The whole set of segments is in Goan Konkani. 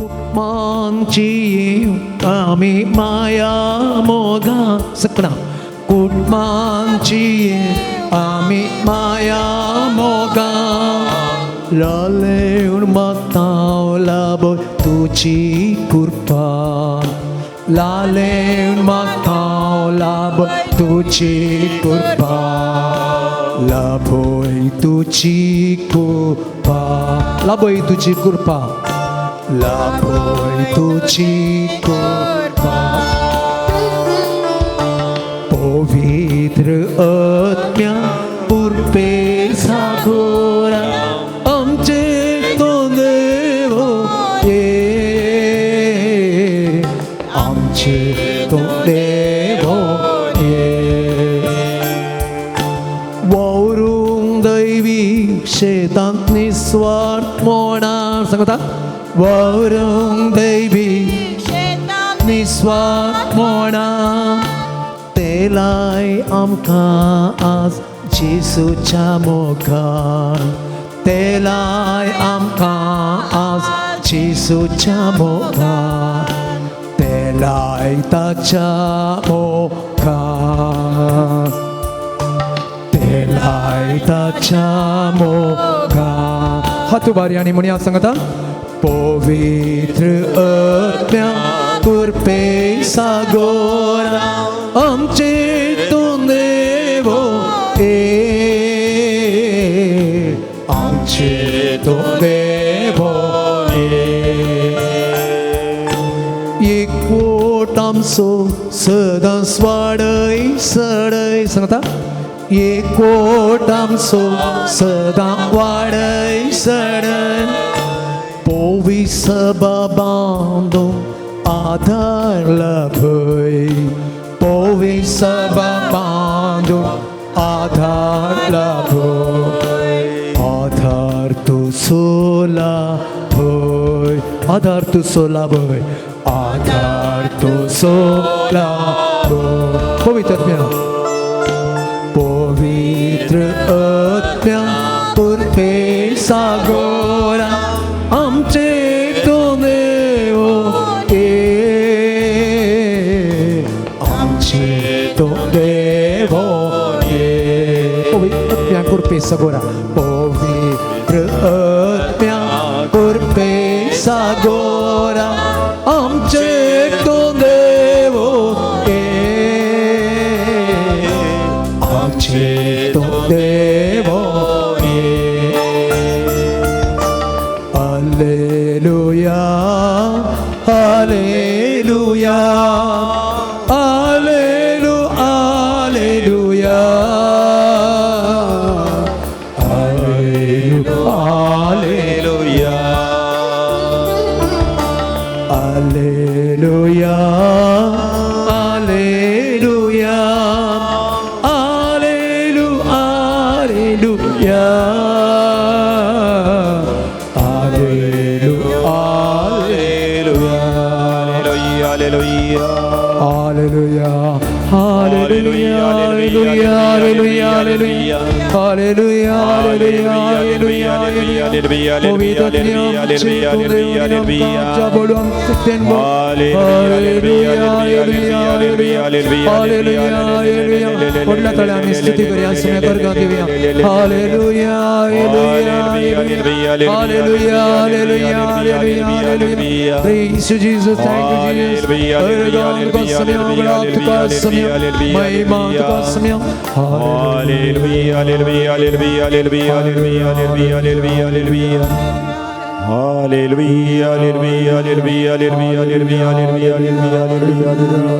कुटमांची आमी माया मोगा सकणा कुटमांची आमी माया मोगा लाले माताव लाबो तुजी कृपा लाले माताव लाबो तुजी कृपा लाभोय तुजी कृपा लाभोय तुजी कृपा लाभोय तुजी कृपा पवित्र आत्म्या पुरपे सागोरा आमचे तो देव ये आमचे तो देव ये वावरूंक दैवी शेतांत निस्वार्थ मोणार सांगता वावरूंक दैवी निस्वार्थ मोणा तेलाय आमकां आज जेसूच्या मोगान तेलाय आमकां आज जेसूच्या मोगान तेलाय ताच्या मोगान तेलाय ताच्या मोगान हात उबारी आनी म्हणया सांगता पवित्र आत्म्या कृपे सागोरा आमचे तूं देव ए आमचे तूं देव ए एकवट आमचो सदांच वाडय सडय सांगता एकवट आमचो सदां वाडय सडय पोवी सभा बांदून आधार लाभय पोवी सभा बांदून आधार लाभय आधार तूं सोला भय आधार तूं सोला भय आधार तूं सोला भय पवित्र आत्म्या पवित्र आत्म्या पुरपे सागोरा आमचे तूं देव ए आमचे तूं देव ए पवित्र आत्म्या कृपे सागोरा पवित्र आत्म्या कृपे सागोरा आमचे तूं देव ए आमचे तूं देव ए Alleluia, Alleluia, Allelu, Alleluia, Allelu, Hallelujah. Alleluia, Alleluia, Allelu, Alleluia, Allelu, Hallelujah. Alleluia, Hallelujah, Hallelujah, Hallelujah, Hallelujah, Hallelujah, Hallelujah, Hallelujah, पवित्र आमचे तूं देव आमकां बोलून Hallelujah, Hallelujah, Hallelujah, Hallelujah. व्हडल्या ताळ्यांनी स्तुती करूया समय करगा दिवया Hallelujah, Hallelujah, Hallelujah, Hallelujah, Hallelujah, Hallelujah. Praise you, Jesus. Thank you, Jesus. महिमा तुका सम्या Hallelujah, hallelujah, hallelujah, hallelujah, hallelujah, hallelujah, hallelujah. Hallelujah, hallelujah, hallelujah, hallelujah, hallelujah, hallelujah, hallelujah.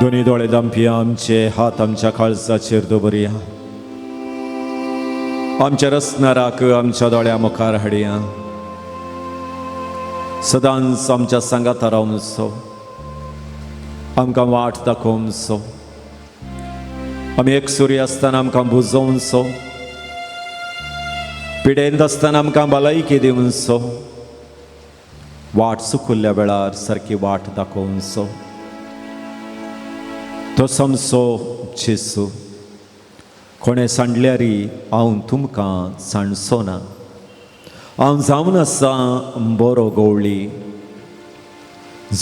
दोन्ही दोळे धांपया आमचे हात आमच्या काळजाचेर दवरया आमच्या रचणाराक आमच्या दोळ्या मुखार हाडया सदांच आमच्या सांगाता रावचो आमकां वाट दाखोवचो आमी एकसुरी आसतना आमकां बुजोवचो पिडेंत आसतना आमकां भलायकी दिवचो वाट चुकुल्ल्या वेळार सारकी वाट दाखोवचो तो समसो जेसू कोणें सांडल्यारी हांव तुमकां सांडचो ना. हांव जावन आसा बरो गवळी,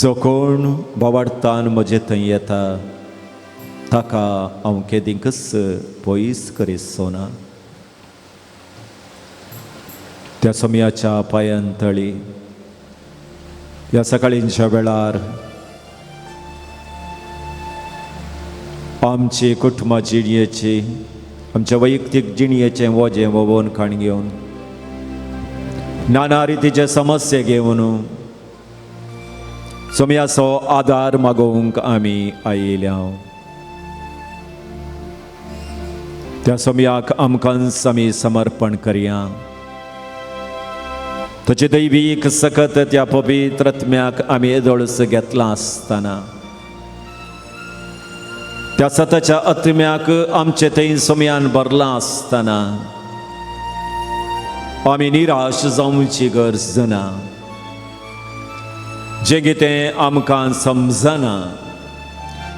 जो कोण बोवाडतान म्हजे थंय येता ताका हांव केदींकच पयस करिसो ना. त्या सोमयाच्या पांयान तळी ह्या सकाळींच्या वेळार आमची कुटुंबा जिणयेची, आमच्या वैयक्तीक जिणयेचें वजें वोवन खाण घेवन, नाना रितीचे समस्ये घेवन सोमयाचो आदार मागोवंक आमी आयिल्या. त्या सोमयाक आमकांच आमी समर्पण करया. ताचे दैवीक सकत त्या पवित्र आत्म्याक आमी येदोळस घेतला आसतना त्या सताच्या आत्म्याक आमचे थंय सोमयान भरलां आसतना आमी निराश जावची गरज ना. जें कितें आमकां समजना,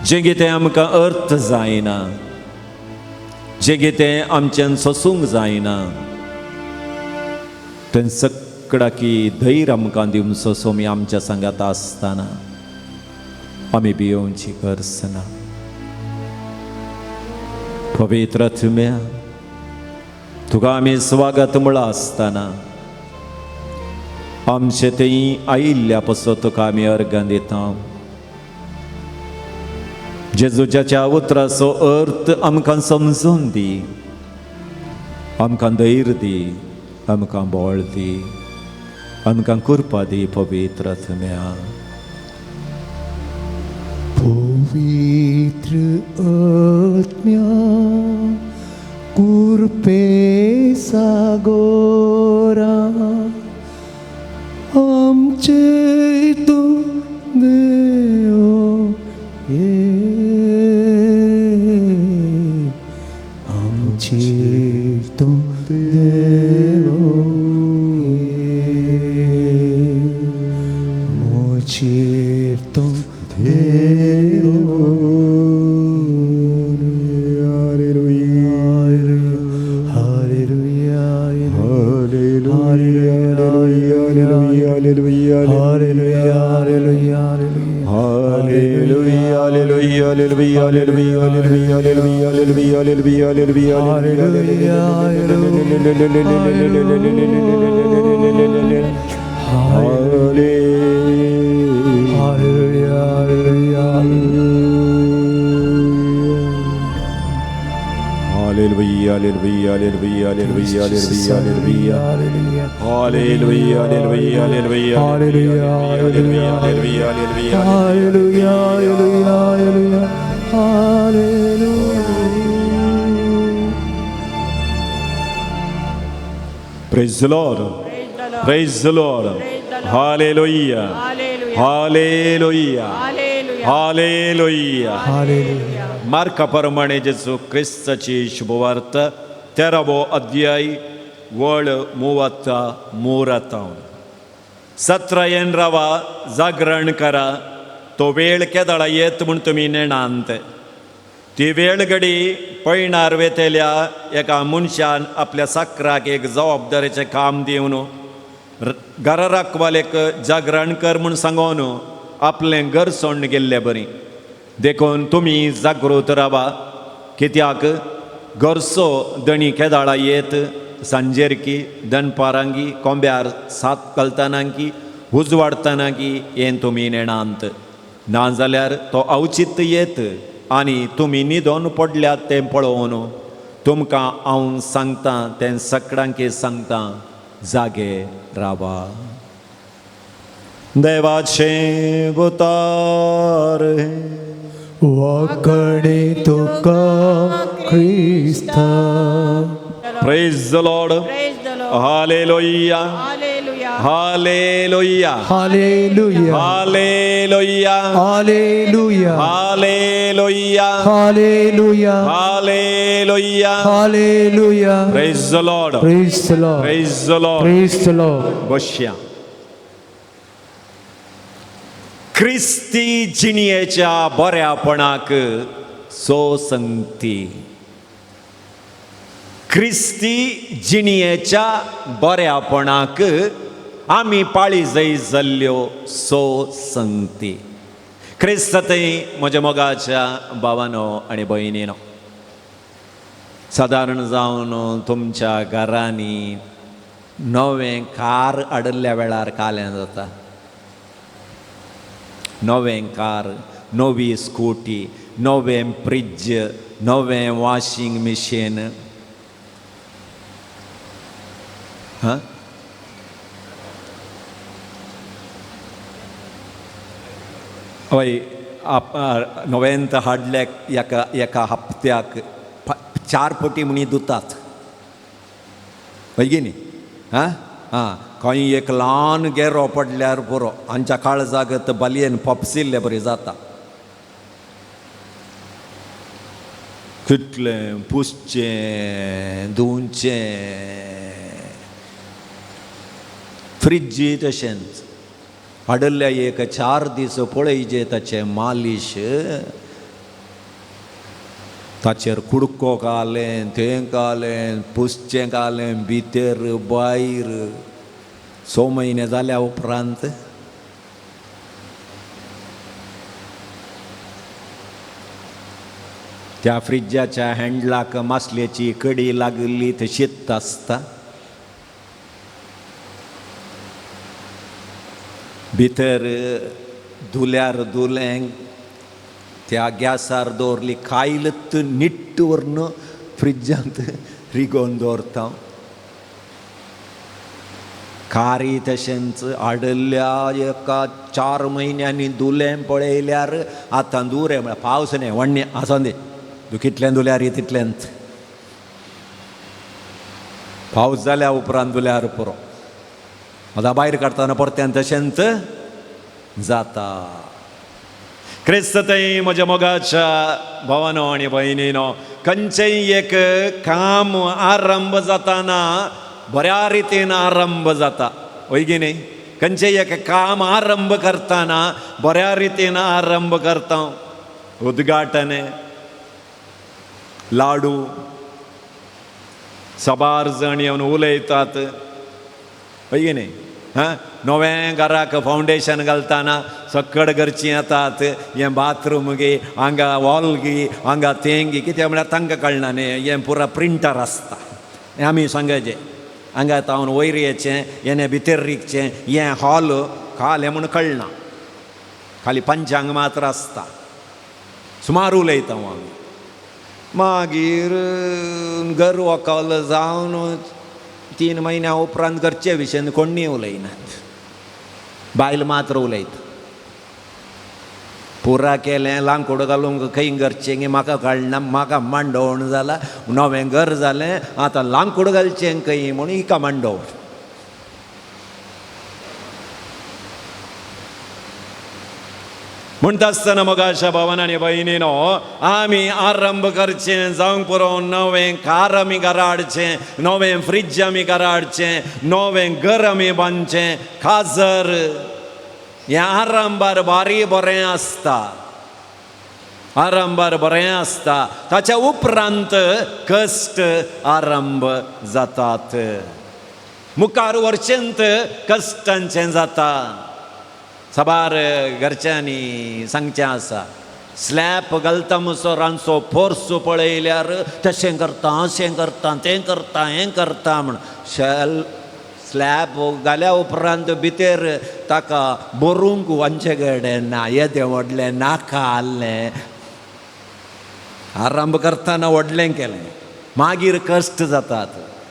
जें कितें आमकां अर्थ जायना, जें कितें आमच्यान सोसूंक जायना, तें सगळ्याकी धैर्य आमकां दिवचो सोमी आमच्या सांगात आसतना आमी भियोवची गरज ना. पवित्र आत्म्या, तुका आमी स्वागत म्हळां आसतना आमचे थंय आयिल्ल्या पासत तुका आमी अर्गां दिता. जेजूच्या उतराचो अर्थ आमकां समजून दी, आमकां धैर्य दी, आमकां बळ दी, आमकां कृपा दी पवित्र आत्म्या. पवित्र आत्म्या कृपे सागोरा आमचे तूं देव ये, आमचे तूं देव ये, म्हजेर तूं देव. Praise the Lord. Praise the Lord. Hallelujah. Hallelujah. Hallelujah. मार्का प्रमाणे जेजू क्रिस्ताची शुभवार्ता 13वो अध्याय वळ मुवाता मोराता. 17 येन रावा, जागरण करा, तो वेळ केदळा येत म्हूण तुमी नेणांत. ती वेळ घडी पयणार वेतेल्या एका मनशान आपल्या साकराक एक जबाबदारीचें काम दिवन घरा राखवालेक जागरण कर म्हूण सांगोन आपलें घर सोडून गेल्ले बरी. देखून तुमी जागृत रावा, कित्याक घरचो दणी केदाळा येत सांजेरकी दनपारांगी कोंब्यार सात घालतनाकी उजवाडटनाकी हें तुमी नेणांत. नाजाल्यार तो अवचित येत आनी तुमी न्हिदोन पडल्यात तें पळोवन तुमकां हांव सांगता तें सगळ्यांक सांगता, जागे रावा. देवाचें उतार वाकणे तुका क्रिस्ता. Praise the Lord. Hallelujah. Hallelujah. Hallelujah. Hallelujah. Hallelujah. Hallelujah. Hallelujah. Hallelujah. Hallelujah. Praise the Lord. Praise the Lord. Praise the Lord. Praise the Lord. बसया. क्रिस्ती जिणयेच्या बऱ्यापणाक सो संगती, क्रिस्ती जिणयेच्या बऱ्यापणाक आमी पाळी जय जाल्ल्यो सो संगती. क्रिस्त थंय म्हज्या मोगाच्या भावानो आनी भयणीनो, सादारण जावन तुमच्या घरांनी नवें कार हाडिल्ल्या वेळार कालें जाता. नवें कार, नवी स्कुटी, नवें फ्रिज, नवें वॉशिंग मशीन, हां हय, नव्यांत हाडल्या एका एका हप्त्याक 4 पटी म्हणी दुतात, हय गी न्ही? आं आं खंय एक ल्हान गेरो पडल्यार पुरो, आमच्या काळजाक बालयेन पपसिल्ले बरी जाता. कितलें पुसचें धुवचें, फ्रिज्जी तशेंच हाडिल्ल्या एक 4 दीस पळयजे ताचें मालीश, ताचेर कुडको घालें, तें घालें, पुसचें घालें, भितर भायर. 6 म्हयने जाल्या उपरांत त्या फ्रिज्जाच्या हँडलाक मासलेची कडी लागिल्ली तशीच आसता. भितर धुल्यार धुलें, त्या गॅसार दवरली कायलत निट्ट व्हरून फ्रिज्जांत रिगोवन दवरता. कारी तशेंच हाडिल्ल्या एका 4 म्हयन्यांनी धुलें पळयल्यार आतां दुरें म्हळ्यार पावस न्ही वण्णी आसोन दी, तूं कितलें धुल्यार तितलेंच, पावस जाल्या उपरांत धुल्यार पुरो. आतां भायर काडटना परत्यान तशेंच जाता. क्रिस्त थंय म्हज्या मोगाच्या भावानो आनी भयणीनो, खंयचेंय एक काम आरंभ जाताना बऱ्या रितीन आरंभ जाता, हय की न्ही? खंयचेंय एक काम आरंभ करतना बऱ्या रितीन आरंभ करता. उद्घाटन, लाडू, साबार जाण येवन उलयतात, हय की न्ही? हां, नवें घराक फावंडेशन घालतना सकड घरचीं येतात, हें बाथरूम गे, हांगा वॉल गी, हांगा तें गी, कित्याक म्हळ्यार तांकां कळना न्ही, हें पुरा प्रिंटर आसता. हें आमी सांगचें, हांगा तावन वयर येचें, हें भितर रिगचें, हें हॉल खालें म्हूण कळना, खाली पंचांग मात्र आसता. सुमार उलयता आमी. मागीर घर वकल जावन 3 म्हयन्या उपरांत घरचे विशयन कोण्णी उलयनात, बायल मात्र उलयता. पुरा केलें, लांकूड घालूंक खंय घरचें गी म्हाका कळना, म्हाका मांडोवण जाला, नवें घर जालें, आतां लांकूड घालचें खंय म्हूण हिका मांडोवण. म्हणटा आसतना मोगाच्या भावान आनी भयणीनो, आमी आरंभ करचें जावंक पुरो. नवें कार आमी घरा हाडचें, नवें फ्रिज आमी घरा हाडचें, नवें घर आमी बांदचें, खाजर हें आरंभार बारी बरें आसता, आरंभार बरें आसता. ताच्या उपरांत कश्ट आरंभ जातात, मुखार वर्षेंत कश्टांचें जाता. साबार घरच्यांनी सांगचें आसा, स्लॅप घालता मुसो रांदचो फोर्स पळयल्यार तशें करता, अशें करता, तें करता, हें करता म्हण. शेल स्लॅब घाल्या उपरांत भितर ताका बरोवंक वनचे कडेन ना, येदें व्हडलें नाका आहलें. आरंभ करतना व्हडलें केलें, मागीर कश्ट जातात,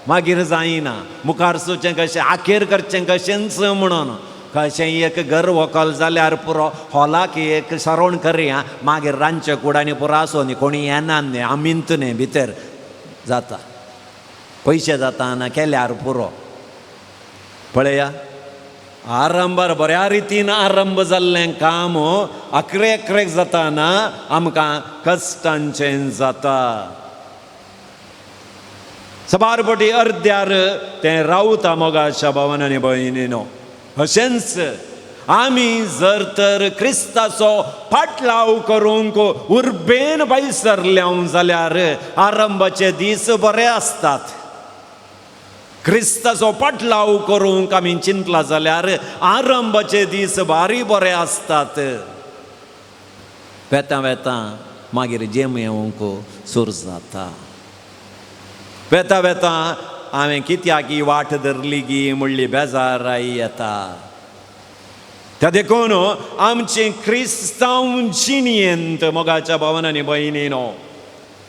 मागीर जायना, मुखार सुचें कशें, आखेर करचें कशेंच म्हणून. कशें एक घर व्हंकल जाल्यार पुरो, हॉलाक एक सरोण करया, मागीर रांदचे कुडांनी पुरो आसूं न्ही, कोणी येना न्ही, आमींत न्ही भितर जाता, पयशे जाता ना केल्यार पुरो. पळया, आरंभार बऱ्या रितीन आरंभ जाल्लें काम आखरे अखरेक जाताना आमकां कश्टांचें जाता. साबार पटी अर्द्यार तें रावता मोगाच्या भावान आनी भयणीनो. अशेंच आमी जर तर क्रिस्ताचो पाटलाव करूंक उर्बेन भायसरल्या जाल्यार आरंभाचे दीस बरे आसतात. क्रिस्ताचो पाटलाव करूंक आमी चिंतला जाल्यार आरंभाचे दीस भारी बरे आसतात. वेता वेता मागीर जेम येवंक सुरू जाता. वेता वेता हांवें कित्याक ही वाट धरली गी म्हणली बेजाराय येता. त्या देखून आमचे क्रिस्तांव जिणयेंत मोगाच्या भावनांनी भयणीनो,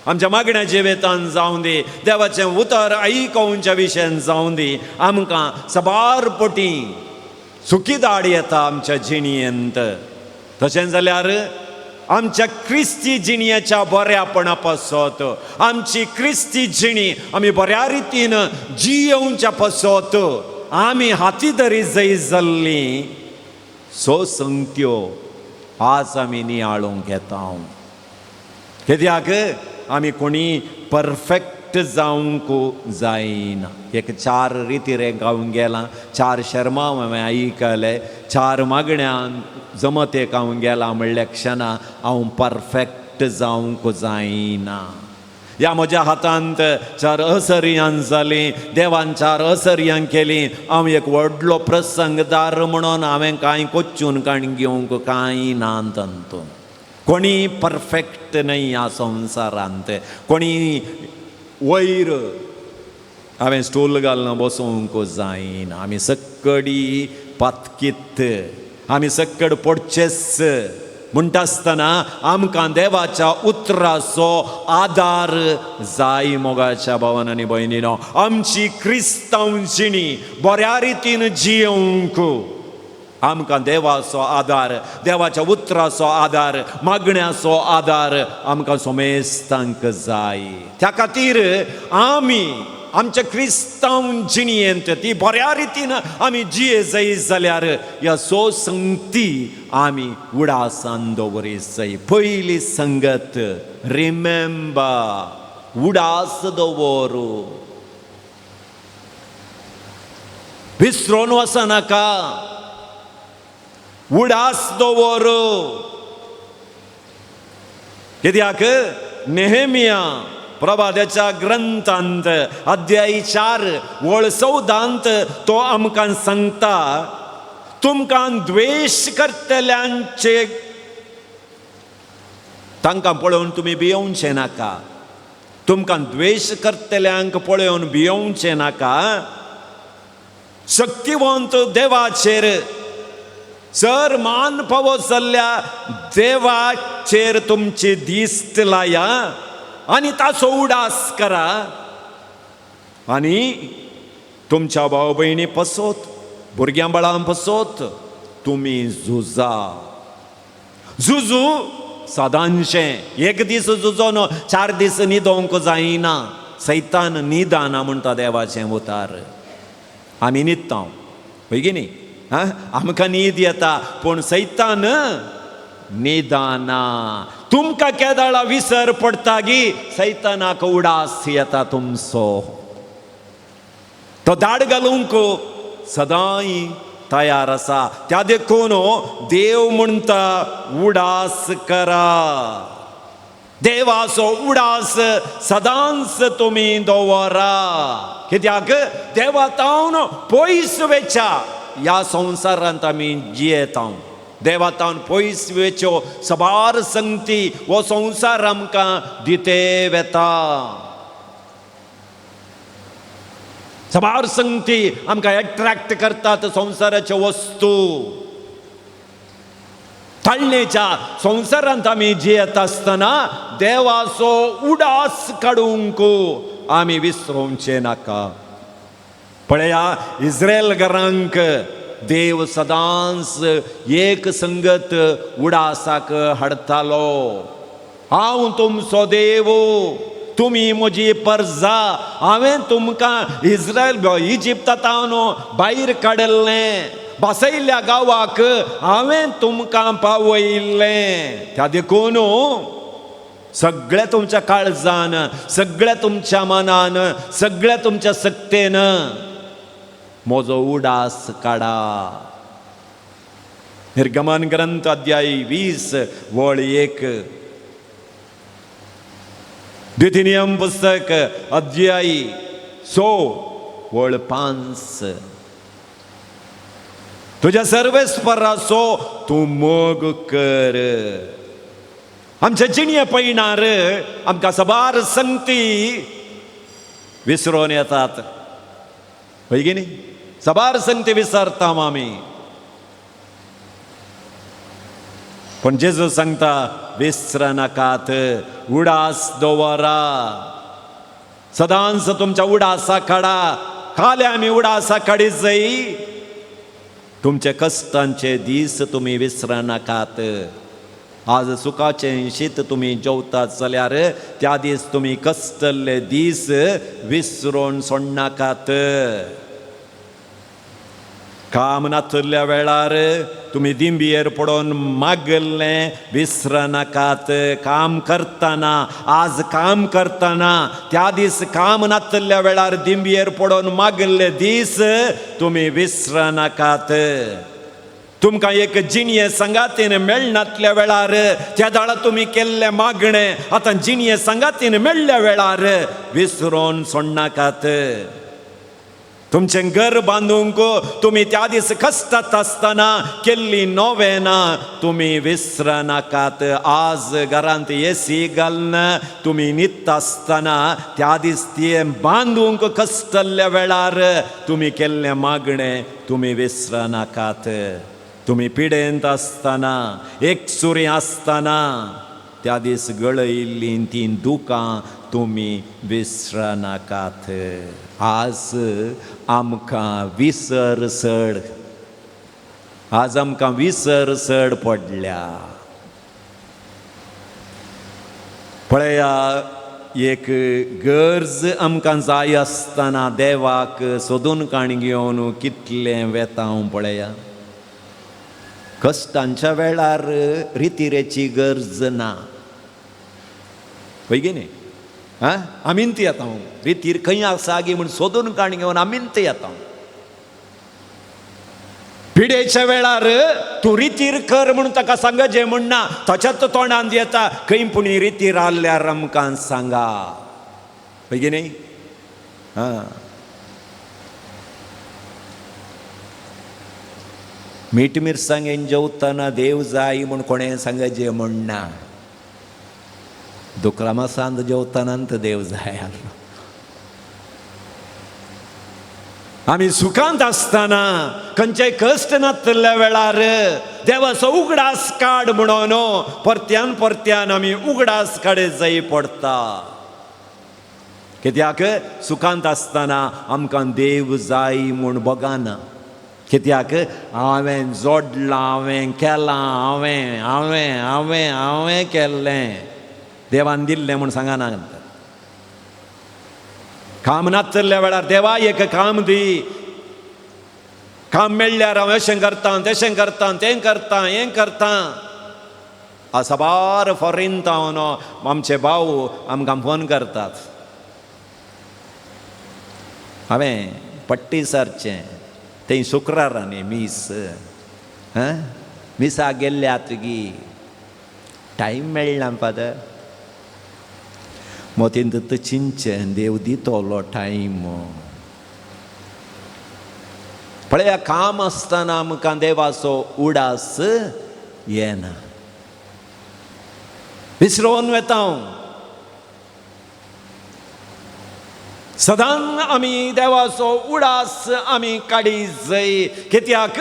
आमच्या मागण्याचे वेतान जावं दी, देवाचें उतर आयकोवच्या विशयान जावं दी, आमकां साबार पटी सुखी दाड येता आमच्या जिणयेंत. तशें जाल्यार आमच्या क्रिस्ती जिणयेच्या बऱ्यापणा पासत, आमची क्रिस्ती जिणी आमी बऱ्या रितीन जियेवच्या पासत आमी हाती तरी जय जाल्ली सो संगत्यो आज आमी नियाळूंक येता. कित्याक आमी कोणी परफेक्ट जावंक जायना. एक चार रिती रे गावंक गेला, चार शर्मांव हांवें आयकले, चार मागण्यान जमतेक हांव गेला म्हणल्या क्षणा हांव परफेक्ट जावंक जायना. ह्या म्हज्या हातांत चार असर्यां जालीं, देवान चार असर्यां केलीं, हांव एक व्हडलो प्रसंगदार म्हणून हांवें कांय कोच्चून काण घेवंक कांय ना तातूंत. कोणी परफेक्ट न्हय ह्या संवसारांत, कोणी वयर हांवें स्टूल घालून बसोवंक जायना. आमी सक्कडी पातकीत, आमी सक्कड पडचेच म्हणटा आसतना आमकां देवाच्या उतराचो आदार जाय. मोगाच्या भावान आनी भयणीनो, आमची क्रिस्तांव जिणी बऱ्या रितीन जियोवंक आमकां देवाचो आदार, देवाच्या उतराचो आदार, मागण्याचो आदार आमकां सोमेस्तांक जाय. त्या खातीर आमी आमच्या क्रिस्तांव जिणयेंत ती बऱ्या रितीन आमी जिये जाय जाल्यार ह्या सो संगती आमी उडासान दवरी जाय. पयली संगत रिमेंबर, उडास दवर, विसरोन वचनाका, उडास दवर. कित्याक नेहेमिया प्रवाद्याच्या ग्रंथांत अध्याय 4 वळ 14 तो आमकां सांगता, तुमकां द्वेश करतल्यांचे तांकां पळोवन तुमी भियोवचें नाका, तुमकां द्वेश करतल्यांक पळोवन भियोवचें नाका. शक्तिवंत देवाचेर, सर मान पावो जाल्ल्या देवाचेर तुमची दिश्ट लाया आनी ताचो उडास करा आनी तुमच्या भाव भयणी पसोत, भुरग्यां बाळां पसोत तुमी झुजा. झुजू सदांचें, एक दीस झुजोन 4 दीस न्हिदोवंक जायना. सैतान न्हिदाना म्हणटा देवाचें उतार. आमी न्हिदता हय की न्ही, आमकां न्हीद येता पूण सैतान न्हिदाना. तुमकां केदाळा विसर पडटा गी सैतानाक उडास येता तुमचो, तो दाड घालूंक सदांय तयार आसा. त्या देखून देव म्हणटा उडास करा, देवाचो उडास सदांच तुमी दवरा. कित्याक देवा तावन पयस वेच्या ह्या संवसारांत आमी जियेता. देवा तावन पयस वेच्यो साबार संगती हो संवसार आमकां दिते वेता. साबार संगती आमकां एट्रॅक्ट करतात संवसाराच्यो वस्तू. ताळणेच्या संवसारांत आमी जियेत आसतना देवाचो उडास काडूंक आमी विसरोवचें नाका. पळया इस्रायल घरांक देव सदांच एक संगत उडासाक हाडटालो. हांव तुमचो देव, तुमी म्हजी परजा, हांवें तुमकां इस्रायल इजिप्तांत भायर काडिल्लें, बसयल्ल्या गांवाक हांवें तुमकां पावयल्लें. त्या देखून सगळ्या तुमच्या काळजान, सगळ्या तुमच्या मनान, सगळ्या तुमच्या सक्तेन म्हजो उडास काडा. निर्गमन ग्रंथ अध्याय 20 वळ 1, द्वितीय पुस्तक अध्याय 6 वळ 5। तुज्या सर्वेस्पराचो तूं मोग कर। आमच्या जिणये पयणार आमकां साबार संगती विसरोन येतात, हय की न्ही? साबार संगती विसरता आमी, पूण जेजू सांगता विसरनाकात, उडास दवरा, सदांच तुमच्या उडासा काडा। काल्या आमी उडासा काडीत जाय, तुमचे कश्टांचे दीस तुमी विसरनाकात। आज सुखाचें शीत तुमी जेवतात जाल्यार त्या दीस तुमी कश्टल्ले दीस विसरून सोडनाकात। काम नातल्या वेळार तुमी दिंबियेर पडोन मागल्लें विसरनाकात। काम करतना, आज काम करतना त्या दीस काम नातल्या वेळार दिंबियेर पडोन मागल्ले दीस तुमी विसरनाकात। तुमकां एक जिणये सांगातीन मेळनातल्या वेळार त्या दाळा तुमी केल्लें मागणें आतां जिणये सांगातीन मेळ्ळ्या वेळार विसरून सोडनाकात। तुमचें घर बांदूंक तुमी त्या दीस कश्टात आसतना केल्ली नोवेना तुमी विसरनाकात। आज घरांत एसी घालून तुमी न्हिदता आसतना त्या दीस तें बांदूंक कश्टल्ल्या वेळार तुमी केल्लें मागणें तुमी विसरनाकात। तुमी पिडेंत आसतना, एकसुरी आसतना त्या दीस गळयल्लीं तीं दुकां तुमी विसरनाकात। आज आमकां विसर चड, आज आमकां विसर चड पडल्या। पळया, एक गरज आमकां जाय आसतना देवाक सोदून काण घेवन कितलें वेता हांव पळया। कश्टांच्या वेळार रितिरेची गरज ना, हय की न्ही? आं, आमींत येता हांव, रितीर खंय आसा गी म्हूण सोदून काण घेवन आमींत येता। पिडेच्या वेळार तूं रितीर कर म्हूण ताका सांग जें म्हण ना, ताच्याच तोंडांत येता खंय पूण रितीर आहल्यार आमकां सांगा, हय की न्ही? आं, मीठ मिरसांगेन जेवतना देव जाय म्हूण कोणें सांग जें म्हण ना, दुकरामासांत जेवतना देव जाय आसलो। आमी सुखांत आसतना खंयचेय कश्ट नातल्या वेळार देवाचो उगडास काड म्हणून परत्यान परत्यान आमी उगडास काडे जाय पडटा। कित्याक सुखांत आसतना आमकां देव जाय म्हूण बगाना, कित्याक हांवें जोडलां, हांवें केलां, हांवें हांवें हांवें हांवें केल्लें, देवान दिल्लें म्हूण सांगना। काम नातल्या वेळार देवा एक काम दी, काम मेळ्ळ्यार हांव अशें करतां, तशें करतां, तें करतां, हें करतां। आज साबार फॉरेन तावन आमचे भाव आमकां फोन करतात, हांवें पट्टी सारचें थंय शुक्रारा न्ही मीस, मिसाक गेल्ल्यात गी टायम मेळना फादर, मोतींत चिंचें देव दितलो टायम। पळया, काम आसतना आमकां देवाचो उडास येना, विसरोन वेता हांव। सदां आमी देवाचो उडास आमी काडी जाय, कित्याक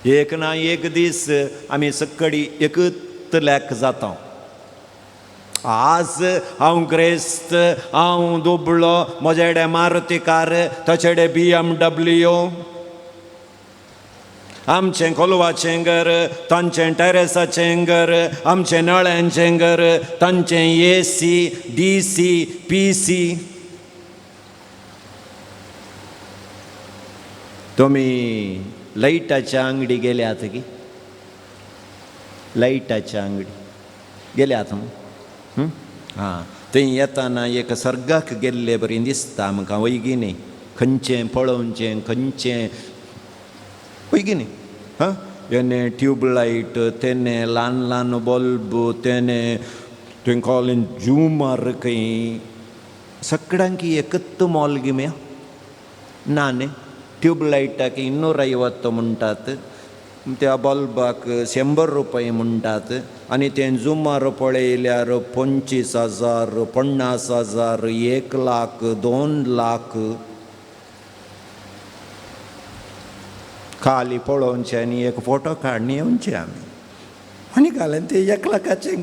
एक ना एक दीस आमी सक्कडी एकच लेख जाता। आज हांव ग्रेस्त, हांव दुबळो, म्हजे कडेन मारुती कार, ताचे कडेन BMW, आमचें कोलवाचें घर, तांचें टेरेसाचें घर, आमचें नळ्यांचें घर, तांचें AC, DC, PC। तुमी लायटाच्या आंगडी गेल्यात की? लायटाच्या आंगडी गेल्यात? आं, थंय येताना एक सर्गाक गेल्ले बरी दिसता आमकां, वय की न्ही? खंयचें पळोवचें, खंयचें, वय की न्ही? हां, येने ट्यूबलायट, तेने ल्हान ल्हान बल्ब, तेने तुवें कॉलेन झुमर, खंय सगळ्यांकी एकच मोल गिम्या ना न्ही. ट्यूबलायटाक 250 म्हणटात, त्या बल्बाक 100 रुपये म्हणटात, आनी तें झुमर पळयल्यार 25,000, 50,000, 1 लाख, 2 लाख. खाली पळोवचें आनी एक फोटो काडून येवचें आमी, आनी घालें ते 1 लाखाचें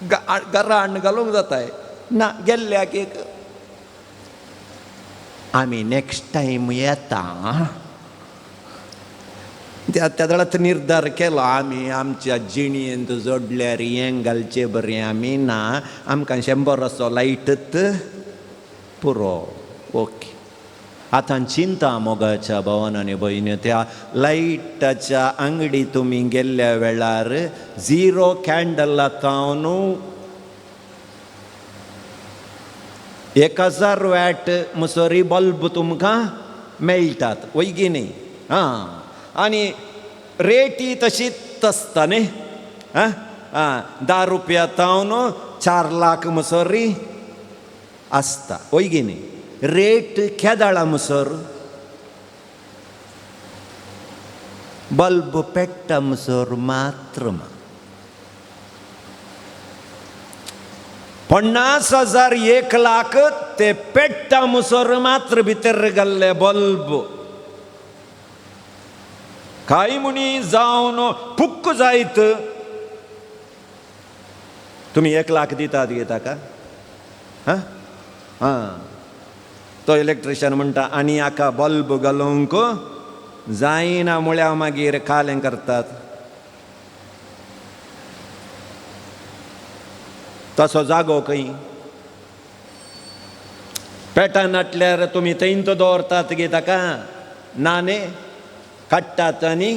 घरा हाडून घालूंक जाताय ना. गेल्ल्याक एक आमी नेक्स्ट टायम येता. त्या वेळार निर्धार केलो आमी आमच्या जिणेंत जोडल्यार हें घालचें बरें आमी ना, आमकां 100 लायटच पुरो. ओके, आतां चिंता मोगाच्या भावान आनी भयणी, त्या लायटाच्या आंगडी तुमी गेल्ल्या वेळार 0 कॅन्डला तावन 1000 वॅट मुसरी बल्ब तुमकां मेळटात, वयगी न्ही? आं, आनी रेटी तशीच आसता न्ही. आं आं, 10 रुपया तावन 4 लाख मुसरी आसता, वयगी न्ही? रेट केदाळा मुसर बल्ब पेट्टा मुसर मात्र 50,000 1 लाख ते पेट्टा मुसर मात्र भितर घाल्ले बल्ब. काय म्हणी जावन पुक्क जायत. तुमी 1 लाख दितात गे ताका? हां हां, तो इलेक्ट्रिशियन म्हणटा आनी हाका बल्ब घालूंक जायना म्हळ्यार मागीर कालें करतात. तसो जागो खंय पेटान नाटल्यार तुमी थंयच दवरतात गे ताका? ना न्ही, काडटात आनी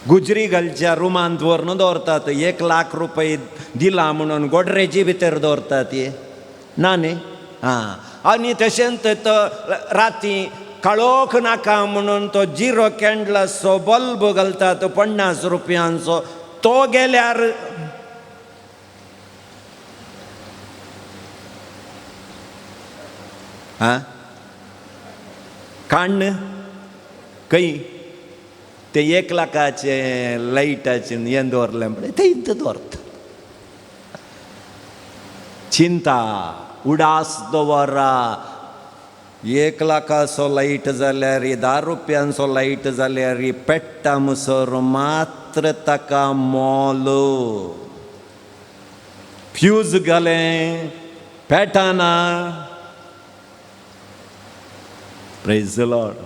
गुजरी घालच्या रुमांत व्हरून दवरतात. 1 लाख रुपये दिला म्हणून गोडरेजी भितर दवरतात हे, ना न्ही? आं, आनी तशेंच तो राती काळोख नाका म्हणून तो 0 कॅन्डलाचो बल्ब घालतात 50 रुपयांचो, तो गेल्यार आं काण्ण खंय ते 1 लाखाचे लायटाचे हें दवरलें पळय थंयच दवरता. चिंता उडास दवरा. 1 लाखाचो लायट जाल्यार, 10 रुपयांचो लायट जाल्यार पेट्टा मुसर मात्र ताका मोल. फ्यूज घालें पेटाना. Praise the Lord.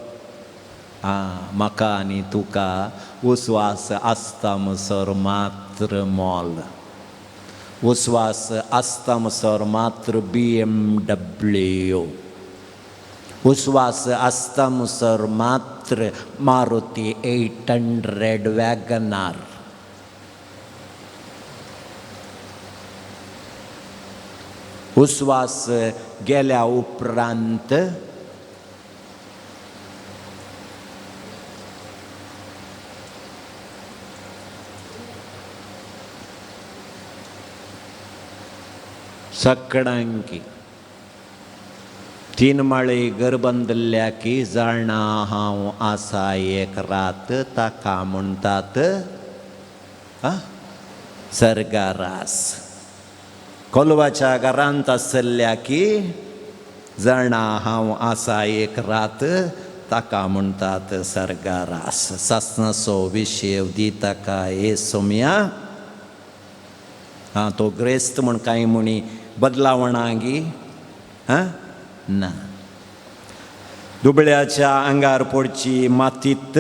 आं, म्हाका आनी तुका उस्वास आसता मुसर मात्र मोल. उस्वास आसता मुसर मात्र BMW. उस्वास आसता मुसर मात्र मारुती 800 वॅगनार. उस्वास गेल्या उपरांत सगळ्यांकी 3 माळे घर बांदिल्ल्या की जाणा हांव आसा एक रात, ताका म्हणटात सर्गारास. कोलवाच्या घरांत आसल्या की जाणा हांव आसा एक रात, ताका म्हणटात सर्गारास. सासणाचो विशेव दी ताका हे सोम्या. आं, तो ग्रेस्त म्हण कांय म्हणी बदलावणागी आं ना. दुबळ्याच्या आंगार पडची मातीत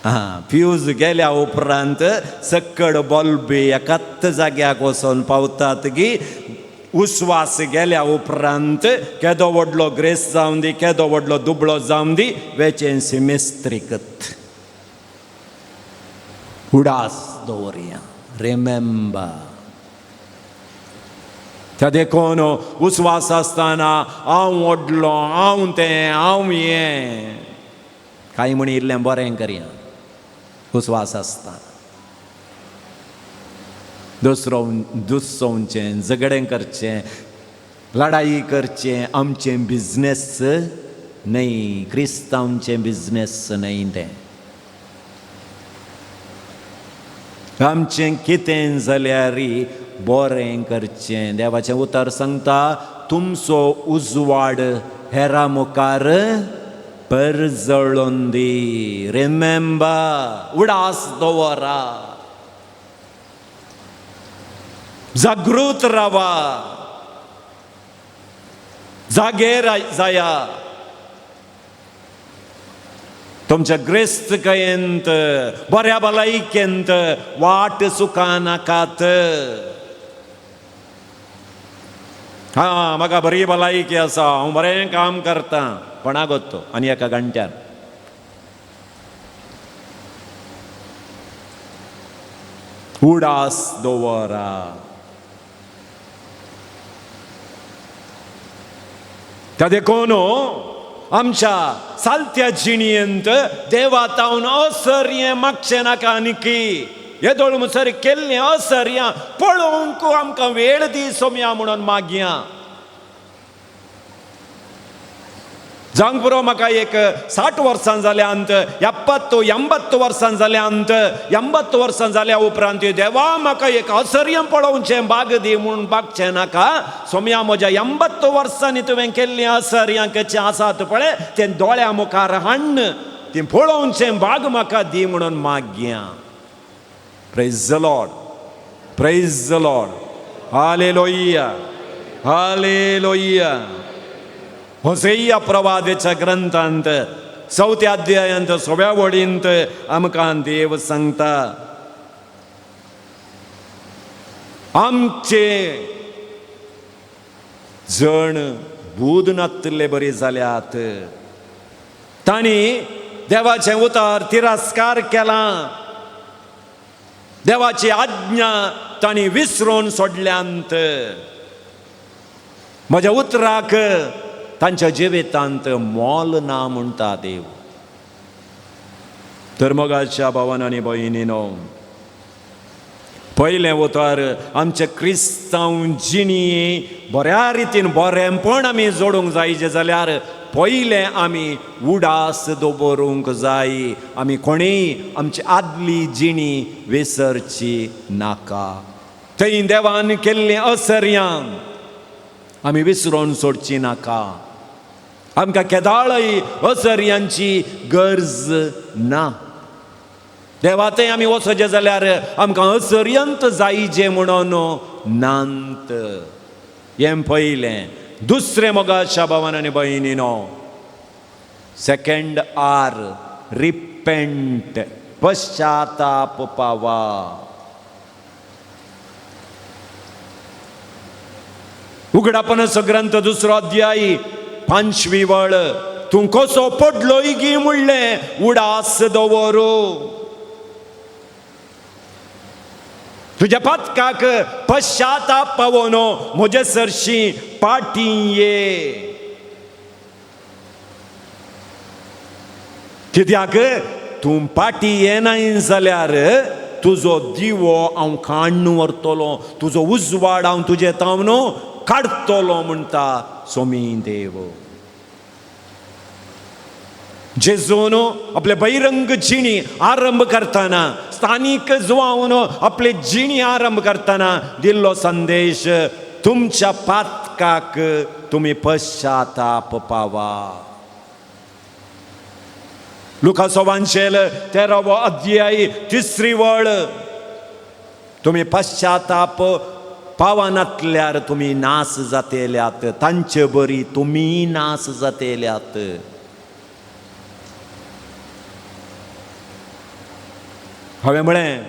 आं, फ्यूज गेल्या उपरांत सक्कड बल्ब एकाच जाग्याक वचोन पावतात गी. उस्वास गेल्या उपरांत केदो व्हडलो ग्रेस जावन दी, केदो व्हडलो दुबळो जावन दी, वेचें सिमेस्त्रीकत. उडास दवरया. रिमेंबर, त्या देखून उस्वास आसतना हांव व्हडलो, हांव तें, हांव हें, कांय म्हणी इल्लें बरें करया. उस्वास आसतना दुसरो दुसोवचें, झगडें करचें, लढाई करचें आमचें बिजनेस न्हय, क्रिस्तांवचें बिजनेस न्हय तें. आमचें कितें जाल्यार बरें करचें. देवाचें उतर सांगता, तुमचो उजवाड हेरा मुखार परजळोन दी. रिमेंबर, उडास दवरा, जागृत रावा, जागे जाया. तुमच्या ग्रेस्तकायेंत, बऱ्या भलायकेंत वाट चुका नाकात. हां, म्हाका बरी भलायकी आसा, हांव बरें काम करतां, कोणाक तो आनी एका घंट्यान उडास दवरा. त्या देखून आमच्या चालत्या जिणेंत देवा तावन असर्यें मागचें नाका. आनीकी येदोळ मुसर केल्लें असर्यां पळोवंक आमकां वेळ दी सोम्या म्हणून मागया. जावंक पुरो म्हाका एक 60 वर्सां जाल्यांत, 70 80 वर्सां जाल्यांत, 80 वर्सां जाल्या उपरांत देवा म्हाका एक असर्यं पळोवचें बाग दी म्हूण बागचें नाका. सोम्या म्हज्या 80 वर्सांनी तुवें केल्लीं असर्यां कशें आसात पळय तें दोळ्या मुखार हाण्ण ती पळोवचें बाग म्हाका दी म्हणून मागया. Praise the Lord, praise the Lord, hallelujah, hallelujah. Hosea प्रवादेच्या ग्रंथांत 4थ्या अध्यायांत 16व्या वळींत आमकां देव सांगता, आमचे जण बूद नातले बरी जाल्यात, तांणी देवाचें उतर तिरस्कार केला, देवाची आज्ञा तांणी विसरून सोडल्यांत, म्हज्या उतराक तांच्या जिवितांत मोल ना म्हणटा देव. तर मोगाच्या भावान आनी भयणीनो, पयलें उतर आमचे क्रिस्तांव जिणी बऱ्या रितीन बरेंपण आमी जोडूंक जायचें जाल्यार पयलें आमी उडास दवरूंक जाय. आमी कोणीय आमची आदली जिणी विसरची नाका. थंय देवान केल्लीं असर्यां आमी विसरून सोडची नाका. आमकां केदाळय असर्यांची गरज ना. देवा थंय आमी वचचें जाल्यार आमकां असर्यंत जायचें म्हणून नांत. हें पयलें. दुसरें मोगाच्या भावान आनी भयणीनो, सेकंड आर, रिपेंट, पश्चाताप पावा. उगडापणाचो ग्रंथ 2 अध्याय 5वी वळ, तूं कसो पडलोय गी म्हणलें उडास दवरू, तुज्या पातकाक पश्चाताप पावोन म्हजे सरशी पाटी ये. कित्याक तूं पाटी येनाय जाल्यार तुजो दिवो हांव काण्ण व्हरतलो, तुजो उजवाड हांव तुजे तावन काडटलो म्हणटा सोमी देव. जेजून आपले बहिरंग जिणी आरंभ करतना, स्थानीक जुवावन आपले जिणी आरंभ करतना दिल्लो संदेश, तुमच्या पातकाक तुमी पश्चाताप पावा. लुकाचो वांशेल 13वो अध्याय 3री वळ, तुमी पश्चाताप पावनातल्यार तुमी नास जातेल्यात, तांचे बरी तुमी नास जातेल्यात. हांवें म्हळें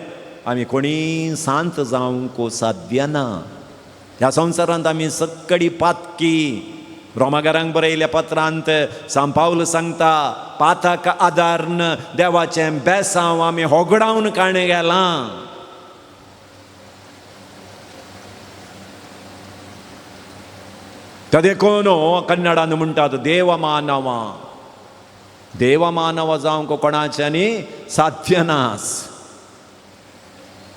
आमी कोणी शांत जावंक साध्य ना. ह्या संवसारांत आमी सक्कडी पातकी. रोमागारांक बरयल्या पत्रांत सांत पावल सांगता, पाताक आदारन देवाचें बेसांव आमी होगडावन काणें गेलां. त्या देखून कन्नडान म्हणटात देवमानव. देवमानव जावंक कोणाच्यानी साध्य नास.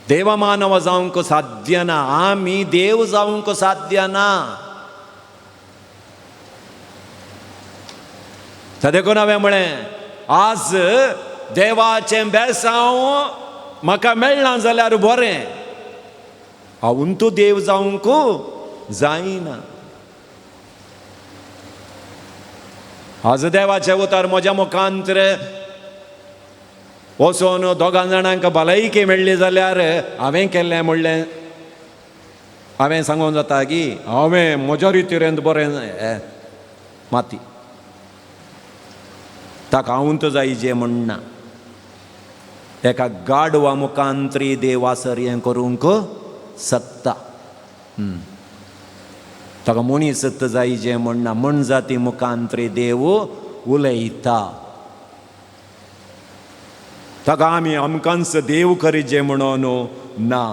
देवमानव जावंक साध्य ना, आमी देव जावंक साध्य ना. त्या देखून हांवें म्हळें आज देवाचें बेसांव म्हाका मेळना जाल्यार बरें, हांव तूं देव जावंक जायना. आज देवाचें उतर म्हज्या मुखांतर वचून दोगां जाणांक भलायकी मेळ्ळी जाल्यार हांवें केल्लें म्हणलें हांवें सांगूंक जाता की हांवें म्हज्या रितीरेंत बरें माती ताका हांवूंत जाय म्हणना. एका गाडवा मुखांतरी देवासर हें करूंक शकता. ताका मनीस जाय जें म्हणना, मनजाती मुखांतरी देव उलयता. ताका आमी आमकांच देव करीजे म्हणून ना.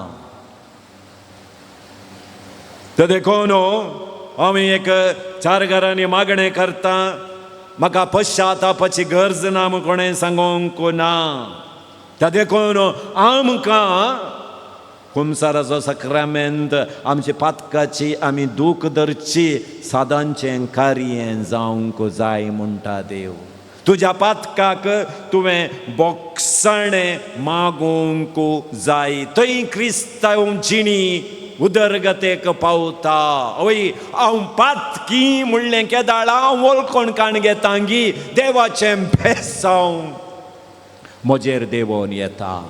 तर देखून आमी एक चार घरांनी मागणें करता, म्हाका पश्चातापाची गरज ना म्हूण कोणें सांगूंक ना. त्या देखून आमकां कुमसाराचो सक्रामेंत आमची पातकाची आमी दूख धरची सादांचें कार्य जावंक जाय म्हणटा देव. तुज्या पातकाक तुवें बोगसाणें मागूंक जाय, थंय क्रिस्तांव जिणी उदरगतेक पावता. हय हांव पातकी म्हणलें केदाळ हांव वळखून काण घेता गी देवाचें बेसांव म्हजेर देवोन येता.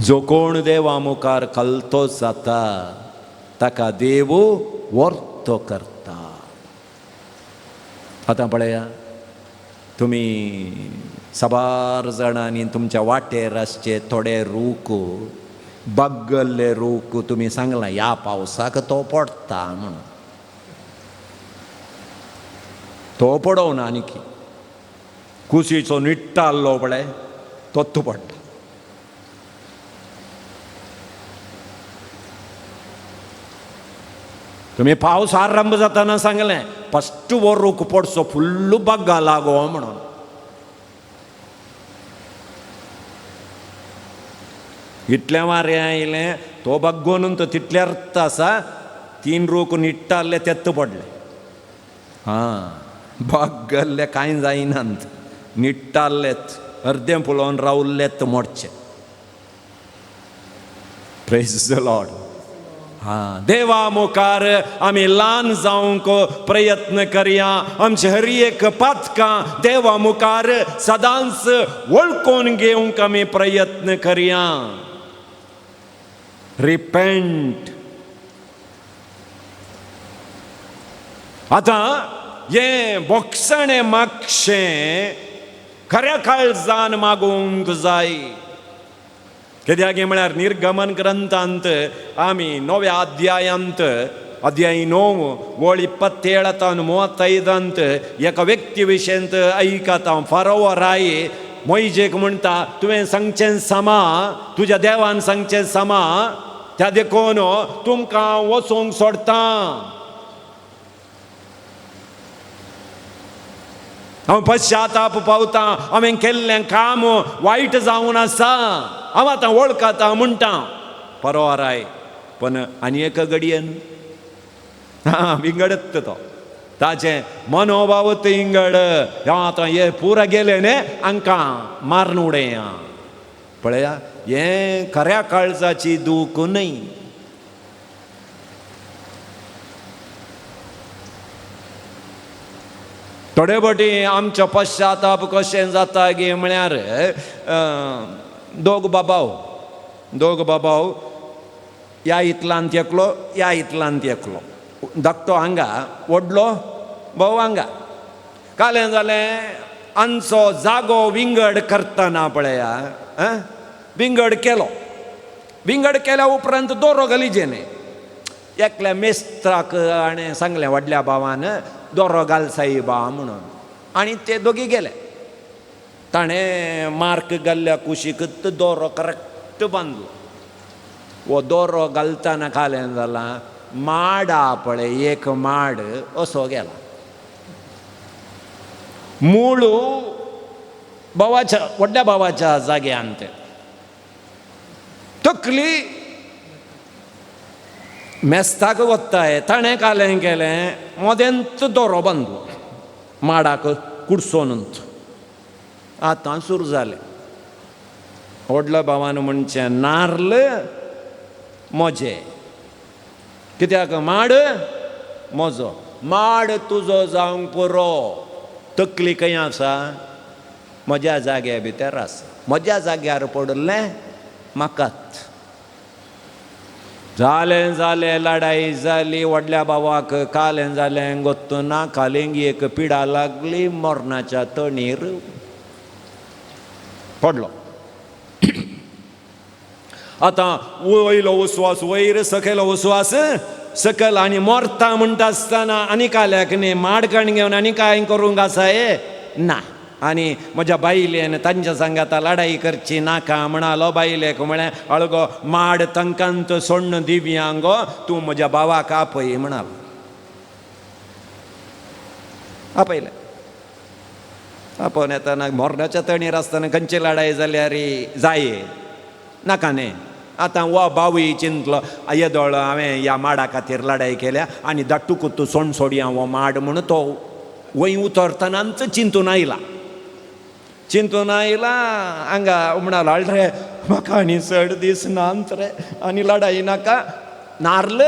जो कोण देवा मुखार कलतो जाता ताका देव वर्तो करता. आतां पळया तुमी साबार जाणांनी तुमच्या वाटेर आसचे थोडे रूख बगल्ले रूख तुमी सांगलां ह्या पावसाक तो पडटा म्हणून, तो पडोवना आनी की कुशीचो निट्टाल्लो पळय तोत्त पडटा. तुमी पावस आरंभ जाताना सांगलें फस्ट हो रूख पडचो फुल्ल बाग्गा लागो म्हणून. इतलें वारें आयलें तो बाग्गोन तो तितले अर्थ आसा, तीन रूख निट्टाल्ले तेत्त पडले. हां बागल्ले कांय जायनात, निट्टाल्लेत अर्दें पळोवन रावल्लेत मोडचे. Praise the Lord. हां देवा मुखार आमी ल्हान जावंक प्रयत्न करया, आमचे हर एक पातकां देवा मुखार सदांच वळखून घेवंक आमी प्रयत्न करया. रिपेंट. आतां हें बोगसणें मागशें खऱ्या काळजान मागूंक जाय. कित्याक म्हळ्यार निर्गमन ग्रंथांत आमी नव्या अध्यायांत अध्याय 9 वळ 27 35 एका व्यक्ती विशयंत आयकता. फारोवा राय मोयजेक म्हणटा तुवें सांगचें समा, तुज्या देवान सांगचें समा, त्या देखून तुमकां वचूंक सोडटा. हांव पश्चाताप पावता, हांवें केल्लें काम वायट जावन आसा, हांव आतां वळखता म्हणटा परोवा राय. पण आनी एका घडयेन हां विंगडत तो ताचें मनोभाव इंगड हांव आतां हे पुरा गेले न्ही हांकां मारून उडया. पळया हें खऱ्या काळजाची दूख न्हय. थोडे फावटी आमचो पश्चाताप कशें जाता गे म्हळ्यार दोग बाबाव ह्या इतलांत एकलो ह्या इतलांत एकलो, धाकटो हांगा व्हडलो भाव हांगा. कालें जालें आमचो जागो विंगड करतना पळया विंगड केलो, विंगड केल्या उपरांत दोरो घालीजे न्ही. एकल्या मेस्त्राक हाणें सांगलें व्हडल्या भावान दोरो घाल साईबा म्हणून, आनी ते दोगी गेले. ताणें मार्क घाल्ल्या कुशीक दोरो करेक्ट बांदलो. हो दोरो घालतना कालें जालां माडा पळय एक माड असो गेला मूळ भावाच्या व्हडल्या भावाच्या जाग्यांत तकली मेस्ताक वत्ताय ताणें कालें केलें मोदेंत दोरो बांदलो माडाक कुडसोनूत आतां सुरू जालें. व्हडल्या भावान म्हणचें नार्ल म्हजें कित्याक माड म्हजो माड तुजो जावंक पुरो तकली खंय आसा म्हज्या जाग्या भितर आसा म्हज्या जाग्यार पडिल्लें म्हाकाच. जालें जालें लडाई जाली व्हडल्या भावाक कालें जालें गोत्तना कालेंगी एक पिडा लागली मरणाच्या तणीर पडलो. आतां वयलो उस्वास वयर सकयलो उस्वास सकयल आनी मरता म्हणटा आसतना आनी काल्याक न्ही माडकण घेवन आनी कांय करूंक आसा हे ना. आनी म्हज्या बायलेन तांच्या सांगाता लडाई करची नाका म्हणालो बायलेक म्हळें अळगो माड तांकांत सोण्ण दिवया गो तूं म्हज्या भावाक आपय म्हणालो. आपयलें आपोवन येतना मरणाच्या तणीर आसतना खंयची लडाई जाल्यार जाये नाका न्ही. आतां हो बावूय चिंतलो येदोळ हांवें ह्या माडा खातीर लडाई केल्या आनी धाडटूक तूं सोण सोडया हो माड म्हणून तो वंय उतरतनाच चिंतून आयला चिंतून आयला हांगा म्हणालो रे म्हाका आनी चड दीस नात रे आनी लडाई नाका नार्ल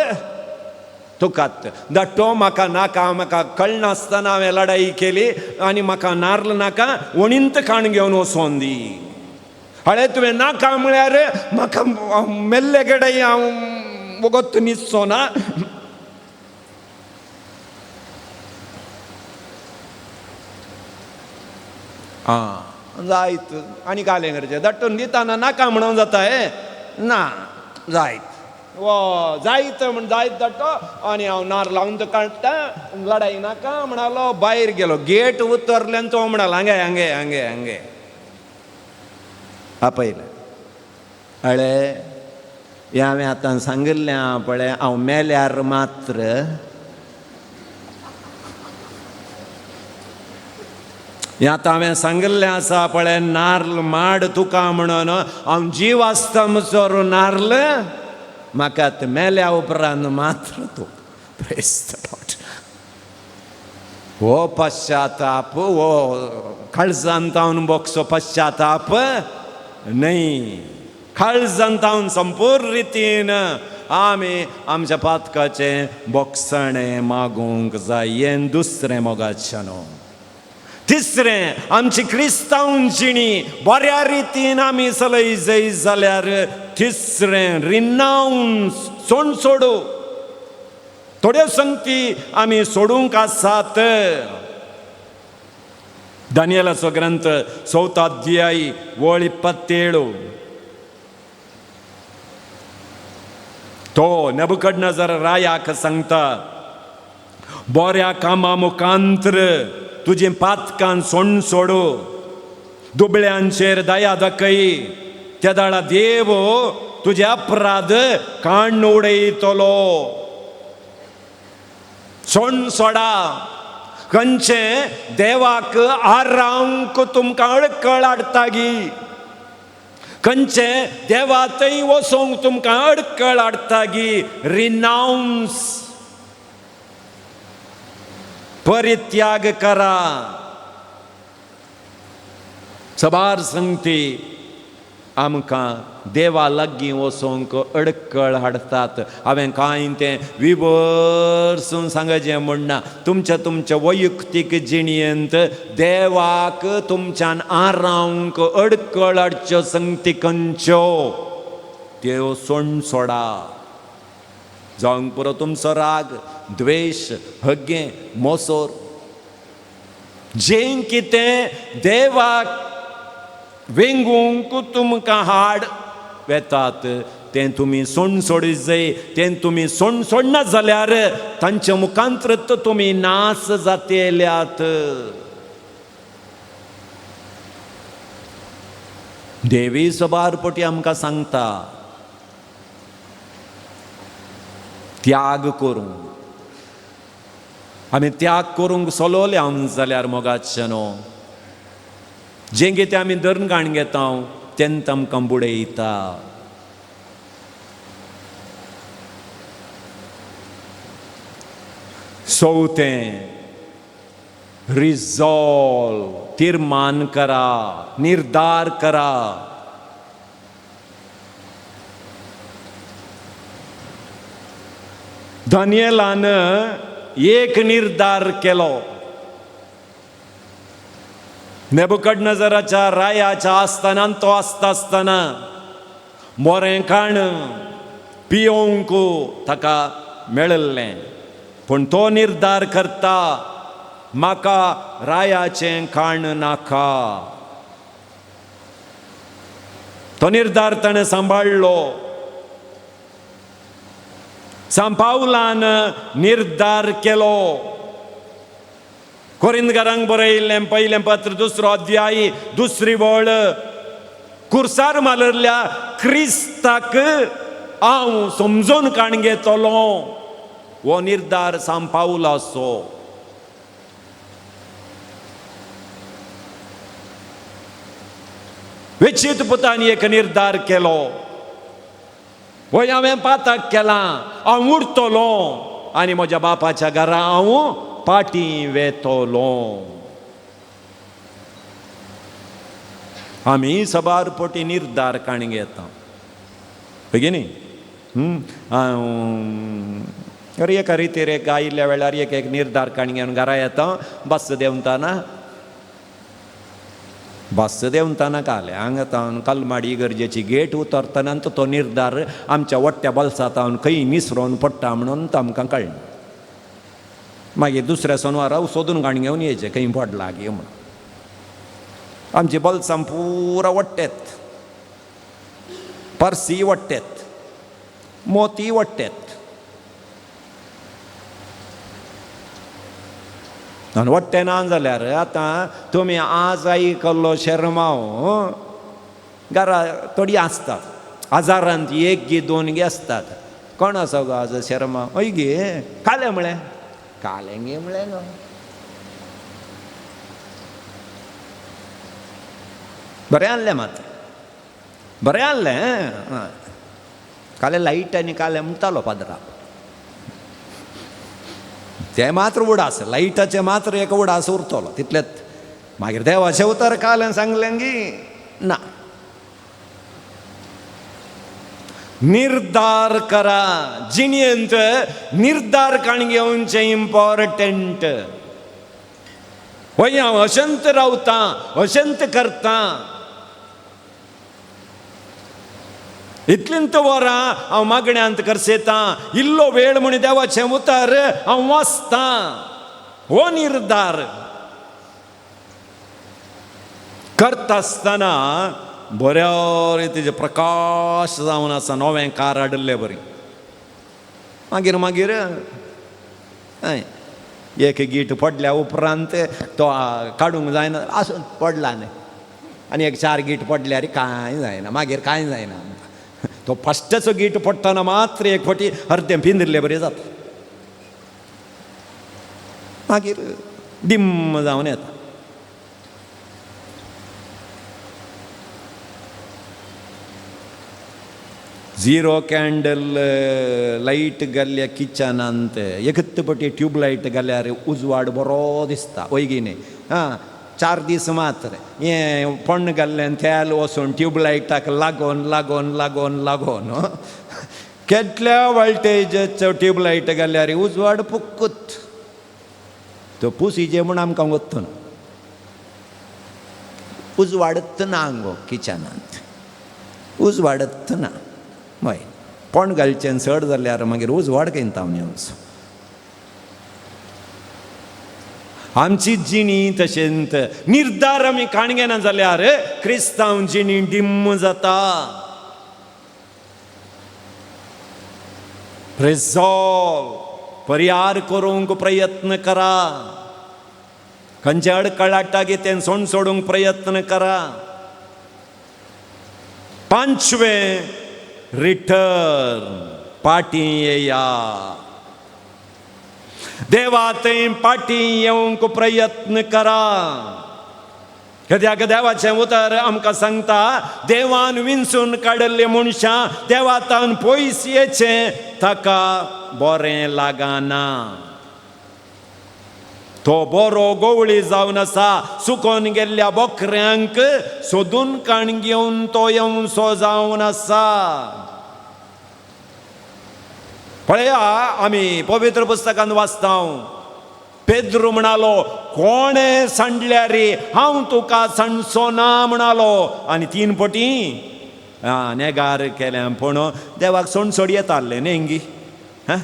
तुकात धाडटो म्हाका नाका म्हाका कळनासतना हांवें लडाई केली आनी म्हाका नार्ल नाका वणींत काण घेवन वचोन दी. हळे तुवें नाका म्हळ्यार म्हाका मेल्ले कडेन हांव वगत न्हिदचो ना. आं जायत आनी कालें करचें धाडटून दिताना नाका म्हणून जाता हें ना जायत वो जायत म्हण जायत धाडटो आनी हांव नार लावन तो काडटा लडाई नाका म्हणालो. भायर गेलो गेट उतरल्यान तो म्हणालो हांगे हांगे हांगे हांगे आपयलें. अळे हें हांवें आतां सांगिल्लें आहा पळय हांव मेल्यार मात्र हें आतां हांवें सांगिल्लें आसा पळय नार्ल माड तुका म्हणून हांव जीव आसता म्हणसर नार्ल म्हाका मेल्या उपरांत मात्र तूं. Praise the Lord. हो पश्चाताप हो काळजांतावन बोगसो पश्चाताप न्हय. काळजांतावन संपूर्ण रितीन आमी आमच्या पातकाचें बोगसणें मागूंक जाय. हें दुसरें मोगाचें न्हू. तिसरें आमची क्रिस्तांव जिणी बऱ्या रितीन आमी चलय जाय जाल्यार तिसरें रिनाउन्स सोड सोडू थोड्यो संगती आमी सोडूंक आसात. दानियेलाचो ग्रंथ 4 अध्याय वळ 27 तो नेबुकदनेझर रायाक सांगता बऱ्या कामा मुखांत्र तुजें पातकान सोण सोडू दुबळ्यांचेर दया दाखय त्या दाळा देव तुजे अपराध काण्ण उडयतलो. सोण सोडा खंयचें देवाक आरावंक तुमकां अडकळ हाडटागी खंयचें देवा थंय वचोंक तुमकां अडकळ हाडटागी. रिनाउन्स परित्याग करा. सबार संगती आमकां देवा लागीं वचोंक अडकळ हाडटात. हांवें कांय तें विवर्सून सांगचें म्हणना. तुमच्या तुमच्या वैयक्तीक जिणेंत देवाक तुमच्यान आरावंक अडकळ हाडच्यो संगती खंयच्यो त्यो सोण सोडा. जावंक पुरो तुमचो राग द्वेश हग्गें मोसोर जें कितें देवाक वेंगूंक तुमकां हाड वेतात तें तुमी सोण सोडी जाय. तें तुमी सोण सोडना जाल्यार तांच्या मुखांत्र तुमी नास जातेल्यात. देवी सबार पटी आमकां सांगता त्याग करूंक. आमी त्याग करूंक सोलोले आम जाल्यार मोगाचें न्हू, जें कितें आमी धरून काण घेता तेन्ना आमकां बुडयता. चवथें, रिजॉल्व, तीर्मान करा, निर्धार करा. दानियेलान एक निर्धार केलो. नेबुकदनेझराच्या रायाच्या आसतना तो आसता आसतना बरें खाण पियोवंक ताका मेळिल्लें, पूण तो निर्धार करता म्हाका रायाचें खाण नाका. तो निर्धार ताणें सांबाळ्ळो. सांत पावलान निर्धार केलो. कोरिंदकारांक बरयिल्लें पयलें पत्र 2 अध्याय 2 वळ, कुर्सार मारल्या क्रिस्ताक हांव समजून काण घेतलो. हो निर्धार सांत पावलाचो. वेचीत पुतान एक निर्धार केलो, वय हांवें पाताक केलां, हांव उरतलो आनी म्हज्या बापाच्या घरा हांव पाटी वेतलो. आमी सबार पोटी निर्धार काण घेता बेगीन. हांव एका रितीर एक आयिल्ल्या वेळार एक एक निर्धार काण घेवन घरा येता. बस देंवताना बस देंवताना काले हांगा तावन कलमाडी गरजेची गेट उतरतना तो निर्धार आमच्या वट्ट्या बल्सा तावन खंय निसरोन पडटा म्हणून तो आमकां कळना. मागीर दुसऱ्या सोनवारा सोदून काण घेवन येयचें खंय पडला गे म्हणून. आमची बल्सां पुरा वट्टेत, पर्सी वट्टेत, मोती वट्टेत. आनी वट्टें ना जाल्यार आतां तुमी आज आयकल्लो शेरमांव घरा थोडी आसतात, हजारांत एक गी दोन गी आसतात. कोण आसा गो आज शेरमांव? हय गे कालें म्हळें, कालें गे म्हळें गो. बरें आहलें मात, बरें आहलें. कालें लायट आनी कालें म्हणटालो पाद्रा, तें मात्र उडास, लायटाचें मात्र एक उडास उरतलो तितलेंच. मागीर देवाचें उतर कालें सांगलें गी ना. निर्धार करा जिणेंत, निर्धार काण घेवचें इम्पॉर्टंट. वय हांव अशंत रावतां, अशंत करतां, इतलींत वरां हांव मागण्यांत करसेतां, इल्लो वेळ म्हण देवाचें उतर हांव वाचतां. हो निर्धार करता आसतना बऱ्या रितीचे प्रकाश जावन आसा. नवें कार हाडिल्लें बरी, मागीर मागीर हय एक गीट पडल्या उपरांत तो काडूंक जायना, आसून पडला न्ही, आनी एक 4 गीट पडल्यार कांय जायना, मागीर कांय जायना. तो फस्टचो गीट पडटना मात्र एक फावटी अर्दें पिंदिल्ले बरें जाता, मागीर डिम्म जावन येता. झिरो कॅन्डल लायट घाल्ल्या किचनांत एकच पटी ट्यूबलायट घाल्यार उजवाड बरो दिसता, वय गी न्ही? आं 4 दीस मात्र हें पण घाल्लें तेल वचून ट्यूबलायटाक लागोन लागोन लागोन लागोन केटल्या वोल्टेजाचो ट्यूबलायट घाल्यार उजवाड पुक्कूत. तो पुसीचे म्हूण आमकां वत्तो ना, उजवाडत ना गो किचनांत, उजवाडत ना. हय पण घालचें चड जाल्यार मागीर उजवाड कयता येवचो. आमची जिणी तशेंत निर्धार आमी काण घेना जाल्यार क्रिस्तांव जिणी डिम्म जाता. रिजॉल्व, परिहार करूंक प्रयत्न करा, खंयचे अडकळाटा कितें सोण सोडूंक प्रयत्न करा. 5वें, रिटर्न. पाटी येया, देवा थंय पाटी येवंक प्रयत्न करा. कित्याक देवाचें उतर आमकां सांगता, देवान विंचून काडिल्ले मनशां देवातान पयस येचें ताका बरें लागना. तो बरो गोवळी जावन आसा, सुकोन गेल्ल्या बोकऱ्यांक सोदून काण घेवन तो येवचो जावन आसा. पळया आमी पवित्र पुस्तकान वाचता, पेद्रू म्हणालो, कोणें सांडल्यार हांव तुका सांडचो ना म्हणालो. आनी 3 पटी नेगार केलें. पूण देवाक सोणसोड येताले न्ही. हां,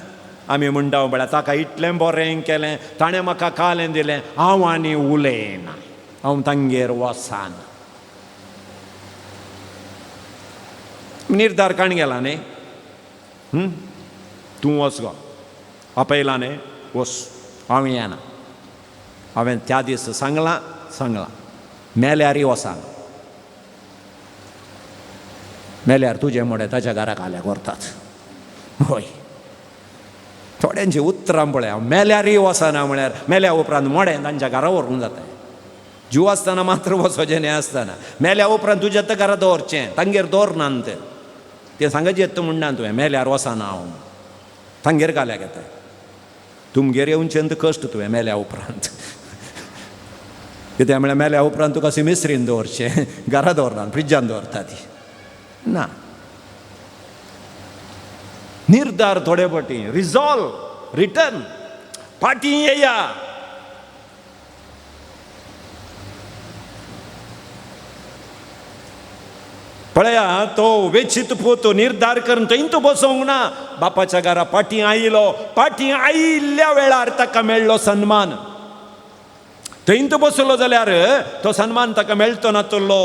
आमी म्हणटा म्हळ्यार ताका इतलें बरें केलें, ताणें म्हाका कालें दिलें, हांव आनी उलयना, हांव तांगेर वचना. निर्धार काण गेला न्ही, तूं वच गो, आपयला न्ही, वच, हांव येना. हांवें त्या दीस सांगलां सांगलां, मेल्यारय वचना, मेल्यार तुजें मोडें ताच्या घराक आल्याक व्हरतात. हय, थोड्यांची उतरां पळय, हांव मेल्यारय वचना म्हळ्यार मेल्या उपरांत मोडें तांच्या घरा व्हरूंक जाता. जीव आसतना मात्र वचोचें न्हय आसतना, मेल्या उपरांत तुज्या तर घरा दवरचें, तांगेर दवरना तें, तें सांगचें येता म्हणना तुवें मेल्यार वचना हांव, तांगेर घाल्याक येता. तुमगेर येवचें तर कश्ट तुवें मेल्या उपरांत, कित्याक म्हळ्यार मेल्या उपरांत तुका सिमिस्त्रीन दवरचें, घरा दवरना, फ्रिजान दवरता ती ना. निर्धार थोडे फावटी, रिजॉल्व, रिटर्न, फाटीं येया. पळया तो वेचीत पूत निर्धार करून थंय बसोवंक ना, बापाच्या घरा फाटीं आयलो. फाटीं आयिल्ल्या वेळार ताका मेळ्ळो सन्मान. थंय बसलो जाल्यार तो सन्मान ताका मेळतो नातलो.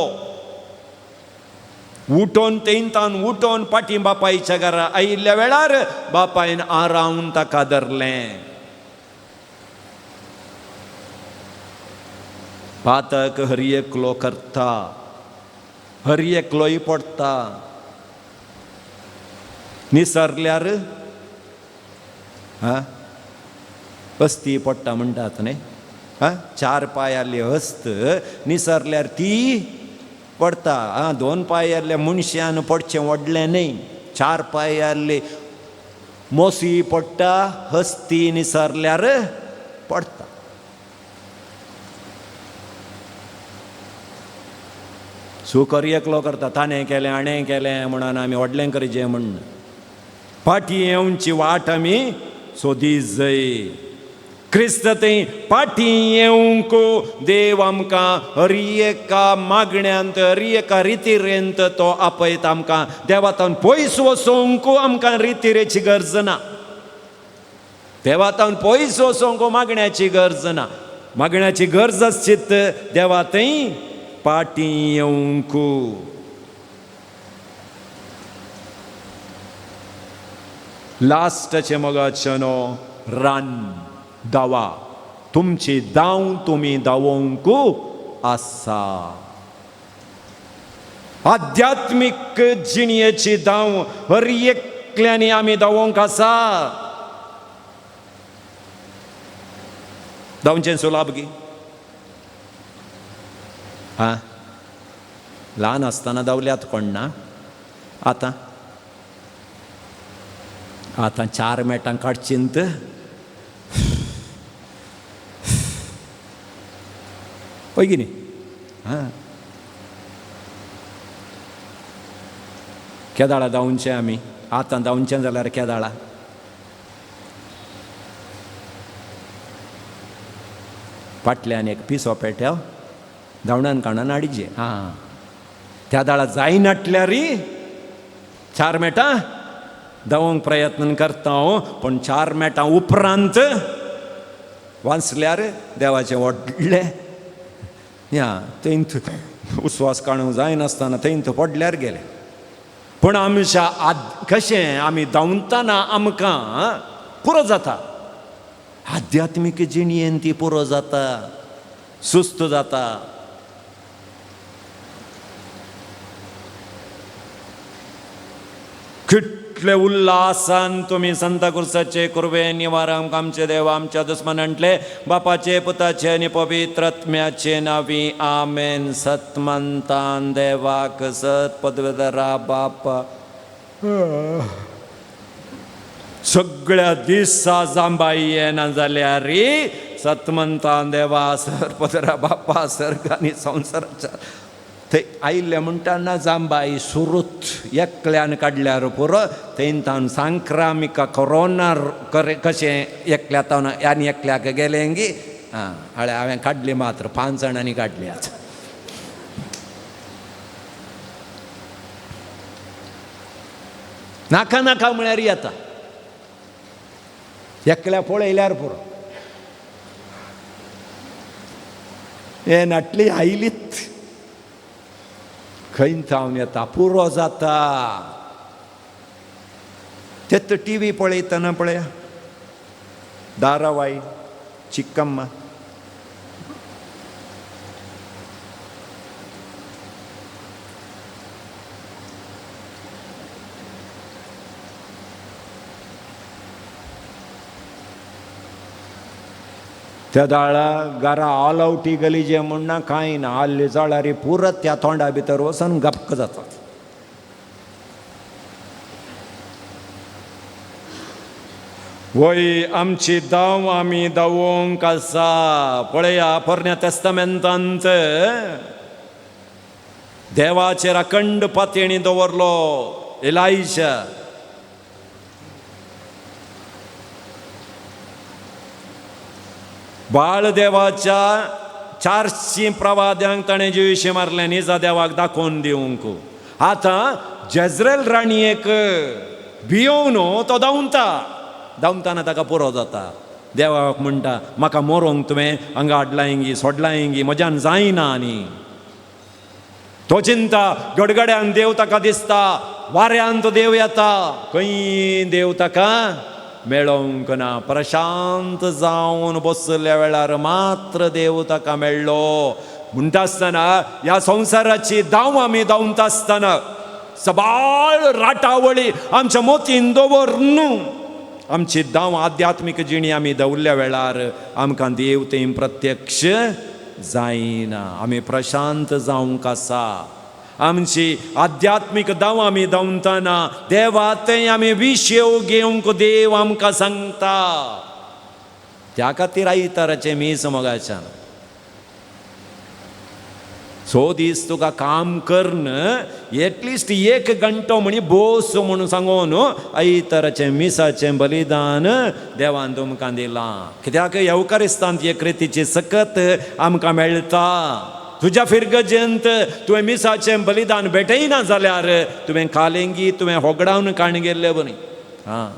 उठोन तेंतान उठोन फाटीं बापायच्या घरा आयिल्ल्या वेळार बापायन आरावन ताका धरलें. पातक हर एकलो करता, हर एकलोय पडटा. निसरल्यार हस्ती पडटा म्हणटात न्ही, 4 पांय आसली हस्त निसरल्यार ती पडटा. 2 पांय आसल्या मनशान पडचें व्हडलें न्ही, 4 पांय आसले मोसी पडटा, हस्ती निसरल्यार पडटा. सुकर एकलो करता, ताणें केलें हाणें केलें म्हणून आमी व्हडलें करचें म्हण. फाटीं येवची वाट आमी सोदी जय. क्रिस्त थंय फाटीं येवंक देव आमकां हर एका मागण्यांत, हर एका रितिरेंत तो आपयता आमकां. देवातान पयस वचोंक आमकां रितिरेची गरज ना, देवातान पयस वचोंक मागण्याची गरज ना. मागण्याची गरज आसचीत देवा थंय फाटीं येवंक. लास्टाचें मोगाचें रन, धावा, तुमची धांव तुमी धांवोंक आसा. आध्यात्मीक जिणयेची धांव हर एकल्यांनी आमी धांवोंक आसा. धांवचें सुलाभ गी? आं, ल्हान आसतना धांवल्यात कोण ना? आतां आतां 4 मेटां काडचींत हय की न्ही? आं, केदाळा धांवचें आमी? आतां धांवचें जाल्यार केदाळा? फाटल्यान एक पिसो पेट्याव धांवणान काणान हाडचें. आं, त्या दाळा जायनाटल्यारी 4 मेटां धांवंक प्रयत्न करता हांव, पूण 4 मेटां उपरांत वाचल्यार देवाचें व्हडलें या थंय उस्वास काडूंक जायनासतना थंय पडल्यार गेले. पूण आमच्या कशें आमी धांवतना आमकां पुरो जाता, आध्यात्मीक जिणयेन ती पुरो जाता, सुस्त जाता. कितले कितले उल्हासान तुमी सांताक्रुजाचे कुर्बे निवारांक आमचे देव आमच्या दुस्मनांतले बापाचे पुताचे आनी पवित्र आत्म्याचे नांवी आमेन. सतमंतान देवाक सत पदवेदरा बापा सगळ्या दिसा जांबाई येना जाल्यार रे सतमंतान देवा सर पदरा बापा सर्ग आनी संवसाराच्या थंय आयिल्ले म्हणटाना जांबाई सुरूत एकल्यान काडल्यार पुरो थंय तावन सांक्रामिका कोरोना कशें एकल्या तावन आनी एकल्याक गेलें गी आं हळ्या हांवें काडली मात्र 5 जाणांनी काडली. आतां नाका नाका म्हळ्यार येता एकल्या पळयल्यार पुरो हे नाटली आयलीच खंय जावन येता पुरो जाता. तेत टी व्ही पळयतना पळया दारावाई चिक्कम्मा त्या दाळा घरा ऑल आवटी गलिजे म्हूण ना कांय ना आल्ले जळारी पुरत त्या तोंडा भितर वचून गप्प जातात. वय आमची दाव आमी दावोंक आसा. पळया पोरण्या तेस्तामेंतांत देवाचेर अखंड पातयेणी दवरलो एलायशा. बाळदेवाच्या 400 प्रवाद्यांक ताणें जिविशें मारलें निजा देवाक दाखोवन दिवंक. आतां जेजरेल राणयेक भियोवन तो धांवता धांवताना ताका पुरो जाता. देवाक म्हणटा म्हाका मरोंक तुवें हांगा हाडलांगी सोडलांगी म्हज्यान जायना. आनी तो चिंता गडगड्यान देव ताका दिसता, वाऱ्यान तो देव येता, खंय देव ताका मेळोंक ना. प्रशांत जावन बसल्या वेळार मात्र देव ताका मेळ्ळो. म्हणटा आसतना ह्या संवसाराची धांव आमी धांवता आसतना सबाळ राटावळी आमच्या मोतीन दवर न्हू आमची धांव आध्यात्मीक जिणी आमी दवरल्या वेळार आमकां देव थंय प्रत्यक्ष जायना. आमी प्रशांत जावंक आसा. आमची आध्यात्मीक धांव आमी धांवतना देवा थंय आमी विशेव घेवंक देव आमकां सांगता. त्या खातीर आयताराचें मीस मोगाच्यान सो दीस तुका काम करन एटलिस्ट 1 घंटो म्हणी बोस म्हणून सांगून आयताराचें मिसाचें बलिदान देवान तुमकां दिलां. कित्याक येवकारिस्तांत एक रितीची सकत आमकां मेळटा. तुज्या फिरगजेंत तुवें मिसाचें बलिदान भेटयना जाल्यार तुवें खालेंगी तुवें होगडावन काण गेल्ले बरी. आं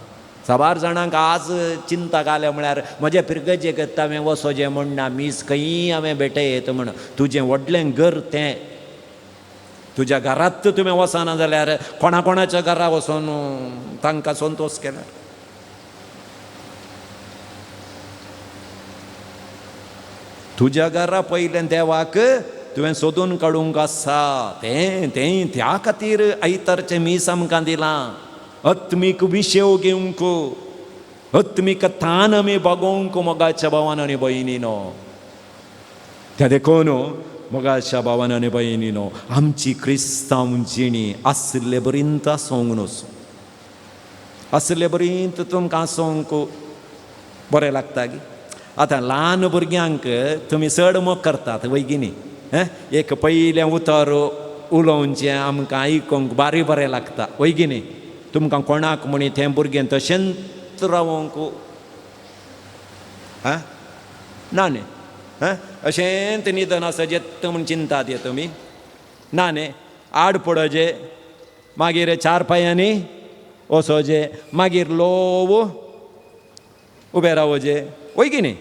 साबार जाणांक आज चिंता घाल्या म्हळ्यार म्हज्या फिरगजेक हांवें वचोजें म्हण ना मीस खंयी हांवें भेटयत म्हण. तुजें व्हडलें घर तें तुज्या घरांत तुवें वचना जाल्यार कोणा कोणाच्या घरा वचोन तांकां संतोश केल्यार तुज्या घरा पयलें देवाक तुवें सोदून काडूंक आसा. तें तें त्या खातीर आयतारचें मीस आमकां दिलां. आत्मीक विशेव घेवंक आत्मीक तान आमी बागोवंक मोगाच्या भावान आनी भयणीनो. त्या देखून मोगाच्या भावान आनी भयणीनो आमची क्रिस्तांव जिणी आसले बरींत आसूंक न्हू आसले बरींत तुमकां आसूंक बरें लागता गी. आतां ल्हान भुरग्यांक तुमी चड मोग करतात वैगिनी एक पयलें उतर उलोवचें आमकां आयकूंक बारी बरें लागता वैगिनी. तुमकां कोणाक म्हणी तें भुरगें तशेंच रावोंक आं ना न्ही आं अशेंच निदन आसा जेत म्हूण चिंतात ये तुमी ना न्ही. आड पडोजे मागीर 4 पांयांनी वचोजे मागीर लोव उबें रावोजे वय न्ही.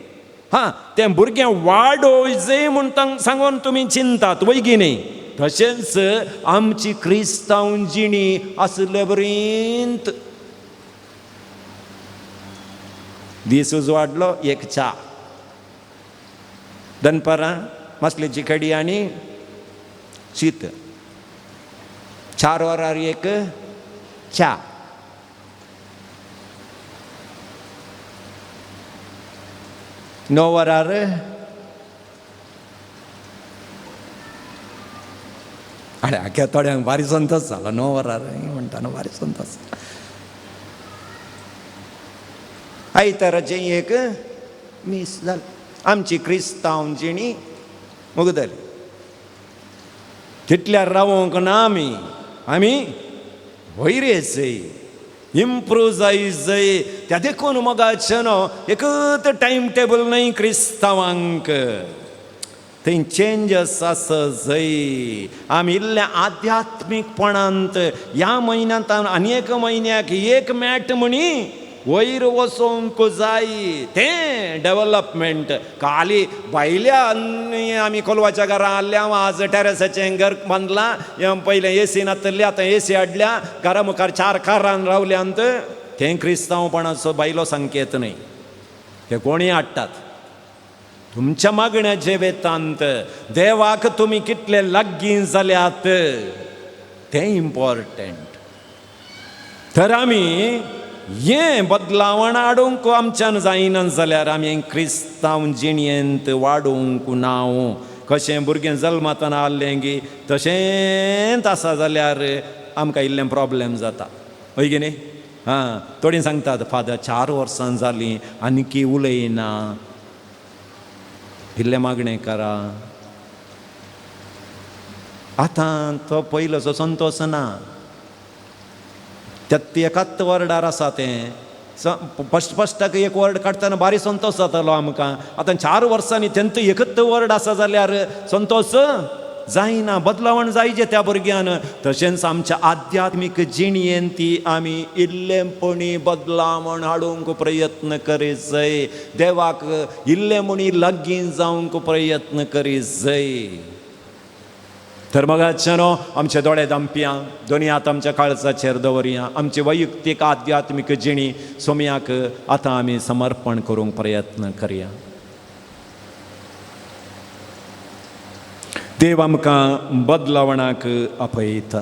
हां तें भुरगें वाडोवजे म्हूण सांगून तुमी चिंतात वय न्ही. तशेंच आमची क्रिस्तांव जिणी आसले बरींत दीस उजवाडलो एक च्या दनपारां मासलेची कडी आनी शीत 4 वरार एक च्या 9 वरार आरे आख्या थोड्यांक भारी संतोश जालो. 9 वरार म्हणटा न्हू, भारी संतोश. आयताराचें एक मीस जालें. आमची क्रिस्तांव जिणी मुगदली. तितल्यार रावोंक ना आमी, आमी वयर येजय, इम्प्रूव जाय. त्या देखून मोगाचें न्हू एकूच टायम टेबल न्हय क्रिस्तांवांक, थंय चेंजस आसा जय. आमी इल्ले आध्यात्मीकपणांत ह्या म्हयन्यांत आनी एक म्हयन्याक एक मॅट म्हणी वयर वचोंक जाय. तें डेवलपमेंट. काली भायल्या आमी कोलवाच्या घरा हाडल्या, आज टॅरसाचें घर बांदलां, पयलें एसी नासली आतां एसी हाडल्या, घरा मुखार 4 कारान रावल्यांत. तें क्रिस्तांवपणाचो भायलो संकेत न्हय, ते कोणीय हाडटात. तुमच्या मागण्याचे वेतांत देवाक तुमी कितले लागीं जाल्यात तें इम्पॉर्टंट. तर आमी हें बदलावण हाडूंक आमच्यान जायना जाल्यार आमी क्रिस्तांव जिणेंत वाडूंक ना. कशें भुरगें जल्मातना आहलें गी तशेंच आसा जाल्यार आमकां इल्लें प्रोब्लेम जाता, हय की न्ही? आं, थोडीं सांगतात फादर 4 वर्सां जालीं आनीकी उलयना, इल्लें मागणें करा. आतां तो पयलोचो संतोश ना, त्यात एकाच वर्डार आसा तें. फस्ट फस्टाक एक वर्ड काडटना भारी संतोश जातालो आमकां. आतां 4 वर्सांनी तेंत एकच वर्ड आसा जाल्यार संतोश जायना. बदलावण जायचे त्या भुरग्यान. तशेंच आमच्या आध्यात्मीक जिणेन ती आमी इल्लेपणी बदलावण हाडूंक प्रयत्न करीत जाय, देवाक इल्लेपणी लागीं जावंक प्रयत्न करीत जाय. तर मोगाचें न्हू आमचे दोळे दामपया, दोनी हात आमच्या काळजाचेर दवरया, आमची वैयक्तीक आध्यात्मीक जिणी सोम्याक आतां आमी समर्पण करूंक प्रयत्न करया. देव आमकां बदलावणाक आपयता.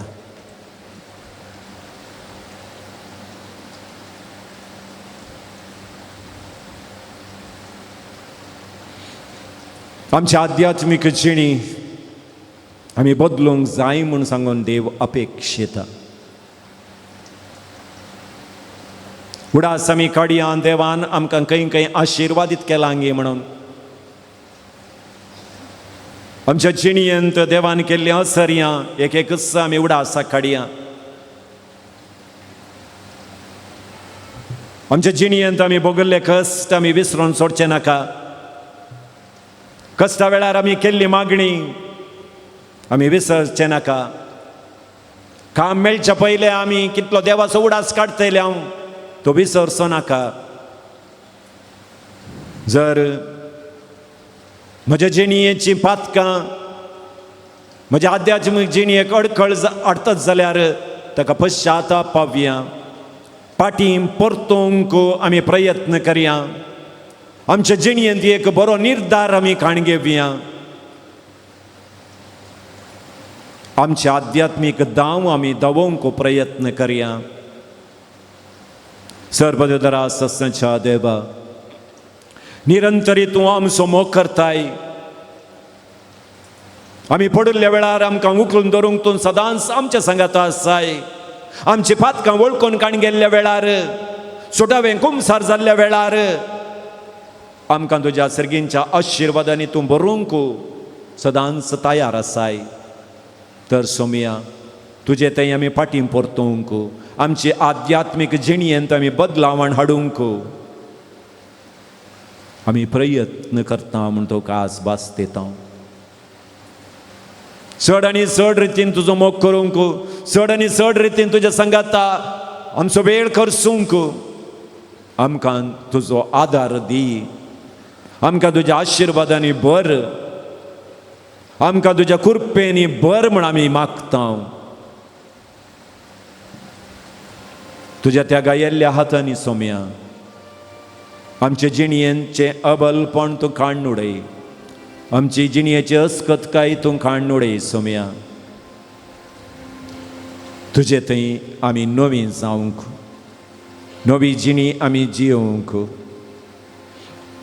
आमची आध्यात्मीक जिणी आमी बदलूंक जाय म्हूण सांगून देव अपेक्षिता. उडास आमी काडया देवान आमकां खंय खंय आशिर्वादीत केलां गे म्हणून. आमच्या जिणेंत देवान केल्लीं असर्यां एक एकच आमी उडासाक काडया. आमच्या जिणेंत आमी भोगल्ले कश्ट आमी विसरून सोडचे नाका. कश्टा वेळार आमी केल्ली मागणी आमी विसरचे नाका. काम मेळच्या पयलें आमी कितलो देवाचो उडास काडटले हांव तो विसरचो नाका. जर म्हज्या जिणेचीं पातकां म्हज्या आध्यात्मीक जिणेक अडखळ हाडटत जाल्यार ताका पश्चाताप पावया, पाटीं परतूंक आमी प्रयत्न करया, आमच्या जिणेंत एक बरो निर्धार आमी काण घेवया, आमच्या आध्यात्मीक दाव आमी दावोवंक प्रयत्न करया. सर्वदरा सस्याच्या देवा, निरंतरी तूं आमचो मोग करताय. आमी पडिल्ल्या वेळार आमकां उखलून धरूंक तूं सदांच आमच्या सांगात आसाय. आमची पातकां वळखून काण गेल्ल्या वेळार, सुटावें कुमसार जाल्ल्या वेळार आमकां तुज्या सर्गींच्या आशिर्वादांनी तूं भरूंक सदांच तयार आसाय. तर सोमया तुजे थंय आमी फाटीं परतूंक, आमची आध्यात्मीक जिणेंत आमी बदलावण हाडूंक आमी प्रयत्न करता म्हूण तुका आज भास दिता. चड आनी चड रितीन तुजो मोग करूंक, चड आनी चड रितीन तुज्या सांगाता आमचो वेळ खर्चूंक आमकां तुजो आदार दी, आमकां तुज्या आशिर्वादांनी भर, आमकां तुज्या कृपेनी भर म्हूण आमी मागता. तुज्या त्या गायल्ल्या हातांनी सोम्या आमचे जिणयेचें अबलपण तूं काडून उडय, आमची जिणयेची अस्कतकाय तूं काडून उडय सोम्या. तुजे थंय आमी नवी जावंक, नवी जिणी आमी जियोवंक,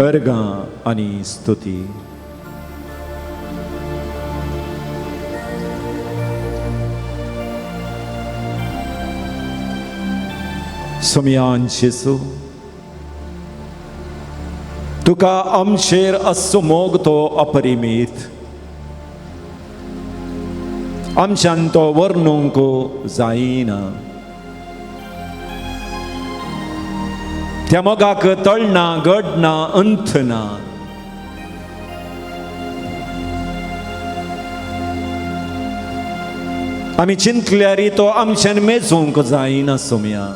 अर्गां आनी स्तुती. सोमयान जेजू, तुका आमचेर आसचो मोग तो अपरिमीत, आमच्यान तो वर्णूंक जायना. त्या मोगाक तळना, घडना, अंत ना. आमी चिंतल्यार तो आमच्यान मेजूंक जायना सोमया.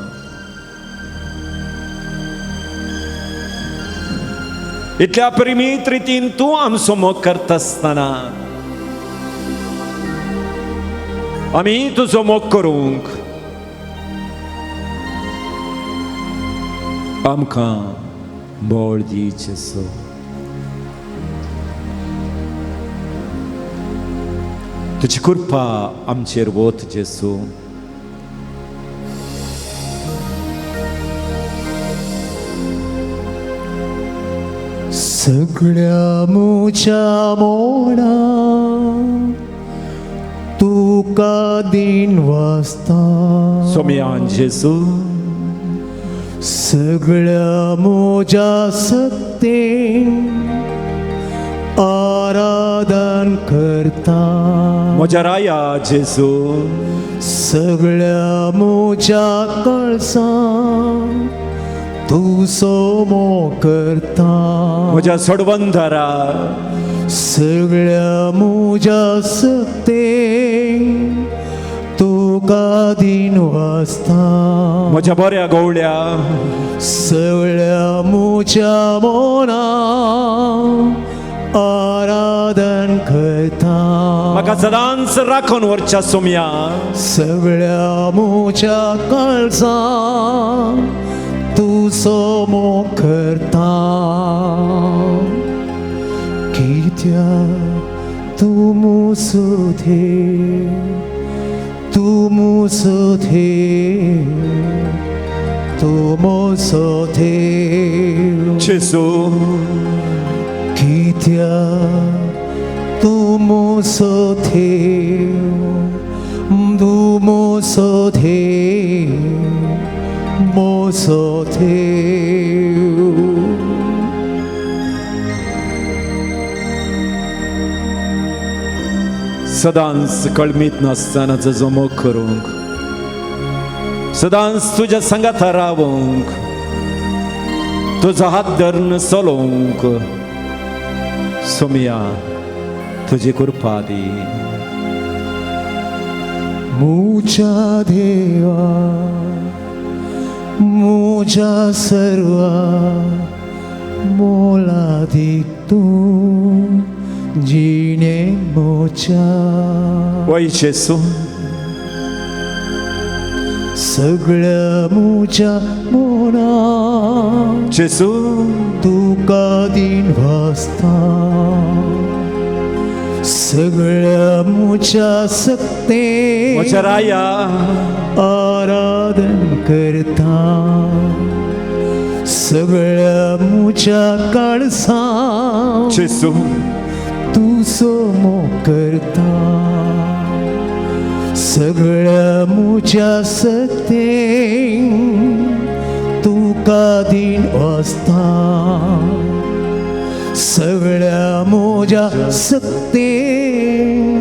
इतल्या परिमीत रितीन तूं आमचो मोग करता आसतना आमी तुजो मोग करूंक आमकां बळ दी जेजू. तुजी कृपा आमचेर वत जेजू. सगळ्या मुच्या मोडा तुका दिन वाजता सोमयान जेजू, सगळ्या म्हज्या सक्तेन आराधन करता. म्हज्या राया जेजू, सगळ्या म्हज्या कळसान तूं सोमो करता. म्हज्या सोडवंदरा, सगळ्या म्हज्या सक्तेन तुका दिन वाजता. म्हज्या बऱ्या गवळ्या, सगळ्या म्हज्या मना आराधन करता. म्हाका सदांच राखून व्हरच्या सोमया. सगळ्या म्हज्या कळसान तूं सोमो करता. कित्याक तूं म्हजो देव, तूं म्हजो देव, तूं म्हजो देव. जेजू, कित्याक तूं म्हजो देव, तूं म्हजो देव, म्हजो देव. सदांच कळमीत नासतना तुजो मोग करूंक, सदांच तुज्या सांगाता रावूंक, तुजो हात धरून चलोवंक सोमया तुजी कृपा दी. म्हज्या देवा, म्हज्या सर्वा मोलादीक तूं जिणे म्हज्या. वय जेजू, सगळ्या म्हज्या मना जेजू तुका दिन वाजता. सगळ्या म्हज्या सक्तेन म्हज्या राया आराधन करता. सगळ्या म्हज्या काळसान जेजू तूं सोमो करता. सगळ्या म्हज्या सक्तेन तुका दिन वाजता. सगळ्या म्हज्या सक्तेन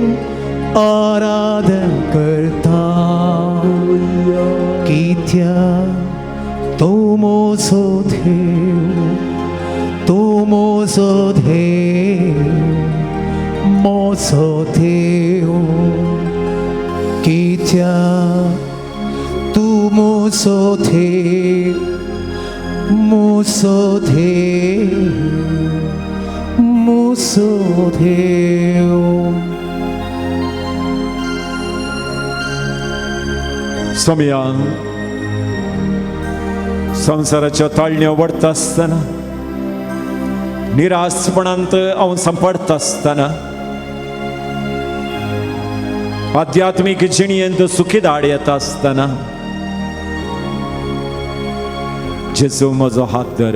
आराधन करता. कित्याक तूं म्हजो देव, तूं म्हजो देव, म्हजो देव. कित्याक तूं म्हजो देव, म्हजो देव, म्हजो देव. सोमया, संवसाराच्यो ताळण्यो वडता आसतना, निराशपणांत हांव सांपडटा आसतना, आध्यात्मीक जिणेंत सुखी धाड येता आसतना जेजू म्हजो हात धर.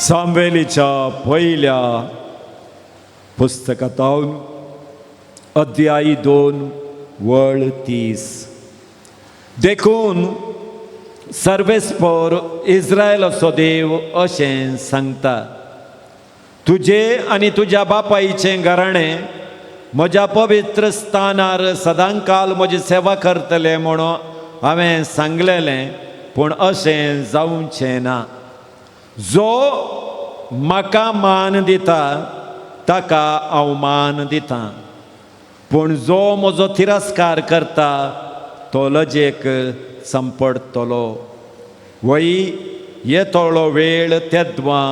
सामुएलीच्या पयल्या पुस्तकांत अध्याय 2 वळ 30. देखून सर्वेस्पोर इस्रायलाचो देव अशें सांगता, तुजे आनी तुज्या बापायचें घराणें म्हज्या पवित्र स्थानार सदांकाल म्हजी सेवा करतले म्हणून हांवें सांगलेलें, पूण अशें जावचें ना. जो म्हाका मान दिता ताका हांव मान दितां, पूण जो म्हजो तिरस्कार करता तो लजेक संपडटलो. वय येतलो वेळ तेद्वां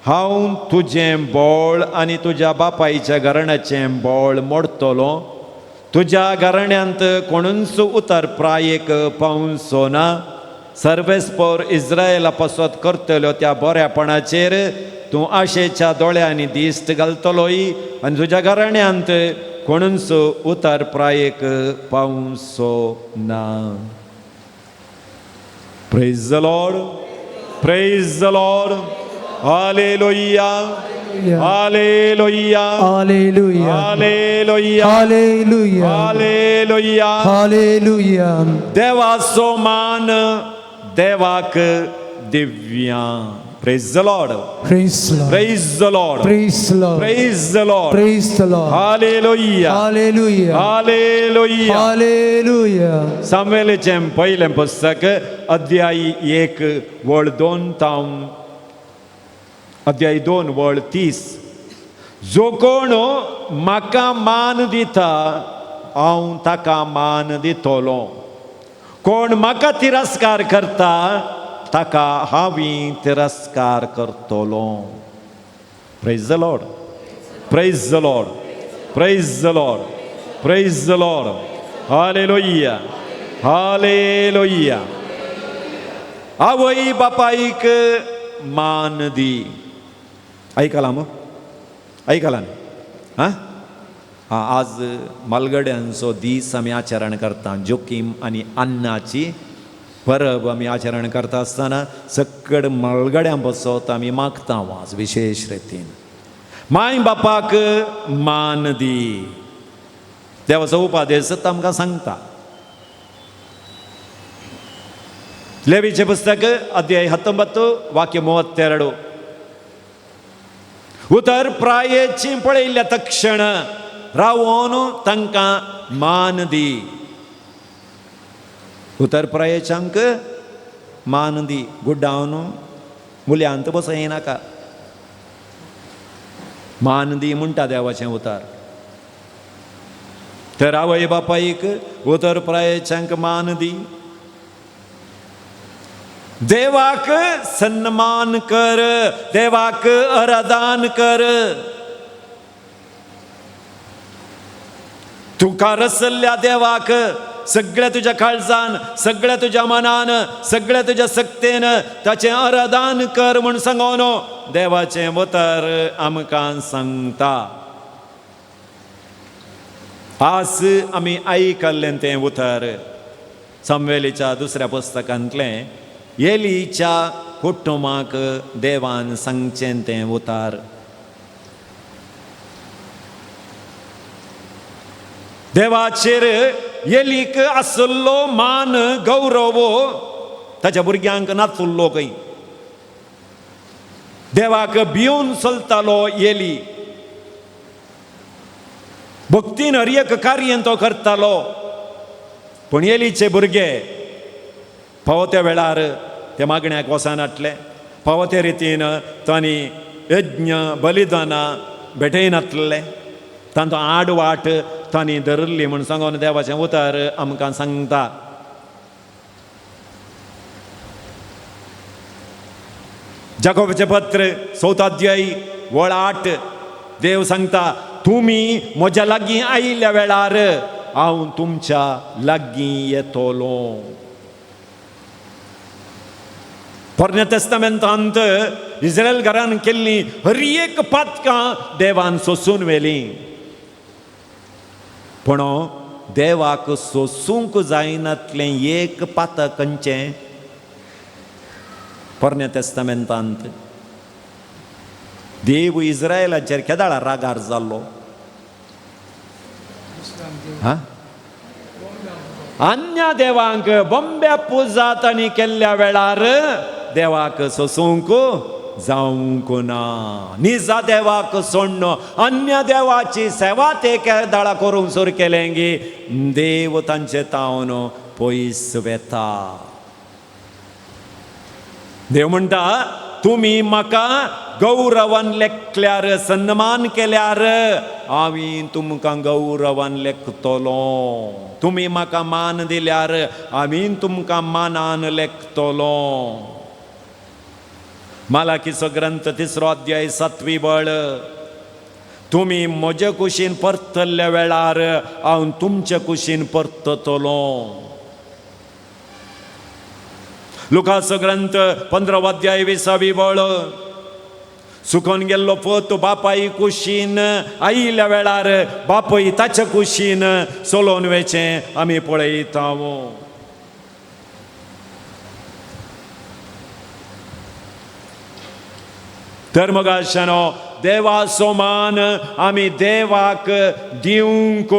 हांव तुजें बोळ आनी तुज्या बापायच्या घराण्याचें बोळ मोडटलो. तुज्या घराण्यांत कोणूच उतर प्रायेक पावचो ना. सर्वेस्पोर इस्रायला पासत करतल्यो त्या बऱ्यापणाचेर तूं आशेच्या दोळ्यांनी दिश्ट घालतलोय आनी तुज्या घराण्यांत कोणूच उतर प्रायेक पावचो ना. Praise the Lord, praise the Lord. Hallelujah, hallelujah, hallelujah, hallelujah, hallelujah, hallelujah. Hallelujah. देवाचो मान देवाक Divya. Praise the Lord, praise Lord, praise the Lord, praise Lord, praise the Lord, praise the Lord. Hallelujah, hallelujah, hallelujah. Hallelujah. सामुएलाचें पयलें पुस्तक अध्याय 1 वळ 2 तावन अध्याय 2 वळ 30. जो कोण म्हाका मान दिता हांव ताका मान दितलो, कोण म्हाका तिरस्कार करता ताका हांव तिरस्कार करतलो. Praise the Lord, praise the Lord, praise the Lord, praise the Lord. Hallelujah, hallelujah. आवय बापायक मान दी. आयकलां मग? आयकलां न्ही? आं आं, आज मालगड्यांचो दीस आमी आचरण करता. जोकीम आनी अन्नाची परब आमी आचरण करता आसतना सकड मालगड्यां बसत आमी मागता आज विशेश रितीन. माय बापाक मान दी. देवाचो उपादेश आमकां सांगता. लेवीचें पुस्तक अध्याय 19 वाक्य 32. उतर प्रायेची पळयल्ल्या तक्षण रावोन तांकां मान दी. उतर प्रायेच्यांक मान दी. गुड्डावन मुल्यांत बसयनाका. मान दी म्हणटा देवाचें उतर. तर आवय बापायक उतर प्रायेच्यांक मान दी. देवाक सन्मान कर, देवाक आराधन कर. तुका रसल्ल्या देवाक सगळ्या तुज्या काळजान, सगळ्या तुज्या मनान, सगळ्या तुज्या सक्तेन ताचें आराधन कर म्हूण सांगोन देवाचें उतर आमकां सांगता. आज आमी आयकल्लें तें उतर सामुएलाच्या दुसऱ्या पुस्तकांतलें एलीच्या कुटुंबाक देवान सांगचें तें उतर. देवाचेर एलीक आसलो मान गौरव ताच्या भुरग्यांक नासलो खंय. देवाक भिवन चलतालो एली. भक्तीन हर एक कार्य तो करतालो. पूण एलीचे भुरगे फावो त्या वेळार ते मागण्याक वचनातले, फावो त्या रितीन तांणी यज्ञ बलिदानां भेटयनातले, तांचो आड वाट तांणी धरिल्ली म्हूण सांगून देवाचें उतर आमकां सांगता. जाकोबाचें पत्र 4 अध्याय वळ 8 देव सांगता, तुमी म्हज्या लागीं आयिल्ल्या वेळार हांव तुमच्या लागीं येतलो. पोरण्या तेस्तामेंतांत इस्रायल घरान केल्ली हर एक पातकां देवान सोसून व्हेली, पूण देवाक सोसूंक जायनातलें एक पातक खंयचें? पोरण्या तेस्तामेंतांत देव इस्रायलाचेर केदाळा रागार जाल्लो? हा, अन्य देवांक बोंब्या पुजा तांणी केल्ल्या वेळार देवाक सोसूंक जावंक ना. निजा देवाक सोडण अन्य देवाची सेवा ते केदाळा करूंक सुरू केलें गी देव तांचे तावन पयस वेता. देव म्हणटा तुमी म्हाका गौरवान लेखल्यार, सन्मान केल्यार हांवें तुमकां गौरवान लेखतलो. तुमी म्हाका मान दिल्यार हांवें तुमकां मानान लेखतलो. मालाकीचो ग्रंथ 3 अध्याय 7वी वळ, तुमी म्हजे कुशीन परतल्ल्या वेळार हांव तुमचे कुशीन परततलो. लुकाचो ग्रंथ 15 अध्याय 20वी वळ, सुकोन गेल्लो पोत बापाय कुशीन आयिल्ल्या वेळार बापूय ताच्या कुशीन चलोवन वेचें आमी पळयता. तर मगाशानो देवाचो मान आमी देवाक दिवंक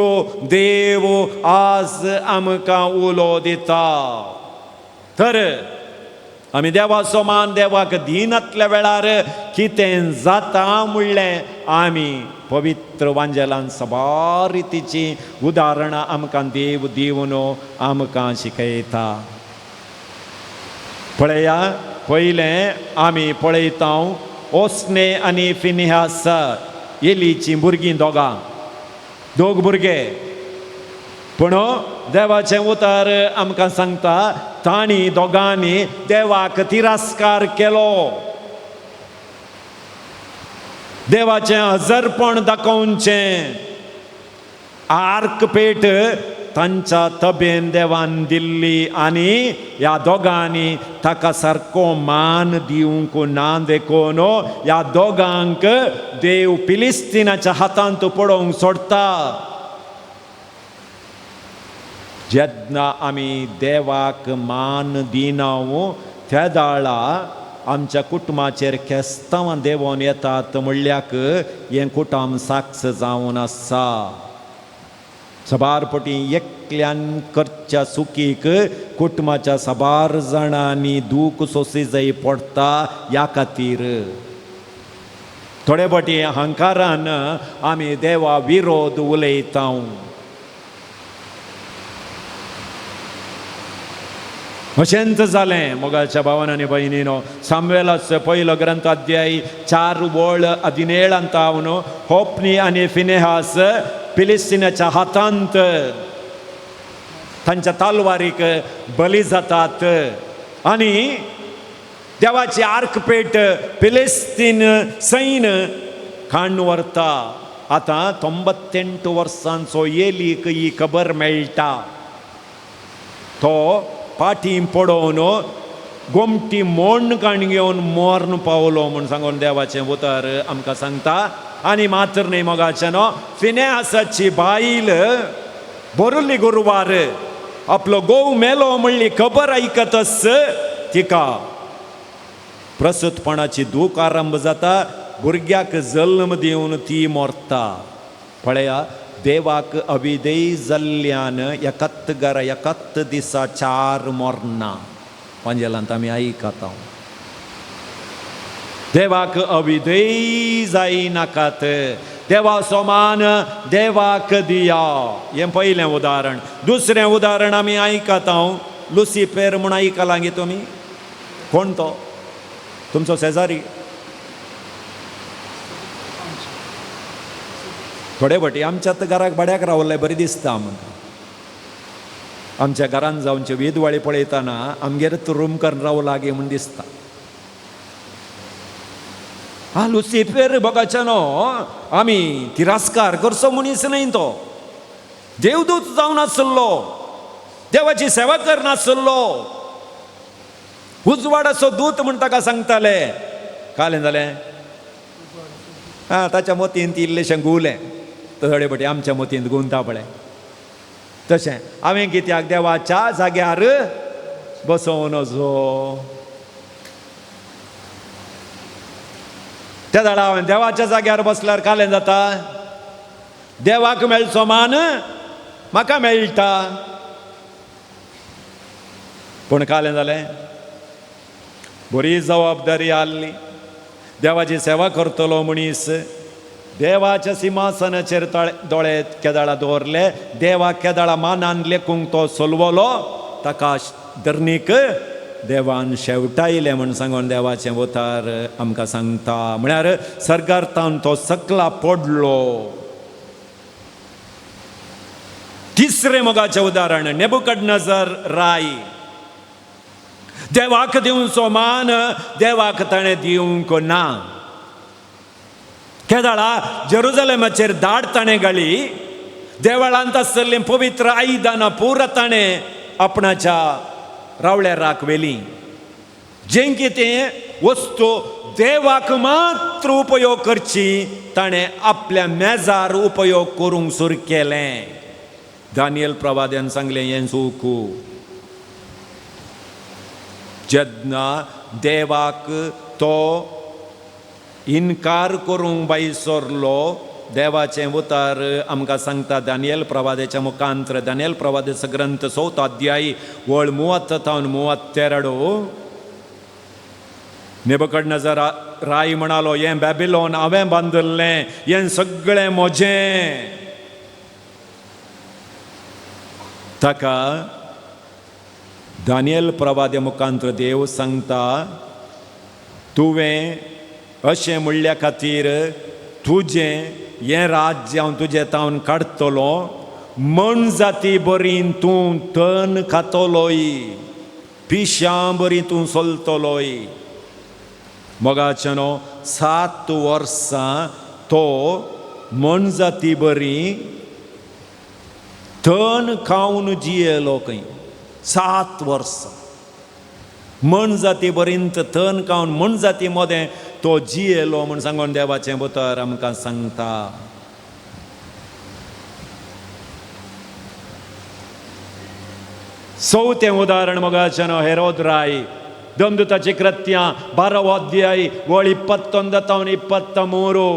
देव आज आमकां उलो दिता. तर आमी देवाचो मान देवाक दिनातल्या वेळार कितें जाता म्हणलें आमी पवित्र वांजेलान साबार रितीचीं उदाहरणां आमकां देव दिवन आमकां शिकयता. पळया, पयलें आमी पळयता ओस्ने आनी फिनिहास एलीचीं भुरगीं दोगां, दोग भुरगे. पूण देवाचें उतर आमकां सांगता तांणी दोगांनी देवाक तिरस्कार केलो. देवाचें हजरपण दाखोवचें आर्क पेट तांच्या तबेन देवान दिल्ली आनी ह्या दोगांनी ताका सारको मान दिवंक ना देखून ह्या दोगांक देव फिलिस्तीनाच्या हातांत पडोवंक सोडटा. जेन्ना आमी देवाक मान दिना त्या दाळा आमच्या कुटुंबाचेर केस्तांवां देवोन येतात म्हणल्याक हें कुटुंब साक्ष जावन आसा. साबार पटी एकल्यान करच्या चुकीक कुटुंबाच्या साबार जाणांनी दूख सोंसी जाय पडटा. ह्या खातीर थोडे फावटी अहंकारान आमी देवा विरोध उलयता. अशेंच जालें मोगाच्या भावान आनी भयणीनो. सामुएलाचो पयलो ग्रंथ अध्याय 4 वळ 17 तावन होपनी आनी फिनेहास फिलिस्तीनाच्या हातांत तांच्या तालवारीक बली जातात आनी देवाची आर्कपेट फिलिस्तीन सैन काण्ण व्हरता. आतां 98 वर्सांचो एलीक ही खबर मेळटा. तो पाटी पडोवन गोमटी मोण्ण काण घेवन मर्ण पावलो म्हूण सांगून देवाचें उतर आमकां सांगता. आनी मात्र न्हय मोगाचें न्हू, फिनेहासाची बायल बरुल्ली गुरवार आपलो घोव मेलो म्हणली खबर आयकतच तिका प्रसूतपणाची दूख आरंभ जाता. भुरग्याक जल्म दिवन ती मरता. पळया, देवाक अविदेय जाल्ल्यान एकाच घरा एकाच दिसा 4 मरणां वांजेलांत आमी आयकता. देवाक अविदेय जायनाकात, देवाचो मान देवाक दिया. हें पयलें उदाहरण. दुसरें उदाहरण आमी आयकता लुसिफेर म्हूण आयकलां गे तुमी? कोण तो? तुमचो शेजारी. थोडे फावटी आमच्यात घराक भाड्याक रावल्ले बरी दिसता आमकां. आमच्या घरान जावचे विदवाळी पळयतना आमगेरच रूम करून रावला गे म्हूण दिसता. हा लुसिफेर बघाच्या न्हू, आमी तिरस्कार करचो मनीस न्हय तो. देवदूत जावन आसलो, देवाची सेवा करनासलो, उजवाडाचो दूत म्हूण ताका सांगताले. कालें जालें आं, ताच्या मतींत इल्लेशें गुवलें. थोडे फावटी आमच्या मतींत गुंता पळय तशें हांवें कित्याक देवाच्या जाग्यार बसोवन वचो. त्या जाणा हांवें देवाच्या जाग्यार बसल्यार कालें जाता, देवाक मेळचो मान म्हाका मेळटा. पूण कालें जालें, बरी जबाबदारी आहली, देवाची सेवा करतलो मनीस देवाच्या सिंहासनाचेर दोळे केदाळा दवरले, देवाक केदाळा मानान लेखूंक तो सोलवलो, ताका धरणीक देवान शेवटायलें म्हूण सांगून देवाचें उतार आमकां सांगता. म्हळ्यार सर्गार्थान तो सकला पडलो. तिसरें मोगाचें उदाहरण नेबुकदनेझर राय. देवाक दिवचो मान देवाक ताणें दिवंक ना. केदाळा जेरुजलेमाचेर दाड ताणें घाली, देवळांत आसलें पवित्र आयदनां पुरा ताणें आपणाच्या रावळेराक व्हेली. जें कितें वस्तू देवाक मात्र उपयोग करची ताणें आपल्या मेजार उपयोग करूंक सुरू केलें. दानियल प्रवाद्यान सांगलें हें चूक. जेन्ना देवाक तो इनकार करूंक भायर सरलो, देवाचें उतार आमकां सांगता दानियल प्रवाद्याच्या मुखांत्र, दानियल प्रवाद्याचो ग्रंथ 4 अध्याय वळ 30 तावन 32. नेबुकदनेझर राय म्हणालो, हें बॅबिलोन हांवें बांदिल्लें, हें सगळें म्हजें. ताका दानियल प्रवाद्या मुखांत्र देव सांगता, तुवें अशें म्हणल्या खातीर तुजें हें राज्य हांव तुजें तावन काडटलो, मन जाती बरी तूं तन खातलोय, पिश्यां बरी तूं चलतलोय. मोगाचें न्हू 7 वर्सां तो मन जाती बरी तन खावन जियेलो खंय. 7 वर्सां मन जाती बरींत तन खावन मन जाती मदें तो जियेलो म्हूण सांगून देवाचें उतर आमकां सांगता. चवथें उदाहरण मोगाचें न्हू हेरोद राय. दमदूताची कृत्यां 12 अध्याय वळ 21 तावन 23.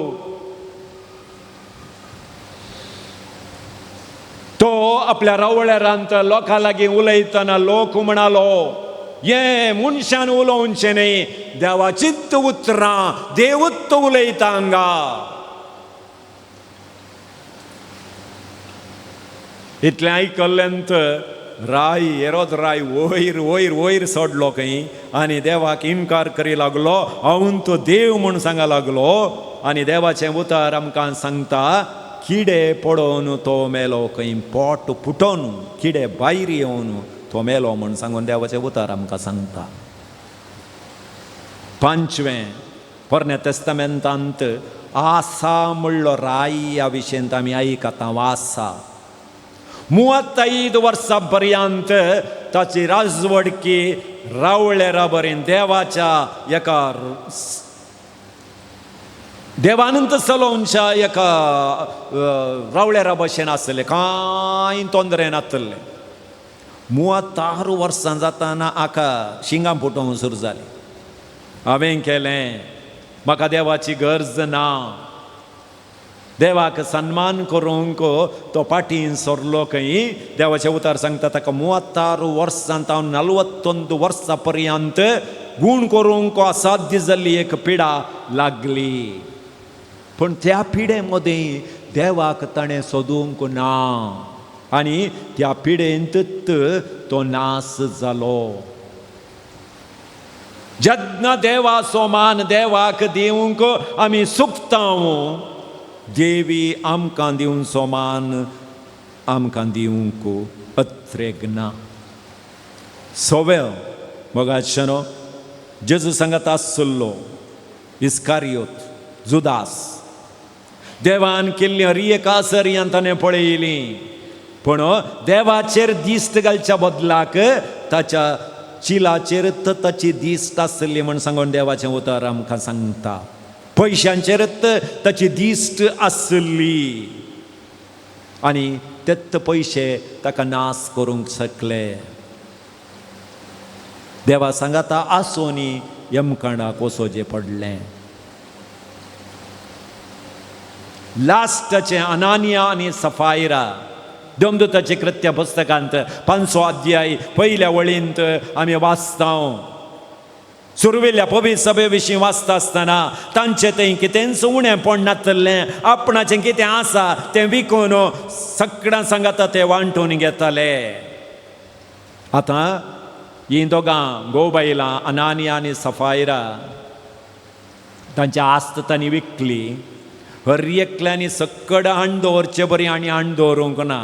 तो आपल्या रावळेरांत लोकां लागीं उलयतना लोक म्हणालो, हें मनशान उलोवचें न्ही, देवाचीच उतरां, देवूच उलयता हांगा. इतलें आयकल्ल्यान राय हेरोद राय वयर वयर वयर सोडलो खंय आनी देवाक इनकार करी लागलो. हांव तो देव म्हूण सांगा लागलो. आनी देवाचें उतर आमकां सांगता, किडे पडोवन तो मेलो खंय, पोट फुटोवन किडे भायर येवन तो मेलो म्हूण सांगून देवाचें उतर आमकां सांगता. 5वें पोरण्या तेस्तामेंतांत आसा म्हणलो राय ह्या विशयांत आमी आयकता. आसा 35 वर्सां पर्यंत ताची राजवडकी रावळेरा बरेन देवाच्या एका देवानंत चलोवच्या एका रावळेरा भशेन आसलें, कांय तोंदरे नासलें. 36 वर्सां जाताना आका शिंगां फुटोवंक सुरू जालीं. हांवें केलें, म्हाका देवाची गरज ना. देवाक सन्मान करूंक तो पाटीन सरलो खंय. देवाचें उतर सांगता ताका 36 वर्सां तावन 41 वर्सां पर्यंत गूण करूंक असाध्य जाल्ली एक पिडा लागली. पूण त्या पिडे मदीं देवाक ताणें सोदूंक ना आनी त्या पिडेंतच तो नास जालो. जेन्ना देवाचो मान देवाक दिवंक आमी सुकतांव, देवी आमकां दिवचो मान आमकां दिवंक अत्रेग ना. सव्या मोगाचें न्हू जेजू सांगात आसलो इस्कारियोत जुदास. देवान केल्ली हरी एका सरयान ताणें पळयली, पूण देवाचेर दिश्ट घालच्या बदलाक ताच्या चिलाचेर ताची दिश्ट आसली म्हूण सांगून देवाचें उतर आमकां सांगता. पयशांचेरच ताची दिश्ट आसली आनी तेच पयशे ताका नाश करूंक शकले. देवा सांगाता आसोनी यमकणाक वचोचें पडलें. लास्टाचें अनानिया आनी सफायरा, देमदूताचे कृत्य पुस्तकांत 5 अध्याय पयल्या वळींत आमी वाचता. सुरवेल्या पवित्र सभे विशीं वाचता आसतना तांचें थंय कितेंच उणेंपण नातलें, आपणाचें कितें आसा तें विकून सगळ्यां सांगाता ते वांटून घेताले. आतां हीं दोगां घोव बायलां अनानिया आनी सफायरा तांची आस्त तांणी विकली. हर एकल्यांनी सकड हाण दवरचे बरी आनी हाण दवरूंक ना,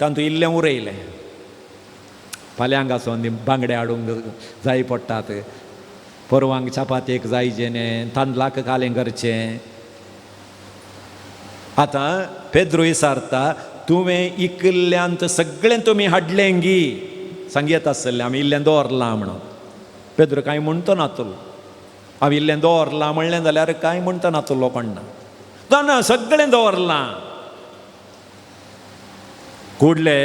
तातूंत इल्लें उरयलें. फाल्यांक आसून बांगडे हाडूंक जाय पडटात, परवांक चपातेक जाय जेणे, तांदळाक कालें करचें. आतां पेद्रू विचारता, तुवें इकल्ल्यांत सगळें तुमी हाडलें गी? सांगयत आसलें आमी इल्लें दवरलां म्हणून. पेद्रू कांय म्हणतो नातलो, हांव इल्लें दवरलां म्हणलें जाल्यार कांय म्हणटा नातलो कोण ना, ना सगळें दवरलां. कुडले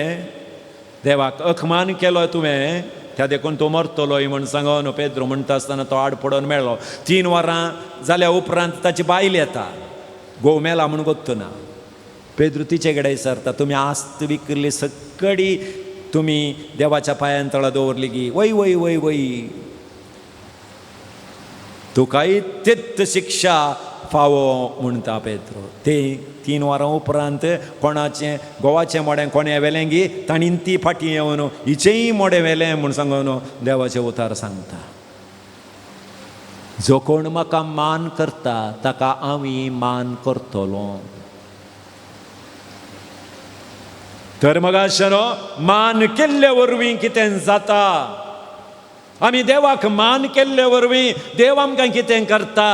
देवाक अखमान केलो तुवें, त्या देखून तूं मरतलोय म्हण सांगून पेद्रू म्हणटा आसतना तो आड पडून मेळ्ळो. 3 वरां जाल्या उपरांत ताची बायल येता, घोव मेला म्हूण गोत्तना. पेद्रू तिचे कडेन विचारता, तुमी आस्त विकल्ली सगळी तुमी देवाच्या पांयान तळा दवरली गी? वय वय वय वय, तुकाय तीच शिक्षा फावो म्हणटा पेद्रू. ते 3 वरां उपरांत कोणाचें घोवाचें मोडें कोणें व्हेलें गी, तांणी ती फाटीं येवन हिचेंय मोडें व्हेलें म्हूण सांगून देवाचें उतार सांगता. जो कोण म्हाका मान करता ताका हांवूय मान करतलो. तर मगाशनो मान केल्ले वरवीं कितें जाता? आमी देवाक मान केल्ले वरवीं देव आमकां कितें करता?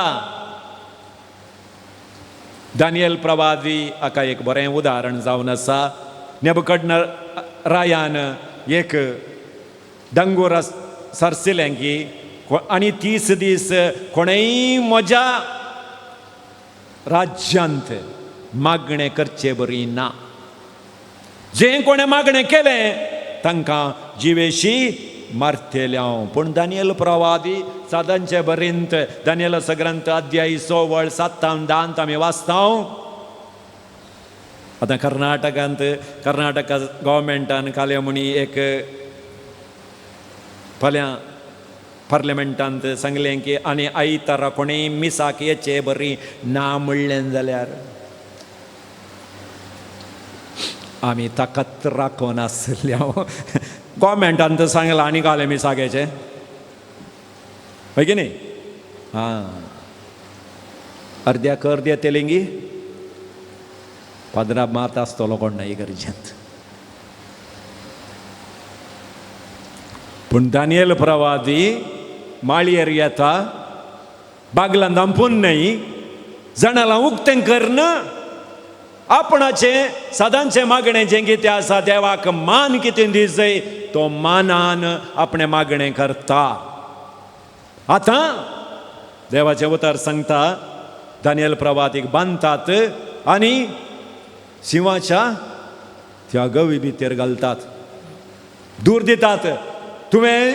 दानियल प्रवादी हाका एक बरें उदाहरण जावन आसा. नेबुकदनेझर रायान एक डंगूर सरसिलें की आनी 30 दीस कोणेय म्हज्या राज्यांत मागणें करचे बरी ना. जें कोणें मागणें केलें तांकां जिवेशी मारतले हांव. पूण दानियल प्रवादी सादांचे बरींत दानियलाचो ग्रंथ अध्याय 6 7 10 आमी वाचता. आतां कर्नाटकांत कर्नाटका गव्हर्मेंटान काले म्हणी एक फाल्यां पार्लमेंटांत सांगलें की आनी आयतारा कोणेय मिसाक येचे बरी ना म्हणलें जाल्यार आमी ताकत राखून आसल्या. गव्हर्मेंटान तर सांगलां आनी घालें मिसाक येचें, हय की न्ही? आं, अर्द्याक अर्द येतलें गी, पाद्रा मात आसतलो कोण ना इगर्जेंत. पूण दानियल प्रवादी माळयेर येता, बागलां धांपून न्हय, जणालां उक्तें करन आपणाचें सदांचें मागणें जें कितें आसा देवाक मान कितें दिसय तो मानान आपणें मागणें करता. आतां देवाचें उतर सांगता दानियल प्रवादीक बांदतात आनी शिंवाच्या त्या गवी भितर घालतात, दूर दितात. तुवें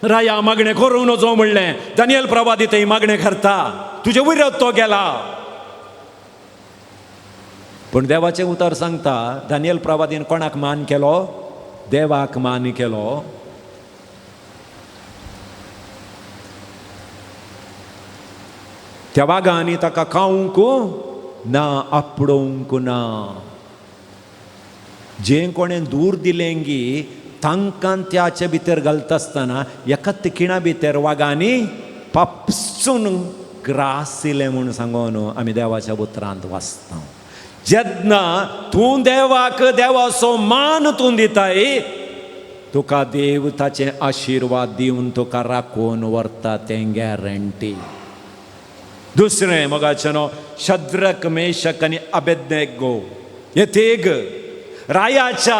राया मागणें करूं नजो म्हणलें, दानियल प्रवादी थंय मागणें करता, तुजे वयर तो गेला. पूण देवाचें उतर सांगता दानियल प्रवादीन कोणाक मान केलो? देवाक मान केलो. त्या वागांनी ताका खावंक ना, आपडोवंक ना. जें कोणें दूर दिलें गी तांकां त्याचे भितर घालता आसतना एकाच खिणा भितर वागांनी पापसून ग्रासिलें म्हूण सांगून आमी देवाच्या उतरांत वाचता. जेन्ना तूं देवाक देवाचो मान तूं दिताय, तुका देव ताचे आशिर्वाद दिवन तुका राखून व्हरता, तें गॅरंटी. दुसरें मोगाचें न्हू, शद्रक मेशक आनी अबेदनेगो हे तेग रायाच्या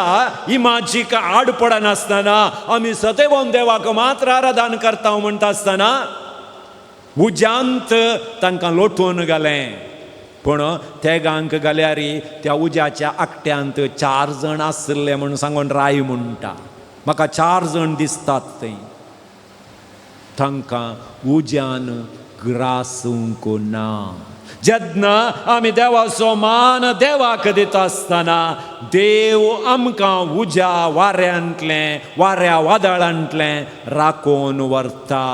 इमाजीक आड पडनासतना आमी सदैव देवाक मात्र आराधन करता म्हणटा आसतना उज्यांत तांकां लोटून घालें. पूण तेगांक घाल्यार त्या उज्याच्या आकट्यांत 4 जाण आसले म्हूण सांगून राय म्हणटा. म्हाका 4 जाण दिसतात थंय, तांकां उज्यान ग्रासूंक ना. जेन्ना आमी देवाचो मान देवाक दिता आसतना देव आमकां उज्या वाऱ्यांतलें, वाऱ्या वादळांतलें राखून व्हरता.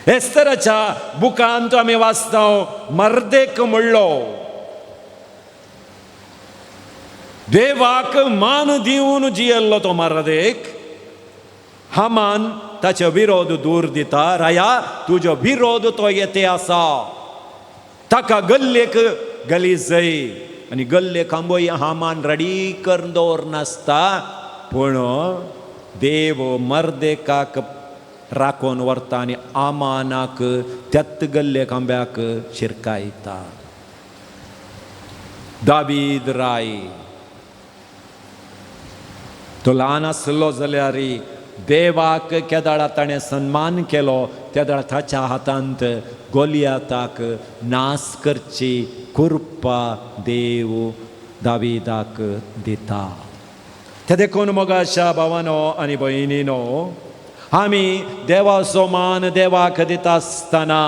एस्तराच्या बुकांत आमी वाचता, मर्देक म्हणलो देवाक मान दिवन जियेल्लो तो मर्देक. हामान ताचो विरोध दूर दिता, राया तुजो विरोध तो येते आसा, ताका गल्लेक गली जय. आनी गल्ले खांबोय हामान रडी करून दवरनासता, पूण देव मर्देकाक राखून व्हरता आनी आमानाक त्याच गल्ले खांब्याक शिरकायता. दावीद राय तो ल्हान आसलो जाल्यार देवाक केदाळा ताणें सन्मान केलो, तेदाळा ताच्या हातांत गोलियाताक नास करची कृपा देव दावीदाक दिता. ते देखून मोगाच्या भावानो आनी भयणीनो, आमी देवाचो मान देवाक दिता आसतना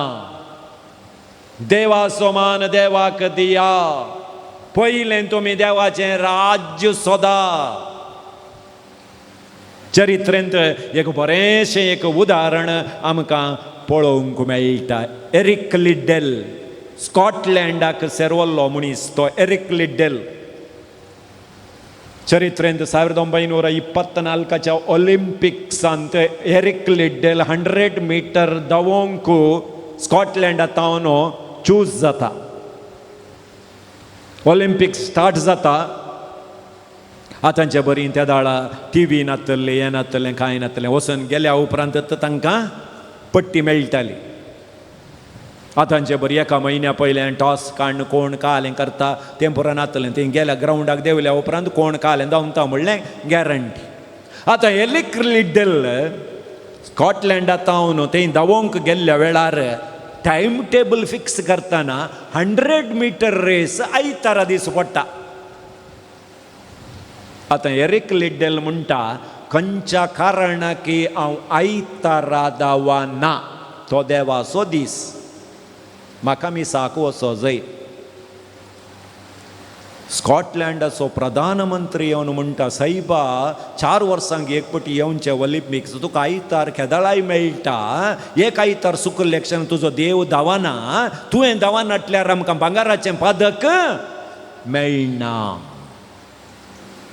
देवाचो मान देवाक दिया. पयलें तुमी देवाचें राज्य सोदा. चरित्रेंत एक बरेंशें एक उदाहरण आमकां पळोवंक मेळटा. एरिक लिड्डेल, स्कॉटलँडाक सेरवल्लो मनीस तो एरिक लिड्डेल. ಚರಿತ್ರೆಂದು 1924 ಒಲಿಂಪಿಕ್ಸ್ ಅಂತ ಎರಿಕ್ ಲಿಡ್ಡೆಲ್ 100 मीटर धांवंक स्कॉटलँडा तावन चूज जाता. ऑलिम्पिक्स स्टार्ट जाता. आतांचे बरी त्या दाळा टी व्ही नातले, हें नातलें, कांय नातलें. वचून गेल्या उपरांत तांकां पट्टी मेळटाली. आतांचे बरी एका म्हयन्या पयल्यान टॉस काडून कोण कालें करता तें पुरो नातलें. थंय गेल्या ग्रावंडाक देंवल्या उपरांत कोण कालें धांवता म्हणलें गॅरंटी. आतां एलिक लिड्डल स्कॉटलँडा तावन थंय धांवंक गेल्ल्या वेळार टायम टेबल फिक्स करतना 100 मीटर रेस आयतारा दीस पडटा. आतां एरिक लिड्डल म्हणटा, खंयच्या कारणाकी हांव आयतारा धांवना, तो देवाचो दीस, म्हाका मिसाक वचो जाय. स्कॉटलँडाचो प्रधानमंत्री येवन म्हणटा, सायबा 4 वर्सांक एक पटी येवचे ऑलिम्पिक्स, तुका आयतार केदळाय मेळटा, एक आयतार सुकल्ले क्षण तुजो देव धांवना, तुवें धांवनाटल्यार आमकां भांगराचें पदक मेळना.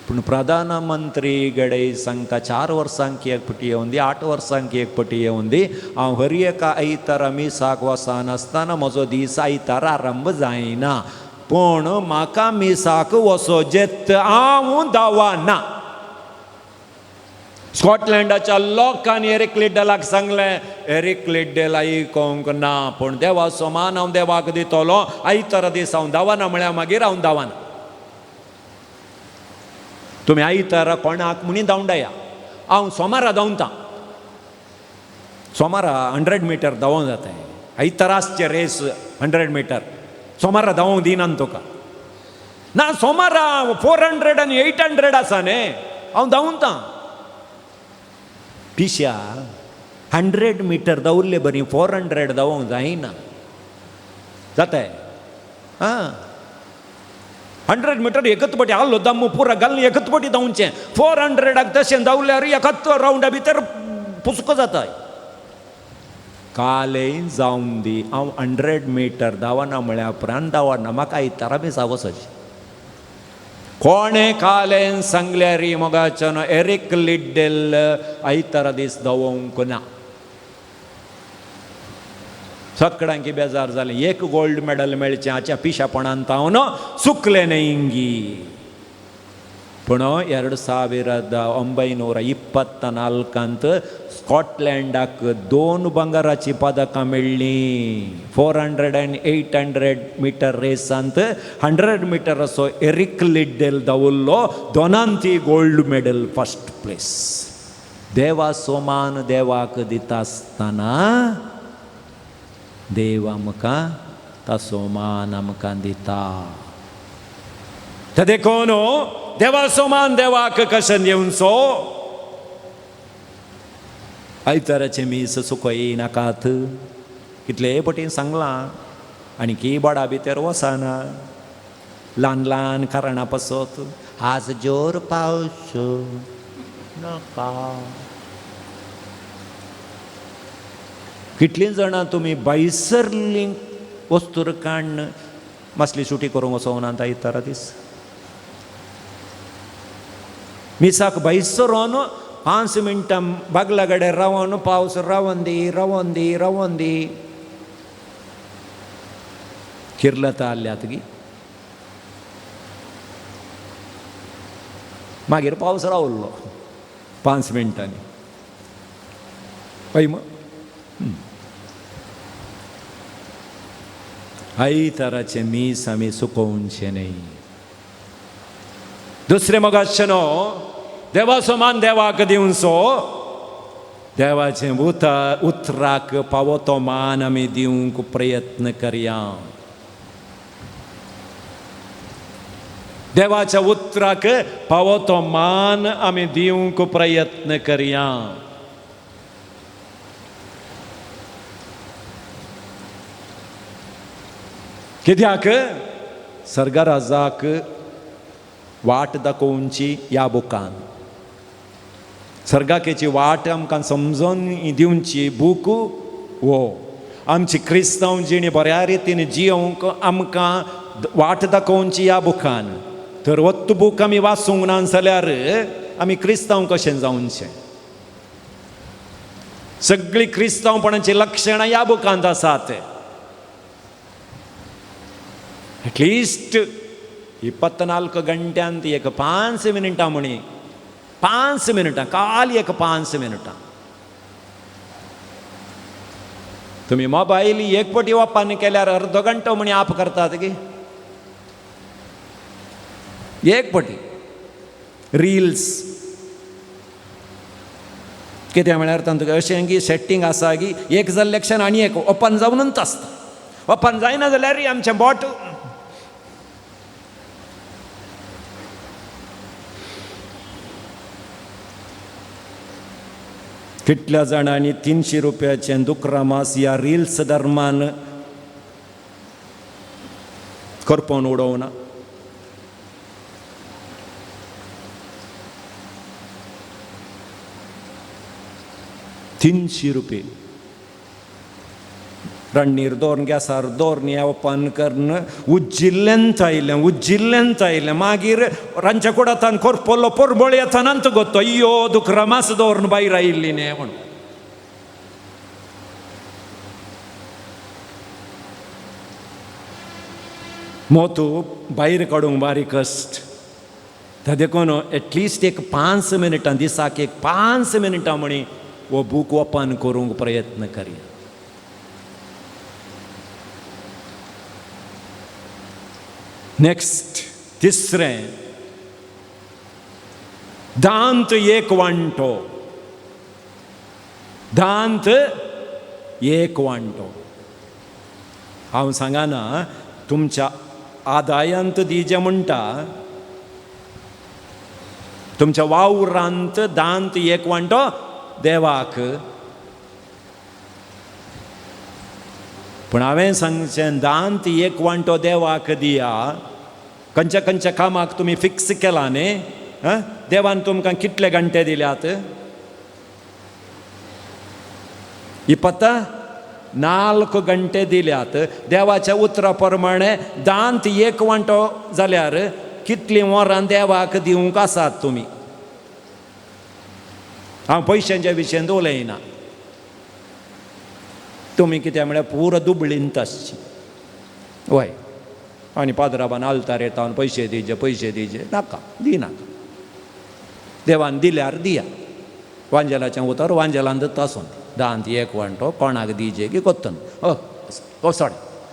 पूण प्रधानमंत्री गडे सांगता, 4 वर्सांक एक पटी येवन दी, 8 वर्सांक एक पटी येवन दी, हांव हर एका आयतारा मिसाक वचनासतना म्हजो दीस आयतार आरंभ जायना, पूण म्हाका मिसाक वचोजेत, हांव धांवना. स्कॉटलँडाच्या लोकांनी एरिक लिड्डलाक सांगलें, एरिक लिड्डल आयकोंक ना, पूण देवाचो मान हांव देवाक दितलो, आयतारा दीस हांव धांवना म्हळ्यार मागीर हांव धांवना. तुमी आयतारा कोणाक म्हणी धांवडाया, हांव सोमारा धांवता, सोमारा 100 मीटर धांवोंक जाता, आयतारा आसचे रेस 100 मीटर, सोमारा धांवोंक दिना तुका ना, सोमारा 400 आनी 800 आसा न्ही, हांव धांवता. पिश्या 100 मीटर धांवल्ले बरी 400 धांवोंक जायना, जाताय आं. 100 मीटर एकच पटी आहलो दम्मू पुरा घालून एकच पटी धांवचें, 400 तशें धांवल्यार एकाच रावंडा भितर पुसको जाता. कालेय जावन दी, हांव 100 मीटर धांवना म्हळ्या उपरांत धांवना, म्हाका आयतारा मिसा वचोचें. कोणें कालेन सांगल्यार मोगाच्यान एरिक लिड्डेल आयतारा दीस धांवोंक ना. सगळ्यांकी बेजार जालें, एक गोल्ड मेडल मेळचें हाच्या पिशापणान तावन चुकलें न्ही. पूण 1924 स्कॉटलँडाक 2 भांगराचीं पदकां मेळ्ळीं. 400 आनी 800 मीटर रेसांत 100 मीटर असो एरिक लिड्डेल धांवल्लो, दोनांती गोल्ड मेडल फर्स्ट प्लेस. देवाचो मान देवाक दिता आसतना देव आमकां ताचो मान आमकां दिता. ते देखून देवाचो मान देवाक कशें दिवचो? आयताराचें मीस चुकय नाकात, कितले पटीन सांगलां. आनी किबोर्डा भितर वचना ल्हान ल्हान कारणां पासत आज जोर पावस नाका. कितलीं जाणां तुमी भायसरलीं वस्तूर काडून मासली सुटी करूंक वचोना आयतारा दीस मिसाक भायसरोन 5 मिनटां बागला कडेन रावन पावस रावन दी रावन दी रावन दी किर्लता आसल्यात गी. मागीर पावस रावल्लो 5 मिनटांनी. हय मग आयताराचें मीस आमी चुकोवचें न्हय. दुसरें मोगाचें न्हू देवाचो मान देवाक दिवचो, देवाचें उतराक पावो तो मान आमी दिवंक प्रयत्न करया. देवाच्या उतराक पावो तो मान आमी दिवंक प्रयत्न करया. कित्याक सर्गराजाक वाट दाखोवची ह्या बुकान, सर्गाकेची वाट आमकां समजून दिवची बूक हो आमची क्रिस्तांव जिणी बऱ्या रितीन जियोंक आमकां वाट दाखोवची ह्या बुकान. तर वत्त बूक आमी वाचूंक ना जाल्यार आमी क्रिस्तांव कशें जावचें? सगळीं क्रिस्तांवपणाचीं लक्षणां ह्या बुकांत आसात. एटलिस्ट 24 घंट्यांत एक 5 मिनटां म्हणी 5 मिनटां काल एक 5 मिनटां तुमी मोबायल एक पटी ओपन केल्यार अर्दो घंटो म्हणी आप करतात की एक पटी रिल्स कितें म्हळ्यार तांतूं अशें की सेटींग आसा की एक जाल्लें क्षण आनी एक ओपन जावनूच आसता. ओपन जायना जाल्यार आमचें बोट कितल्या जाणांनी 300 रुपयाचें दुकरामास ह्या रिल्स धर्मान करपोवन उडोवना. $300 रुपये रणनीर दवरून गॅसार दवरून हें ओपन करून उज्जिल्ल्यान आयलें उज्जिल्ल्यान आयलें. मागीर रांदच्या कुडांतान कोरपोल्लो पोरबळ येतानांत गोतो अय्यो दुकरामास दवरून भायर आयिल्ली न्ही म्हणून. मोतू भायर काडूंक बारीक कश्ट. देखून एटलिस्ट एक 5 मिनटां दिसाक एक 5 मिनटां म्हणी हो बूक ओपन करूंक प्रयत्न करया. नेक्स्ट तिसरें दांत एक वांटो. दांत एक वांटो. हांव सांगना तुमच्या आदायांत दिजे म्हणटा, तुमच्या वावरांत दांत एक वांटो देवाक. पूण हांवें सांगचें दांत एक वांटो देवाक दिया. खंयच्या खंयच्या कामाक तुमी फिक्स केला न्ही? देवान तुमकां कितले घंटे दिल्यात? 24 घंटे दिल्यात. देवाच्या उतरा प्रमाणे दांत एक वांटो जाल्यार कितलीं वरां देवाक दिवंक आसात तुमी? हांव पयशांच्या विशयांत उलयना. तुमी कितें म्हळ्यार पुरो दुबळींत आसची. वय आनी पाद्राबान आल्तार येता पयशे दिजे पयशे दिजे नाका दिनाका. देवान दिल्यार दिया. वांजेलाचें उतर वांजेलांतच आसून दांत एक वांटो कोणाक दिजे की कोत्तन ओ सोड.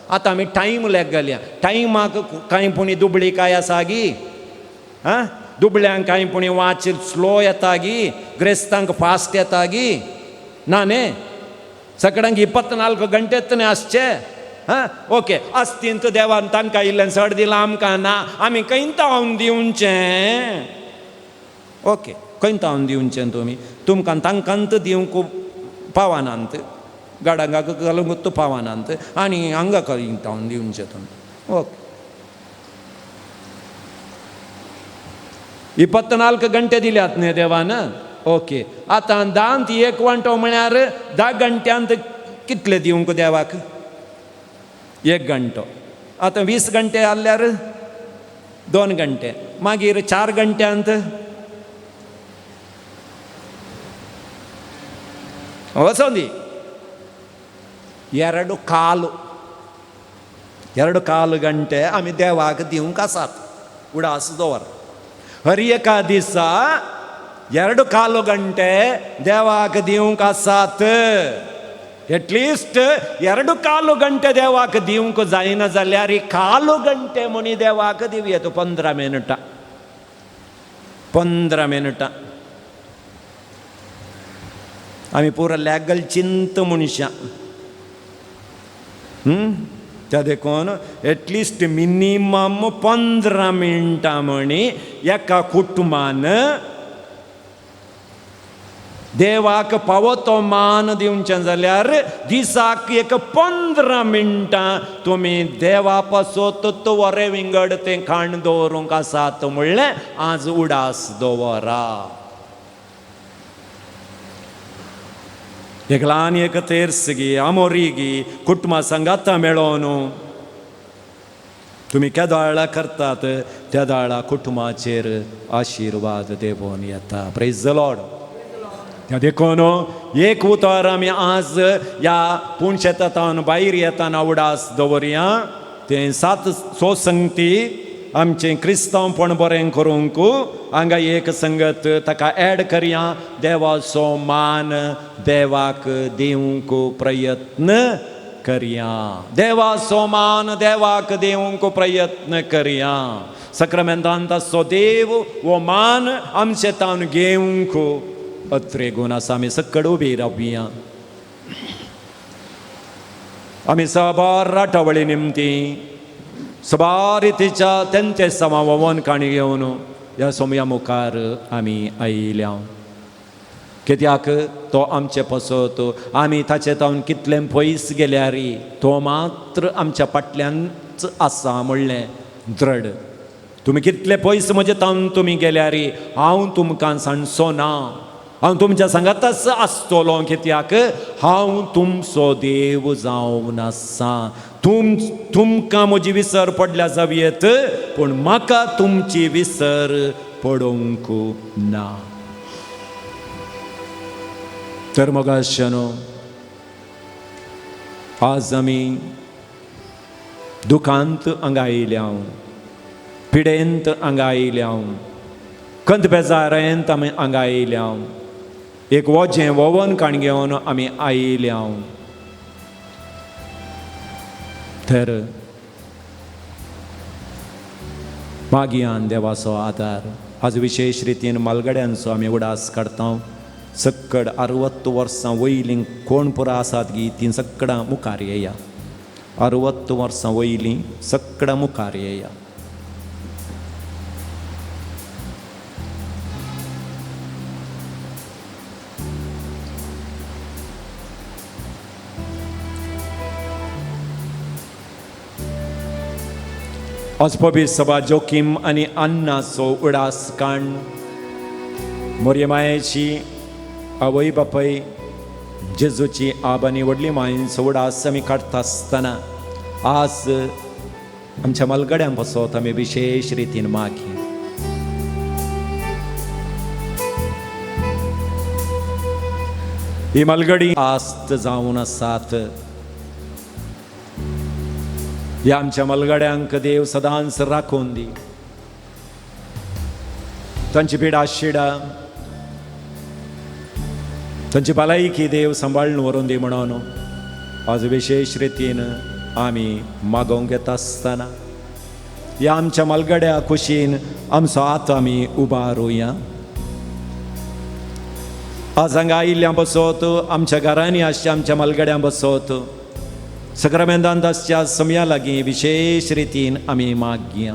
आतां आमी टायम लॅग घालया. टायमाक कांय पुणी दुबळी काय आसा गी? आं दुबळ्यांक कांय पुणी वाच स्लो येता गी? ग्रेस्तांक फास्ट येता गी? ना न्ही. सगळ्यांक 24 घंटेच न्ही आसचे. हां ओके आसतींत देवान तांकां इल्लें चड दिलां आमकां ना, आमी खंय तावन दिवचें? ओके खंय तावन दिवचें तुमी? तुमकां तांकांत दिवंक पावनात. गाडांगाक घालूंक पावनात आनी हांगा करीत दिवचें तुमी. ओके, 24 गंटे दिल्यात न्ही देवान. ओके, आतां 10 एक वांटो म्हळ्यार 10 घंट्यांत कितले दिवंक देवाक? 1 घंटो. आतां 20 घंटे आहल्यार 2 घंटे, मागीर 4 घंट्यांत वचों दी 2 2.25 गंटे आमी देवाक दिवंक आसात. उडास दवर, हर एका दिसा 2.25 गंटे देवाक दिवंक आसात. एटलिस्ट 2.25 गंटे देवाक दिवंक जायना जाल्यार 1.25 गंटे म्हणी देवाक दिवया. तो 15 मिनटां, 15 मिनटां आमी पुरा लॅगल चिंत मनशां. त्या देखून एटलिस्ट मिनिमम 15 मिनटां म्हणी एका कुटुंबान देवाक पावो तो मान दिवचें जाल्यार दिसाक एक 15 मिनटां तुमी देवा पासत वरें विंगड तें खाण दवरूंक आसात म्हणलें आज उडास दवरा. एक ल्हान एक तेर्सगी आमोरीगी कुटुंबा सांगाता मेळोन तुमी केदाळा करतात त्या दाळा कुटुंबाचेर आशिर्वाद देवोन येता. Praise the Lord. त्या देखून एक उतर आमी आज ह्या पूण शेतांत भायर येताना उडास दवरया. तें 7 सो संगती आमचें क्रिस्तांवपण बरें करूंक हांगा एक संगत ताका एड करया. देवाचो मान देवाक दिवंक प्रयत्न करया. देवाचो मान देवाक दिवंक प्रयत्न करया. सक्रामेंतांत आसचो देव हो मान आमचे तावन घेवंक अत्रेगून आसा. आमी सकड उबी रावया. आमी साबार राटावळी निमती सबार रितीच्या तेंचे समा ववन काणी घेवन ह्या सोमया मुखार आमी आयल्या. कित्याक तो आमचे पसत आमी ताचे तावन कितलें पयस गेल्यार तो मात्र आमच्या फाटल्यानच आसा म्हणलें दृढ. तुमी कितले पयस म्हजे तावन तुमी गेल्यार हांव तुमकां सांडचो ना, हांव तुमच्या सांगाताच आसतलो. कित्याक हांव तुमचो देव जावन आसा. तुमकां म्हजी विसर पडल्या जावयेत पूण म्हाका तुमची विसर पडोवंक ना. तर मोगाश्यानो, आज आमी दुखांत हांगा आयल्या, पिडेंत हांगा आयल्या, कंत बेजारेंत आमी हांगा आयल्या, एक वजें वोवन काण घेवन आमी आयल्या. तर मागयान देवाचो आदार. आज विशेश रितीन मालगड्यांचो आमी उडास काडता. सक्कड 60 वर्सां वयलीं कोण पुरा आसात गी तीं सक्कडां मुखार येया. 60 वर्सां वयलीं सक्कडां मुखार येया. आजपबी सभा जोकीम आनी अन्नाचो उडास काण मोरये मायेची आवय बापय जेजूची आब आनी व्हडली मायेचो उडास आमी काडटा आसतना आज आमच्या मालगड्यां पासत आमी विशेश रितीन मागी. ही मालगडी आस्त जावन आसात. ह्या आमच्या मलगड्यांक देव सदांच राखून दी. तांची पिडा शिडा तांची भलायकी देव सांबाळून व्हरून दी म्हणून आज विशेश रितीन आमी मागोवंक येता आसतना ह्या आमच्या मलगड्या कुशीन आमचो हात आमी उबारुया. आज हांगा आयिल्ल्यां बसत आमच्या घरांनी आसच्या आमच्या मलगड्यां बसत सक्रामेंतांत आसच्या समया लागीं विशेश रितीन आमी मागया.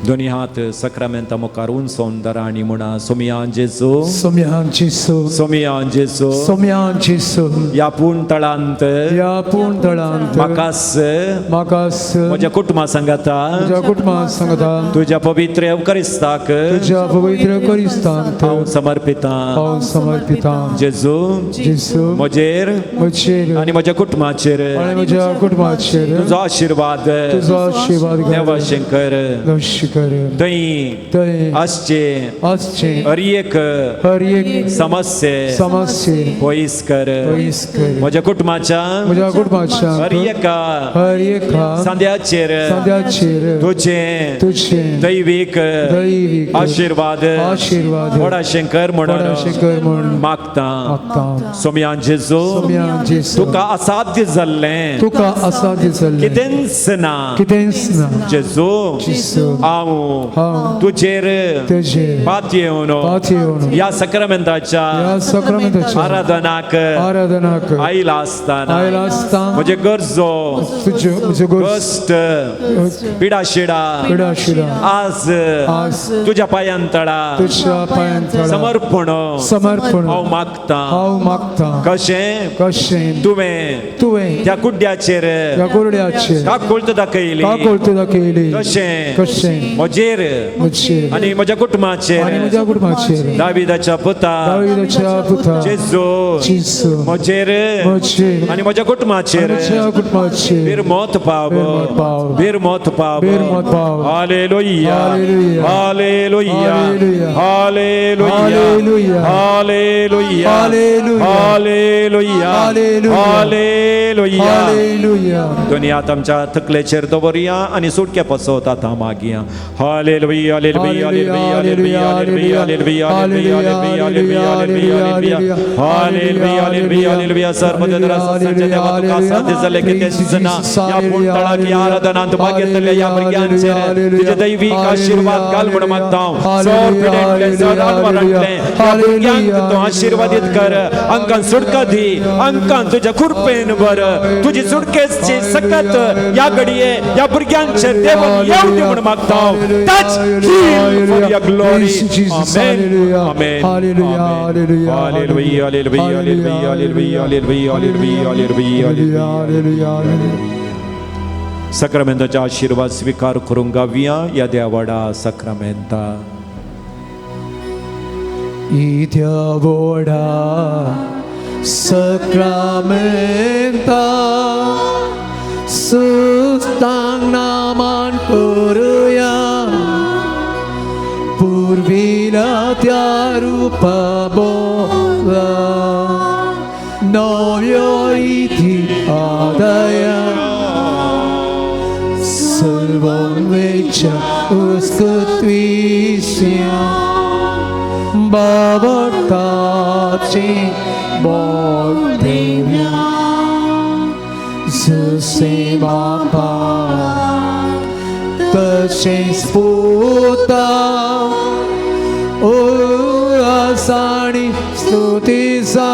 दोनी हात सक्रामेंता मुखार उंचोवन धरा आनी म्हणा सोमयान जेजू सोमयान जेजू सोमयान जेजू सोमयान जेजू ह्या पूण तळांत ह्या पूण तळांत म्हाकास म्हाकास म्हज्या कुटुंबा सांगाता म्हज्या कुटुंबा सांगता तुज्या पवित्र एवकरिस्ताक तुज्या पवित्र एवकरिस्तांत हांव समर्पितां हांव समर्पितां. जेजू जेजू म्हजेर म्हजेर आनी म्हज्या कुटुंबाचेर आनी म्हज्या कुटुंबाचेर तुजो आशिर्वाद तुजो आशिर्वाद देवाशें कर देवाशें कर. थंय थंय आसचे आसचे हर एक हर एक समस्ये समस्ये पयस कर. पयस कर. म्हज्या कुटुंबाच्या म्हज्या कुटुंबाच्या हर एका हर एका सांद्याचेर सांद्याचेर तुजें तुजें दैवीक दैवीक आशिर्वाद आशिर्वाद व्हडाशें कर म्हणून व्हडाशें कर म्हूण मागता. मागता. सोमयान जेजू सोमयान जेजू तुका असाध्य जाल्लें तुका असाध्य जाल्लें कितेंच ना. कितेंच ना. जेजू जेजू हांव हांव तुजेर तुजेर पातयेवन पातयेवन ह्या सक्रामेंताच्या ह्या सक्रामेंताच्या आराधनाक आराधनाक आयला आसतना आयला आसतना म्हजे गरजो तुज्यो म्हज्यो गरजो कश्ट पिडाशिडा पिडाशिडा आज आज तुज्या पांयां तळा तुज्या पांयां तळा समर्पण समर्पण हांव मागता. हांव मागता. कशें कशें तुवें तुवें त्या कुड्ड्याचेर त्या कुरड्याचेर काकुळट दाखयली काकुळट दाखयली तशें कशें म्हजेर म्हजेर आनी म्हज्या कुटुंबाचेर आनी म्हज्या कुटुंबाचेर दाविदाच्या पुता दाविदाच्या पुता जेजू जेजू म्हजेर म्हजेर आनी म्हज्या कुटुंबाचेर म्हज्या कुटुंबाचेर बिरमोत पाव बिरमोत पाव बिरमोत पाव बिरमोत पाव. Hallelujah hallelujah hallelujah hallelujah hallelujah hallelujah hallelujah hallelujah hallelujah hallelujah hallelujah. Hallelujah. दोनी हात आमच्या तकलेचेर दवरुया आनी सुटके पसवत आतां मागया. Hallelujah hallelujah hallelujah hallelujah hallelujah hallelujah hallelujah hallelujah hallelujah hallelujah hallelujah hallelujah. सर्वदरा सच्चा देवा तुका साध्य जाल्लें कितेंच ना. ह्या पूण तळाक ह्या आराधनांत भाग घेतलेल्या ह्या भुरग्यांचेर तुजे दैवीक आशिर्वाद घाल म्हूण मागता हांव. चड पिडेंतलें चड आडवारांतलें ह्या भुरग्यांक तूं आशिर्वादीत कर. आंकां सुटका दी, आंकां तुज्या कृपेन भर. तुजी सुटकेची सकत ह्या घडये ह्या भुरग्यांचेर देवान येवं दी म्हूण मागता हांव. Touch, heal for your glory. Amen. Amen. Hallelujah Amen. Hallelujah Hallelujah. Hallelujah. Hallelujah. Hallelujah. Hallelujah. Hallelujah. Hallelujah Hallelujah. Hallelujah. साक्रामेंताचा आशीर्वाद स्वीकार करूंक गावया ह्या देवाडा साक्रामेंता. इत्या वडा सक्रामेंता सुस्तांग नामान करुया पुर्विला त्या रुपा बोला नव्यो इति आदया सर्वं उस्कुत्विस्या बाबताची बोल देव्या जसे बापा तसेच पुता आसाणी स्तुतीचा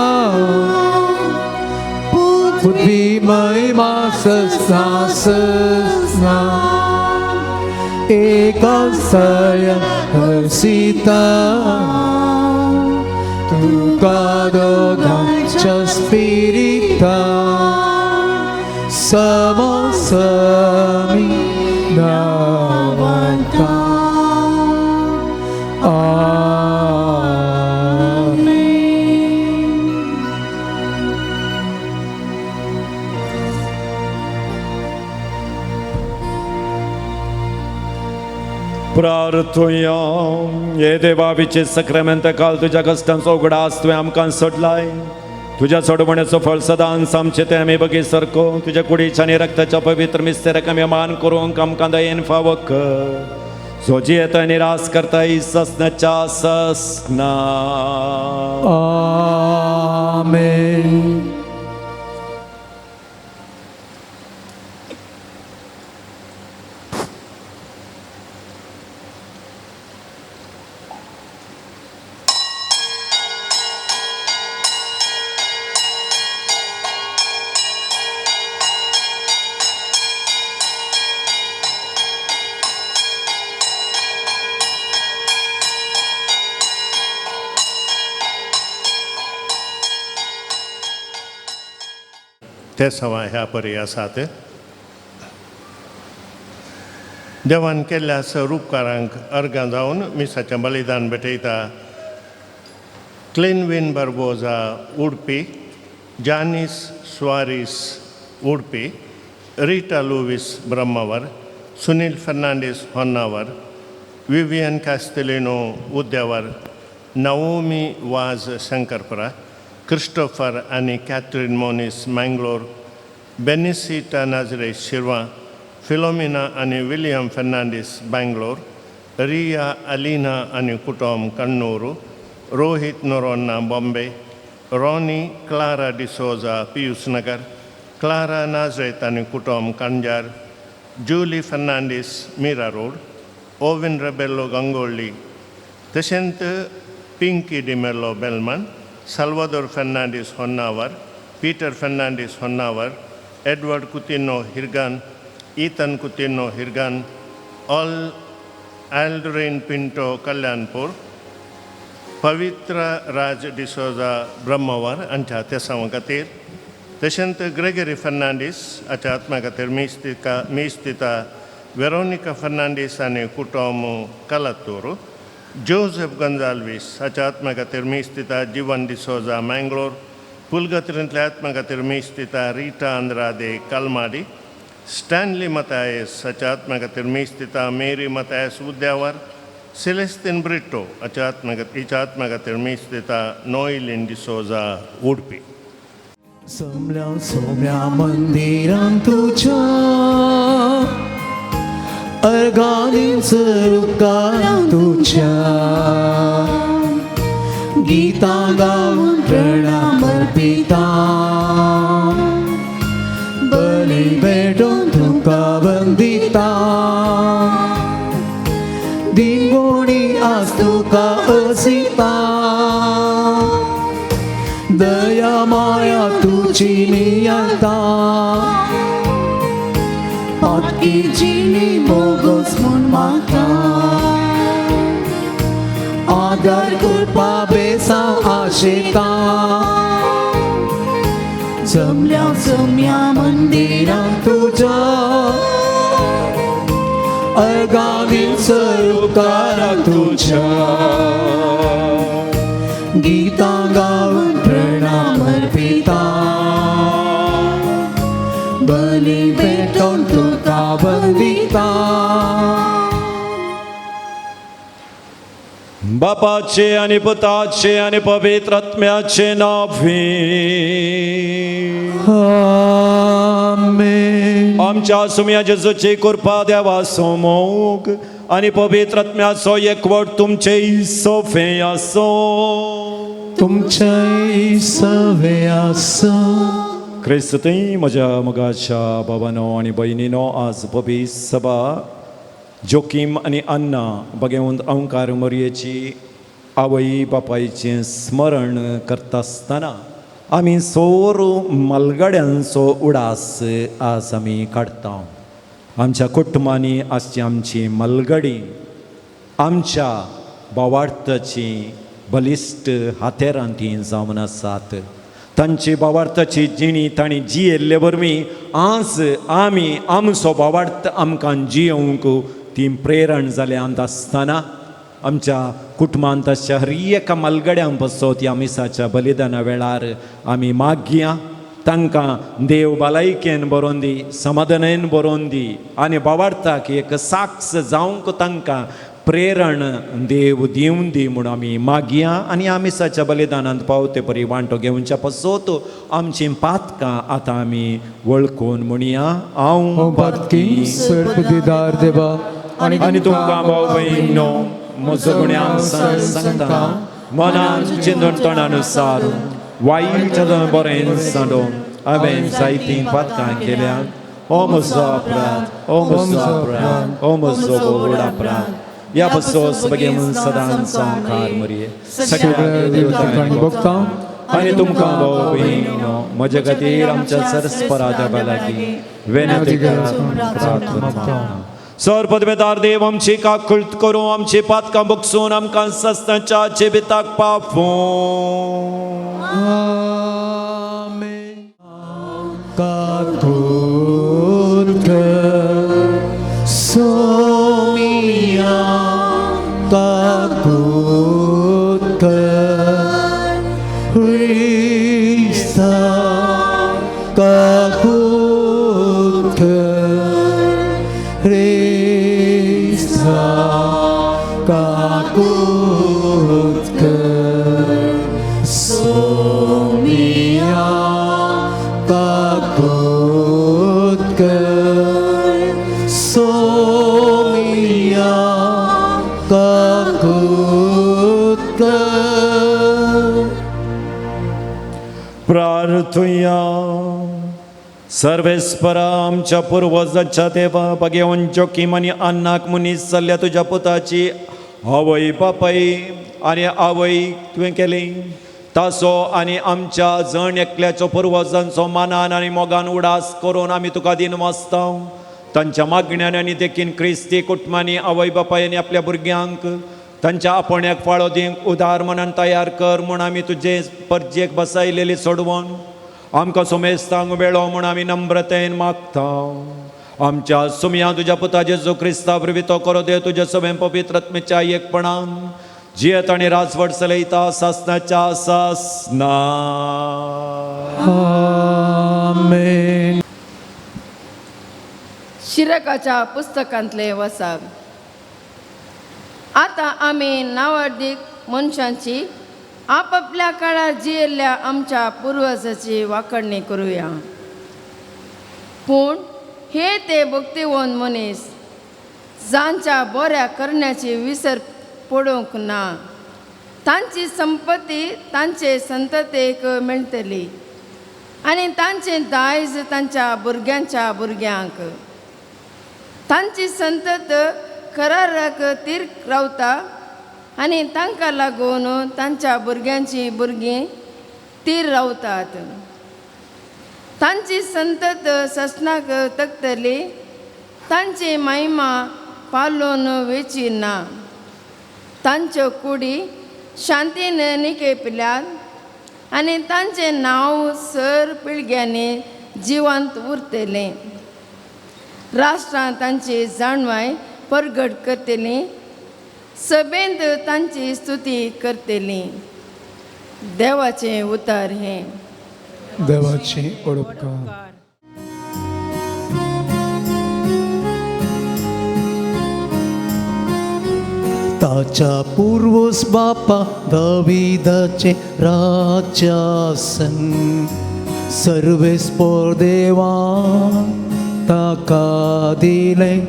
पृथ्वी महिमा ससना ससना एकास्तय हर्षिता तुका दोघांच्या स्पिरिता समसमी नावंता. आमेन. प्रार्थुया. हे देवा, विचे सक्रामेंत काल तुज्या कश्टांचो उगडास तुवें आमकां सोडलाय. तुज्या सोडवण्याचो फळ सदांच आमचे ते आमी बगी सारको तुज्या कुडीच्या आनी रक्ताच्या पवित्र मिस्तेराक आमी मान करूंक आमकां दयेन फावो कर. जो जियेता आनी रास करता ससनाच्या ससना. आमेन. ते सवा ह्या परी आसात. देवान केल्ल्या सर उपकारांक अर्गां जावन मिसाचें बलिदान भेटयता. Clinwin Barbosa Udupi, Janice Soares Udupi, Rita Lewis Brahmavar, Sunil Fernandes Honnavar, Vivian Castelino Udyavar, Naomi Vaz Shankarpura, Christopher आनी Catherine Moniz Mangalore, Benisita Nazare Shirva, Philomena आनी विलियम फर्नांडीस बँगलोर, रिया अलीना आनी कुटुंब कण्णूर, रोहित नोरोन्ना बॉम्बे, रॉनी क्लारा डिसोजा पियूस नगर, क्लारा नाजरेत आनी कुटुंब कांजार, Julie Fernandes Mira road, Ovin Rebello Gangolli, तशेंच Pinky D'Mello Belman, Salvador Fernandes Honnavar, Peter Fernandes Honnavar, Edward Coutinho Hirgan, Ethan Coutinho Hirgan, Aldrin Pinto Kalyanpur, Pavitra Raj D'Souza Brahmavar हांच्या तेसांवा खातीर, तशेंच ग्रेगरी फर्नांडीस हाच्या आत्मा खातीर मीस दिता. मीस दिता वेरोनिका फर्नांडीस आनी कुटुंब कलातूर. जोसेफ गोन्जाल्वीस हाच्या आत्मा खातीर मीस दिता जिवन डिसोजा मँगलोर. पुलगत्रींतल्या आत्मा खातीर मीस दिता रिटा आंद्रादे कलमाडी. स्टॅनली मतायस हाच्या आत्मा खातीर मीस दिता मेरी मतायस उद्यावर. सेलेस्तीन ब्रिटो हाच्या आत्मा हिच्या आत्मा खातीर मीस दिता नोयलिन डिसोजा उडपी. जमल्या सोम्या मंदिरान तुझ्या अर्गानीच उपकार तुझ्या गीतां गावन प्रणाम अर्पिता, बली भेटून तुका वंदिता, दिंगोणी आज तुका असिता, दया माया तुझी नियता, पातकी जिणी मोगोस म्हूण मागता, आदार कृपा बेसा आशेता. जमल्या जम्या मंदिरान तुझ्या अर्गानीच उपकारा तुझ्या गीतां गावन प्रणाम अर्पिता, बली भेटोवन तुका वंदिता. बापाचे आणि पुताचे आणि पवित्र आत्म्याचे नावे. आमेन. आमच्या सुम्या जेजूची कृपा, देवाचो मोग आणि पवित्र आत्म्याचो एकवट तुमचे सोफे आसो. तुमच्याय सवे आसो. क्रिस्तय म्हज्या मोगाच्या बाबानो आनी भयणीनो, आज पबी सभा जोकीम आनी अन्ना बगेवंत अंकार मोरयेची आवय बापायचें स्मरण करता आसतना आमी सोर मालगाड्यांचो उडास आज आमी काडटा. आमच्या कुटुंबांनी आसची आमची मालगडी आमच्या बावार्थाची बलिश्ट हातेरां ती जावन आसात. तांची बावार्थाची जिणी तांणी जियेल्ले वरवीं आज आमी आमचो बावार्थ आमकां जियोवंक ती प्रेरण जाल्या आसतना आमच्या कुटुंबांत आसच्या हर एका मालगड्यां पासत ह्या मिसाच्या बलिदाना वेळार आमी मागया, तांकां देव भलायकेन बरोवन दी, समाधानान बरोवन दी आनी बावार्थाक एक साक्ष जावंक तांकां प्रेरण देव दिवन दी म्हूण आमी मागया. आनी आमी मिसाच्या बलिदानांत पावते परी वांटो घेवच्या पासत आमचीं पातकां आतां आमी वळखून म्हणया. हांव पातकी सर्पदिदार देवा आनी तुमकां भाव भयणींनो म्हजो गुण्यांक सांगता, मनान चिंतून तोंडानुसार वायट बरें सांडून हांवें जायतीं पातकां केल्या. ओ म्हजो अपराध, ओ म्हजो अपराध, ओ म्हजो व्हड अपराध. ह्या पासत बगेवन सदांच सामकार मरये सगळ्या देवतांक भोगता आनी तुमकां भाव भयणींनो म्हज्या खातीर आमच्या सरस्परा देवा लागीं विनंती करात. सर पदवेदार देव आमची काकुळट करूं, आमची पातकां बगसून आमकां सस्तांच्या जिविताक पावूं. आमेन. काकूत कर, ख्रिस्ता काकूत कर, ख्रिस्ता काकूत कर, सोमिया काकूत कर, सोमिया काकूत कर। प्रार्थुया। सर्वेस्परा आमच्या पुर्वजांच्या देवा, भगेवन जोकीम आनी अन्नाक मनीस जाल्ल्या तुज्या पुताची आवय बापाय आनी आवय तुवें केली ताचो आनी आमच्या जण एकल्याचो पुर्वजांचो मानान आनी मोगान उडास करून आमी तुका दिनवासता। तांच्या मागण्यान आनी देखीन क्रिस्ती कुटुंबांनी आवय बापायनी आपल्या भुरग्यांक तांच्या आपण्याक फाळो दिवंक उदार मनान तयार कर म्हूण आमी तुजे परजेक बसायलेली सोडवण आमकां सोमेस्तांक वेळो म्हूण आमी नम्रतेन मागता। आमच्या सुमया तुज्या पुता जेजू क्रिस्ता वरवीं तो करो दे तुज्या सगळ्या पवित्र आत्म्याच्या एकपणान जियेत आनी राजवट चलयता सासनाच्या सासना। आमेन। शिरकाच्या पुस्तकांतले वसाग। आतां आमी नावर्दीक मनशांची आपापल्या काळार जियेल्ल्या आमच्या पुर्वजाची वाखडणी करुया। पूण हे ते भक्तिवन मनीस जांच्या बऱ्या करण्याची विसर पडूंक ना, तांची संपत्ती तांचे संततेक मेळटली आनी तांचें दायज तांच्या भुरग्यांच्या भुरग्यांक। तांची संतत कराराक तीर रावता आनी तांकां लागून तांच्या भुरग्यांची भुरगीं तीर रावतात। तांची संतत ससनाक तकतली, तांची महिमा पालोवन वेची ना। तांच्यो कुडी शांतीन निकेपल्यात आनी तांचें नांव सर पिळग्यांनी जिवंत उरतलें। राष्ट्रां तांची जाणवाय परगट करतलीं, सभेंत तांची स्तुती करतलीं। देवाचें उतर हें। देवाचें उपकार। ताच्या पूर्वज बापा दाविदाचे राज्यासन सर्वेस्पोर देवा ताका दिलें।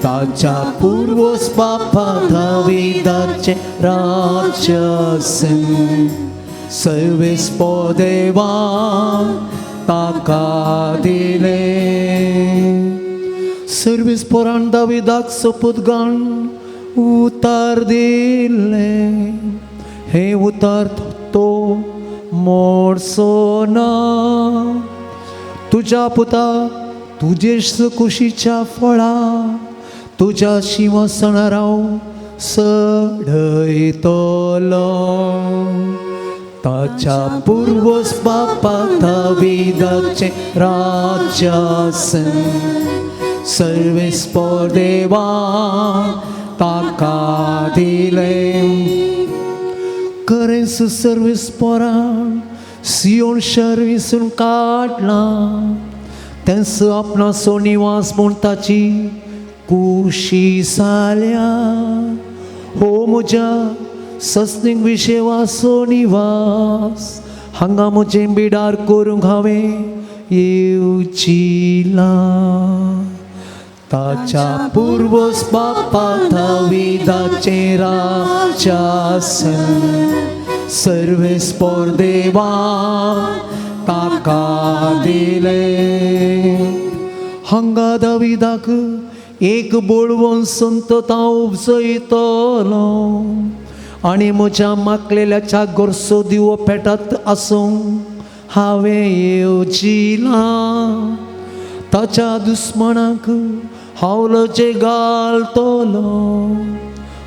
ताच्या पूर्वज बापा दाविदाचे राज्यासन सर्वेस्पोर देवा ताका दिलें। सर्वेस्पोरान दाविदाक सोपूत गाण उतार दिलें, हे उतार तो मोडसो ना। तुज्या पुता तुजे कुशीच्या फळा तुज्या शिंवासनार हांव सडयतलो। ताच्या पूर्वज बापा दाविदाचें राज्यासन सर्वेस्पोर देवा ताका दिलें। करेंस सर्वेस्पोरान सियोन शहर विसून काडलां, तेंच आपणाचो निवास म्हूण ताची कुशी जाल्या। हो म्हज्या सस्नीक विशेवाचो निवास, हांगा म्हजें बिडार करूंक हांवें येवचिलां। ताच्या पूर्वज बापा दाविदाचें राज्यासन सर्वेस्पोर देवा ताका दिलें। हांगा दाविदाक एक बळवंत संतत हांव उपजयतलो आनी म्हज्या मागलेल्याच्या गरसो दिवो पेटत आसूं हांवें येवजिलां। ताच्या दुस्मणाक हांव लजे घालतलो,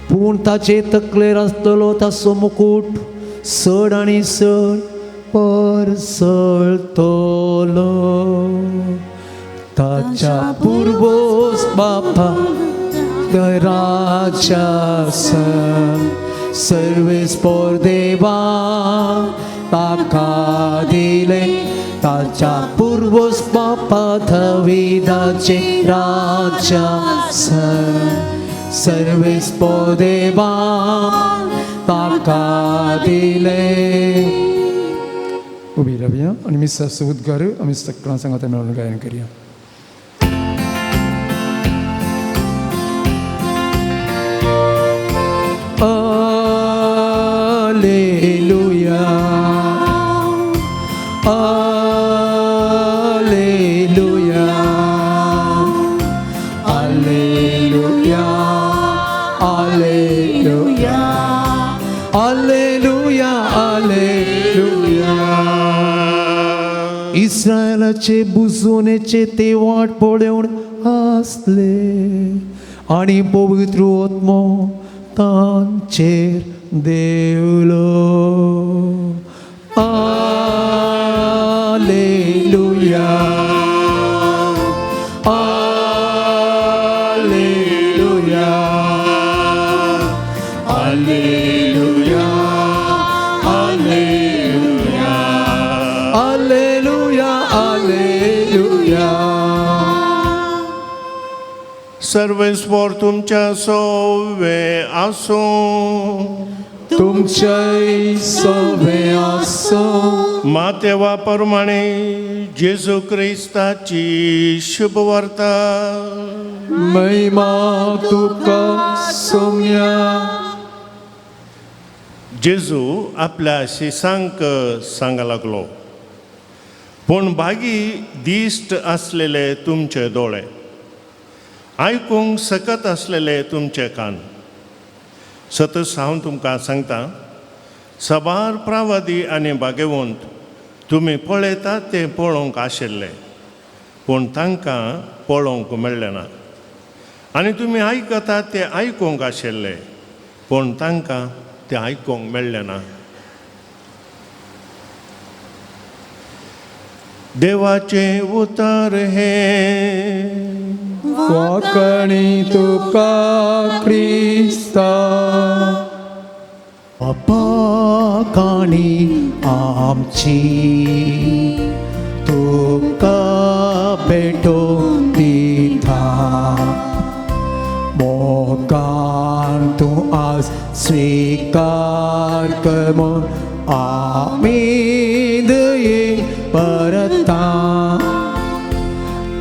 पूण ताचे तकलेर आसतलो ताचो मुकूट चड आनी चड परसळतलो। ताच्या पूर्वज बापा राज्यासन सर्वेस्पोर देवा ताका दिले ताच्या पुर्वज बापा दाविदाचे राज्या सर्वेस्पोर देवा ताका दिले. उबी रावया आनी मिसाचो उद्गार आमी सगळ्यां सांगाता मेळून गायन करया. Alleluia, Alleluia, Alleluia, Alleluia, Alleluia, Alleluia. इस्रायलाचे बुजोवणेचे ते वाट पळोवन आसले आनी पवित्र आत्मो तांचेर देवलो. Alleluia, Alleluia, Alleluia, Alleluia, Alleluia, Alleluia. सर्वेस्पोर तुमच्या सोवे आसूं. तुमच्याय सोवे आसूं. मातेवा प्रमाणे जेजू क्रिस्ताची शुभवार्ता. महिमा तुका सोम्या. जेजू आपल्या शिसांक सांगा लागलो, पूण भागी दिश्ट आसलेले तुमचे दोळे, आयकूंक सकत आसलेले तुमचे कान. सतच हांव तुमकां सांगता, सबार प्रावादी आनी भाग्यवंत तुमी पळयतात तें पळोवंक आशिल्ले, पूण तांकां पळोवंक मेळ्ळें ना, आनी तुमी आयकतात तें आयकूंक आशिल्ले, पूण तांकां तें आयकूंक मेळ्ळें ना. देवाचें उतर हें. वाकणी तुका क्रिस्ता. बापा काणी आमची तुका भेटोवन दिता. मोगान तूं आज स्विकार कर म्हूण आमी दयेन परता.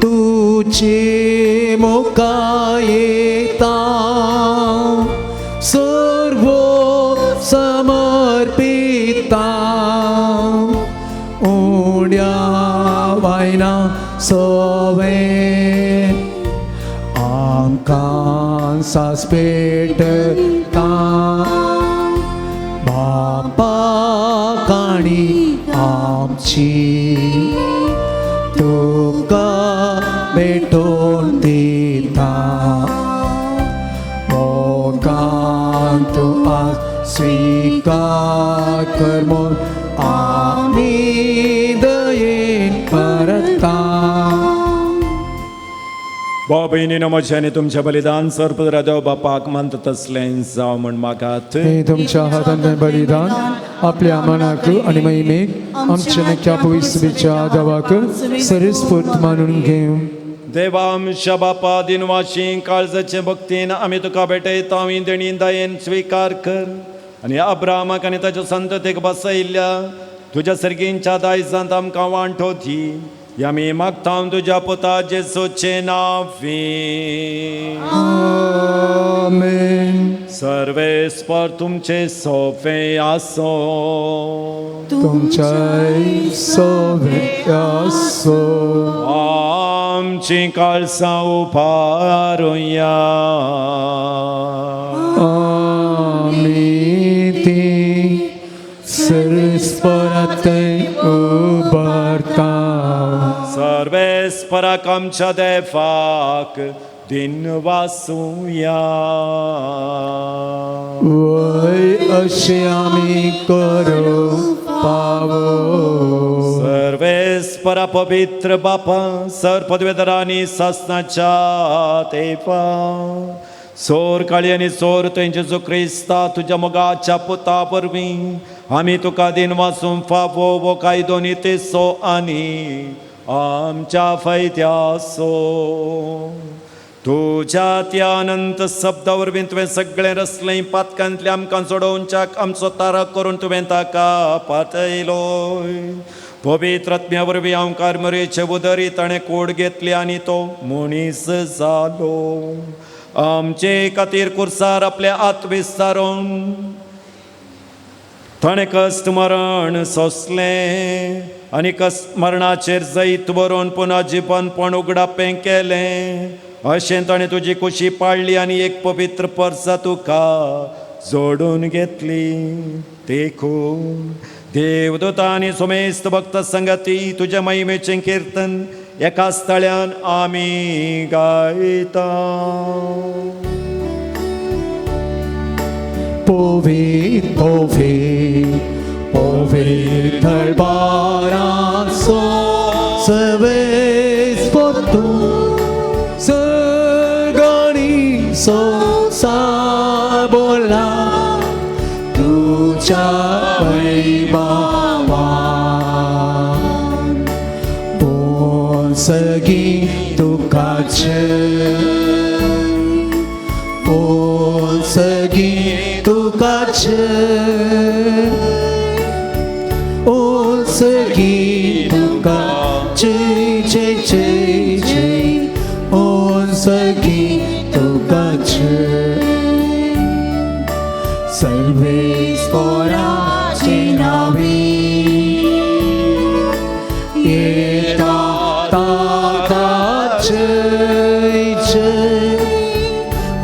तुजे मुखार येता सर्व समर्पिता. उड्या वायना सोवे आमकां सासपेटता. बापा काणी आमची तुका भेटोवन दिता. मोगान तूं आज स्विकार कर म्हूण आमी दयेन परता. भाव भयणीनो, म्हजें आनी तुमचें बलिदान सर्वपत्र देव बापाक मानता तसलें जावं म्हूण मागात. हे तुमच्या हातांतलें बलिदान आपल्या मनाक आनी महिमेक आमच्या मेकच्या पवित्रच्या देवाक सरस्फूर्त मानून घेवं. देवा आमच्या बापा, दिनवाशी काळजाचे भक्तीन आमी तुका भेटयता. ही देणी दयेन स्विकार कर आनी अब्रामाक आनी ताच्या संततेक बसयल्ल्या तुज्या सर्गींच्या दायजांत आमकां वांटो दी. आमी मागता तुज्या पुता जेजूचे नांवी. आमेन. सर्वेस्पर तुमचे सोवे आसो. तुमच्याय सोवे आसो. आमची काळसां उबारुया. आमी ती सर्वेस्परांत उबारता. सर्वेस्पराक आमच्या देवाक दिनवासुया. वय अशें आमी करूंक पावो. सर्वेस्परा पवित्र बापा, सर पदवेधरांनी सासनाच्या देवा, सोर काळी आनी सोर तुवें जेजू क्रिस्ता तुज्या मोगाच्या पुता वरवीं आमी तुका दिन वासून फावो वो कायदो नितेचो आनी आमच्या फायद्याचो. तुज्या त्या अनंत शब्दा वरवीं तुवें सगळें रसलें पातकांतलें आमकां सोडोवच्याक आमचो तारक करून तुवें ताका पातयलो. पवित्र आत्म्या वरवीं हांव मरेचे उदरी ताणें कोड घेतली आनी तो मनीस जालो. आमचे खातीर कुर्सार आपले आत विस्तारून ताणें कश्ट मरण सोंसलें आनी कश्ट मरणाचेर जैत बरोवन पुनः जिवनपण उगडापें केलें. अशें ताणें तुजी कुशी पाळ्ळी आनी एक पवित्र परसा तुका जोडून घेतली. देखून देवदूता आनी सुमेस्त भक्त संगती तुज्या महिमेचें किर्तन एका स्थळ्यान आमी गायता. पवित्र पवित्र पवित्र बारासो सर्वेस्पोतु सर्गणी सो साबोला तुझ्या वैभवान पोसगी तुका जय पोसगी तुका जय ओसगी तुका जय जय जय जय ओसगी तुका जय. सर्वेस्पराचे नावे येता ताका जय जय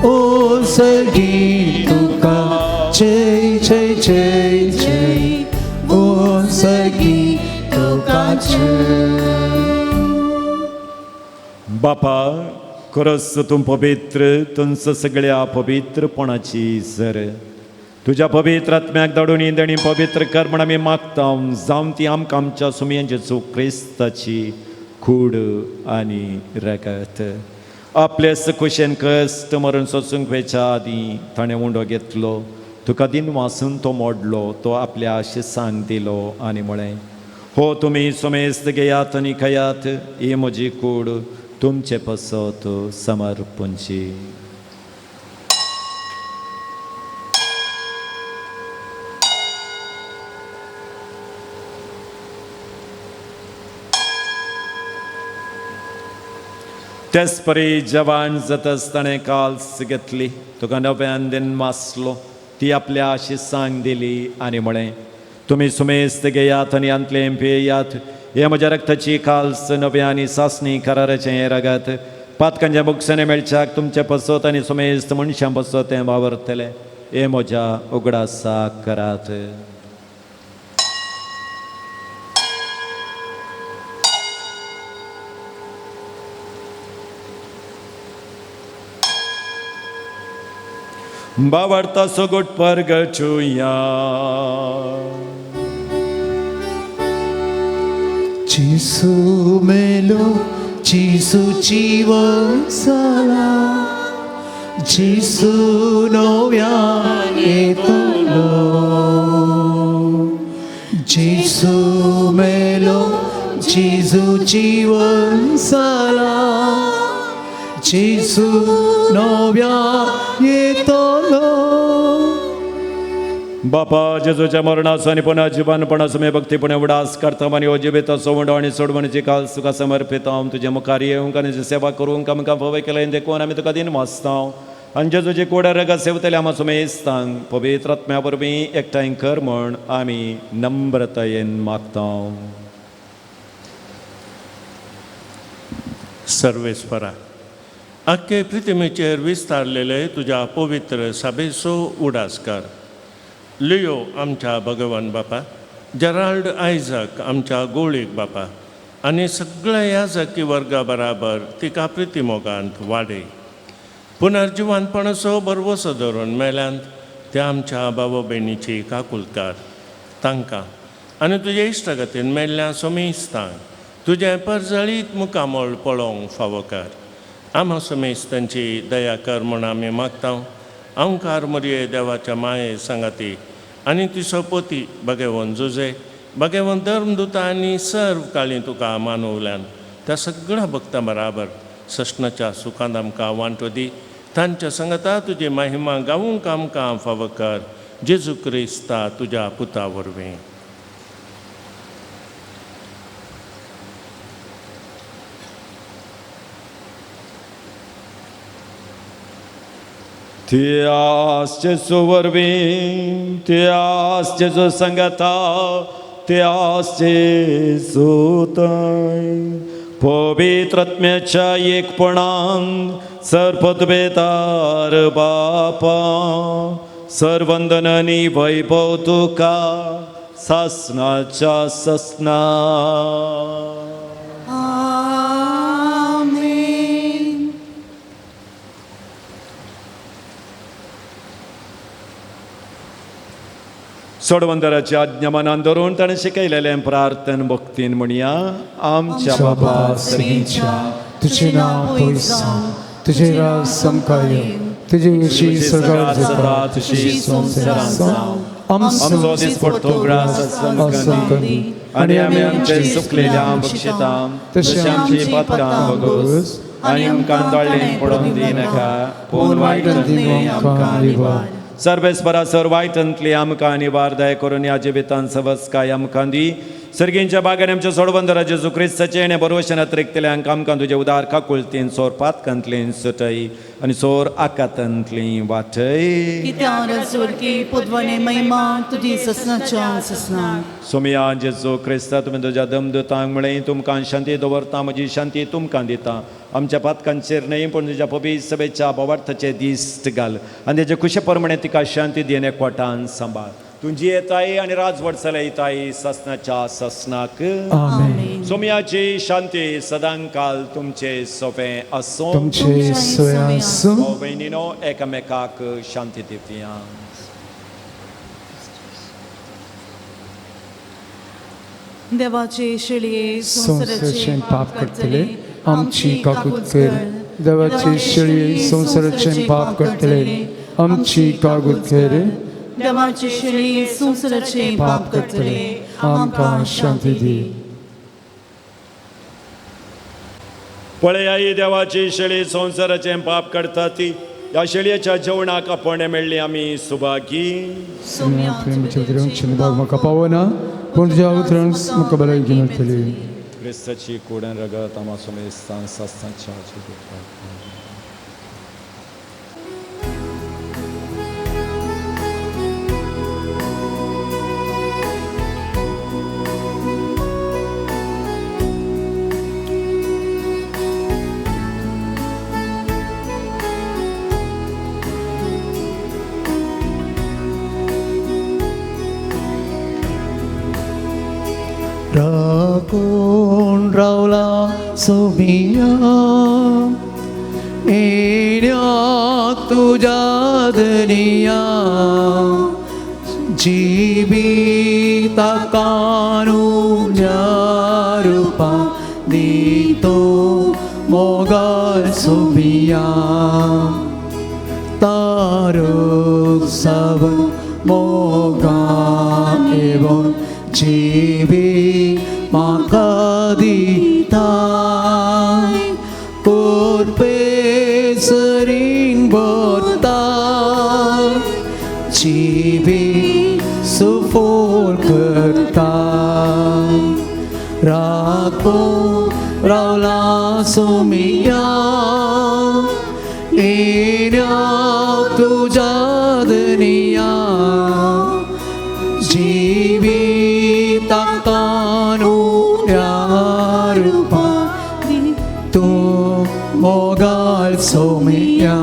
ओसगी तुका जय जय जय जय ओसगी तुका जय. बापा खरंच तूं पवित्र तुमचं सगळ्या पवित्रपणाची सर तुज्या पवित्र आत्म्याक धाडून इंदणी पवित्र कर म्हण आमी मागता जावन ती आमकां आमच्या सुमयांचे चूक क्रिस्ताची कूड आनी रगत. आपले खुशेन कश्ट मरण सोसूंक वेच्या आदीं ताणें उंडो घेतलो तुका दिन वासून तो मोडलो तो आपल्या आशिसांक दिलो आनी म्हळें हो तुमी सुमेस्त घेयात आनी खायात ही म्हजी कूड तुमचे पसत समर्पणची. तेच परी जवान जातच ताणें काल्स घेतली तुका नव्यान दिन वाचलो ती आपल्या आशिसांक दिली आनी म्हळें तुमी सुमेस्त घेयात आनी हांतलें पियेयात हे म्हज्या रक्ताची काल्स नव्या आनी सासणी कराराचें हें रगत पातकांच्या बुकसांनी मेळच्याक तुमचे पसत आनी सुमेस्त मनशां पसत तें वावरतलें हे म्हज्या उगडासाक करात. बावडता सोगोट परगचुया. जेसू मेलो जेसू जीवन जाला जेसू नव्यान येतलो जेसू मेलो जेजू जीवन जाला जेसू नव्यान येतलो. बापा जेजूच्या मरणाचो आनी पुनः जिवनपणाचो मी भक्तीपणे उडास करता आनी हो जिविताचो उंडो आनी सोडवणीची काल तुका समर्पिता. तुजे मुखार येवंक आनी तुजी सेवा करूंक आमकां फावो केलें देखून आमी तुका दिन वाचता आनी जेजूची कोड रगत सेवतले आमकां सुमेस्तांक पवित्र आत्म्या वरवीं एकठांय कर म्हूण आमी नम्रतायेन मागता. सर्वेस्परा आख्खे पृथ्वीचेर विस्तारलेले तुज्या पवित्र सभेचो उडास कर. लियो आमच्या भगवान बापा, जेराल्ड आयजक आमच्या गोळीक बापा आनी सगळ्या याजकी वर्गा बराबर तिका प्रितीमोगांत वाडय. पुनर्जिवानपणाचो भरवसो धरून मेल्यांत त्या आमच्या बाबा भयणीची काकुलकार तांकां आनी तुजे इश्टागतीन मेल्ल्या सोमिस्तांक तुजें परजळीत मुखामळ पळोवंक फावो कर. आमा समेस्तांची दया कर म्हूण आमी मागता. आमकार मरये देवाच्या माये सांगाती आनी तिचो पोती बगेवन जुजे बगेवन धर्म दुता आनी सर्व काळी तुका मानवल्यान त्या सगळ्या भक्तां बराबर सस्नाच्या सुखांत आमकां वांटो दी. तांच्या संगता तुजी महिमा गावूंक आमकां फावो कर, जेजू क्रिस्ता तुज्या पुता वरवीं. त्यास जेजू वरवीं, त्यास जेजू संगता, त्यास जेजू थंय पवित्र आत्म्याच्या एकपणान सर्पतबेदार बापा सर्वंदन आनी वैभव तुका सासनाच्या ससना. आमेन. सोडवंदराची आज्ञा मनान धरून ताणें शिकयलेलें प्रार्थन भक्तीन म्हणया. आमच्या बाबा सर्गीच्या, तुझे नाव पवित्र जावं, तुझे राज सामकार येवं, तुजी उशी स्वर्गात जाता तशी संवसारांत जावं. आमचो दिसपडतो ग्रास आमकां दी, आनी आमी आमचे सुकलेल्या बक्षिता तशी आमची पातकां भोगोस आनी आमकां दोळ्ळें पडोवन दिनाका, पूण वायटांतली आमकां निवार. सर्वेस्परा सर वायटांतली आमकां निवार दया करून ह्या जिवितान सवस्काय आमकां दी. सर्गींच्या बागान आमच्या सोडवंदरा जेजू क्रिस्ताचें आनी बरोवशनात रिकतल्यांक आमकां तुजें उदार काकुळतीन सोर पातकांतलीं सुटय आनी सोर आकातांतलीं वाटय. कित्यार स्वर्गी पुदवणे महिमा तुजी ससनाच्या ससना. सोमिया जेजू क्रिस्ता, तुमी तुज्या दमदूतांक म्हळें, तुमकां शांती दवरता, म्हजी शांती तुमकां दिता. आमच्या पातकांचेर न्हय पूण तुज्या पवित्र सभेच्या भावार्थाचे दिश्ट घाल आनी तेजे खुशे प्रमाणे तिका शांती दी आनी एकवटान सांबाळ. तुजी येताय आनी राजवट चलयताय ससनाच्या ससनाक. आमेन. सोमियाची शांती सदांकाल तुमचे सोंपें आसूं. तुमचे सोय आसूं. भाव भयणीनो, एकामेकाक शांती दिवया. देवाचे शेळये संवसाराचें पाप करतले आमची काकूत कर. देवाचे शेळये संवसाराचें पाप करतले आमची काकूत कर. देवाचे शेळये संवसाराचें पाप करतले आमकां शांती दी. पळयाई देवाची शेळी संवसाराचें पाप करता ती, ह्या शेळयेच्या जेवणाक आपोवणें मेळ्ळी आमी सुभागी. तुमचे भाग म्हाका पावना, पूण तुज्या उतरान म्हाका भलायकी मेळटली. क्रिस्ताची कूड आनी रगत आमकां सुमेस्तान सासणाच्या. राखून रावला सोमिया येण्या तुज्या दनिया, जिविता कानुन्या रुपा दितो मोगाल सोमिया. तारक सावन मोगा एवं जीवी म्हाका दिताय, कोरपे सरीन भरता जीवी सुफोल करता. राखो रावला सोमिया येण्या तुज्या दनिया, जिविता कानुन्या रुपा तूं मोगाल सोमिया.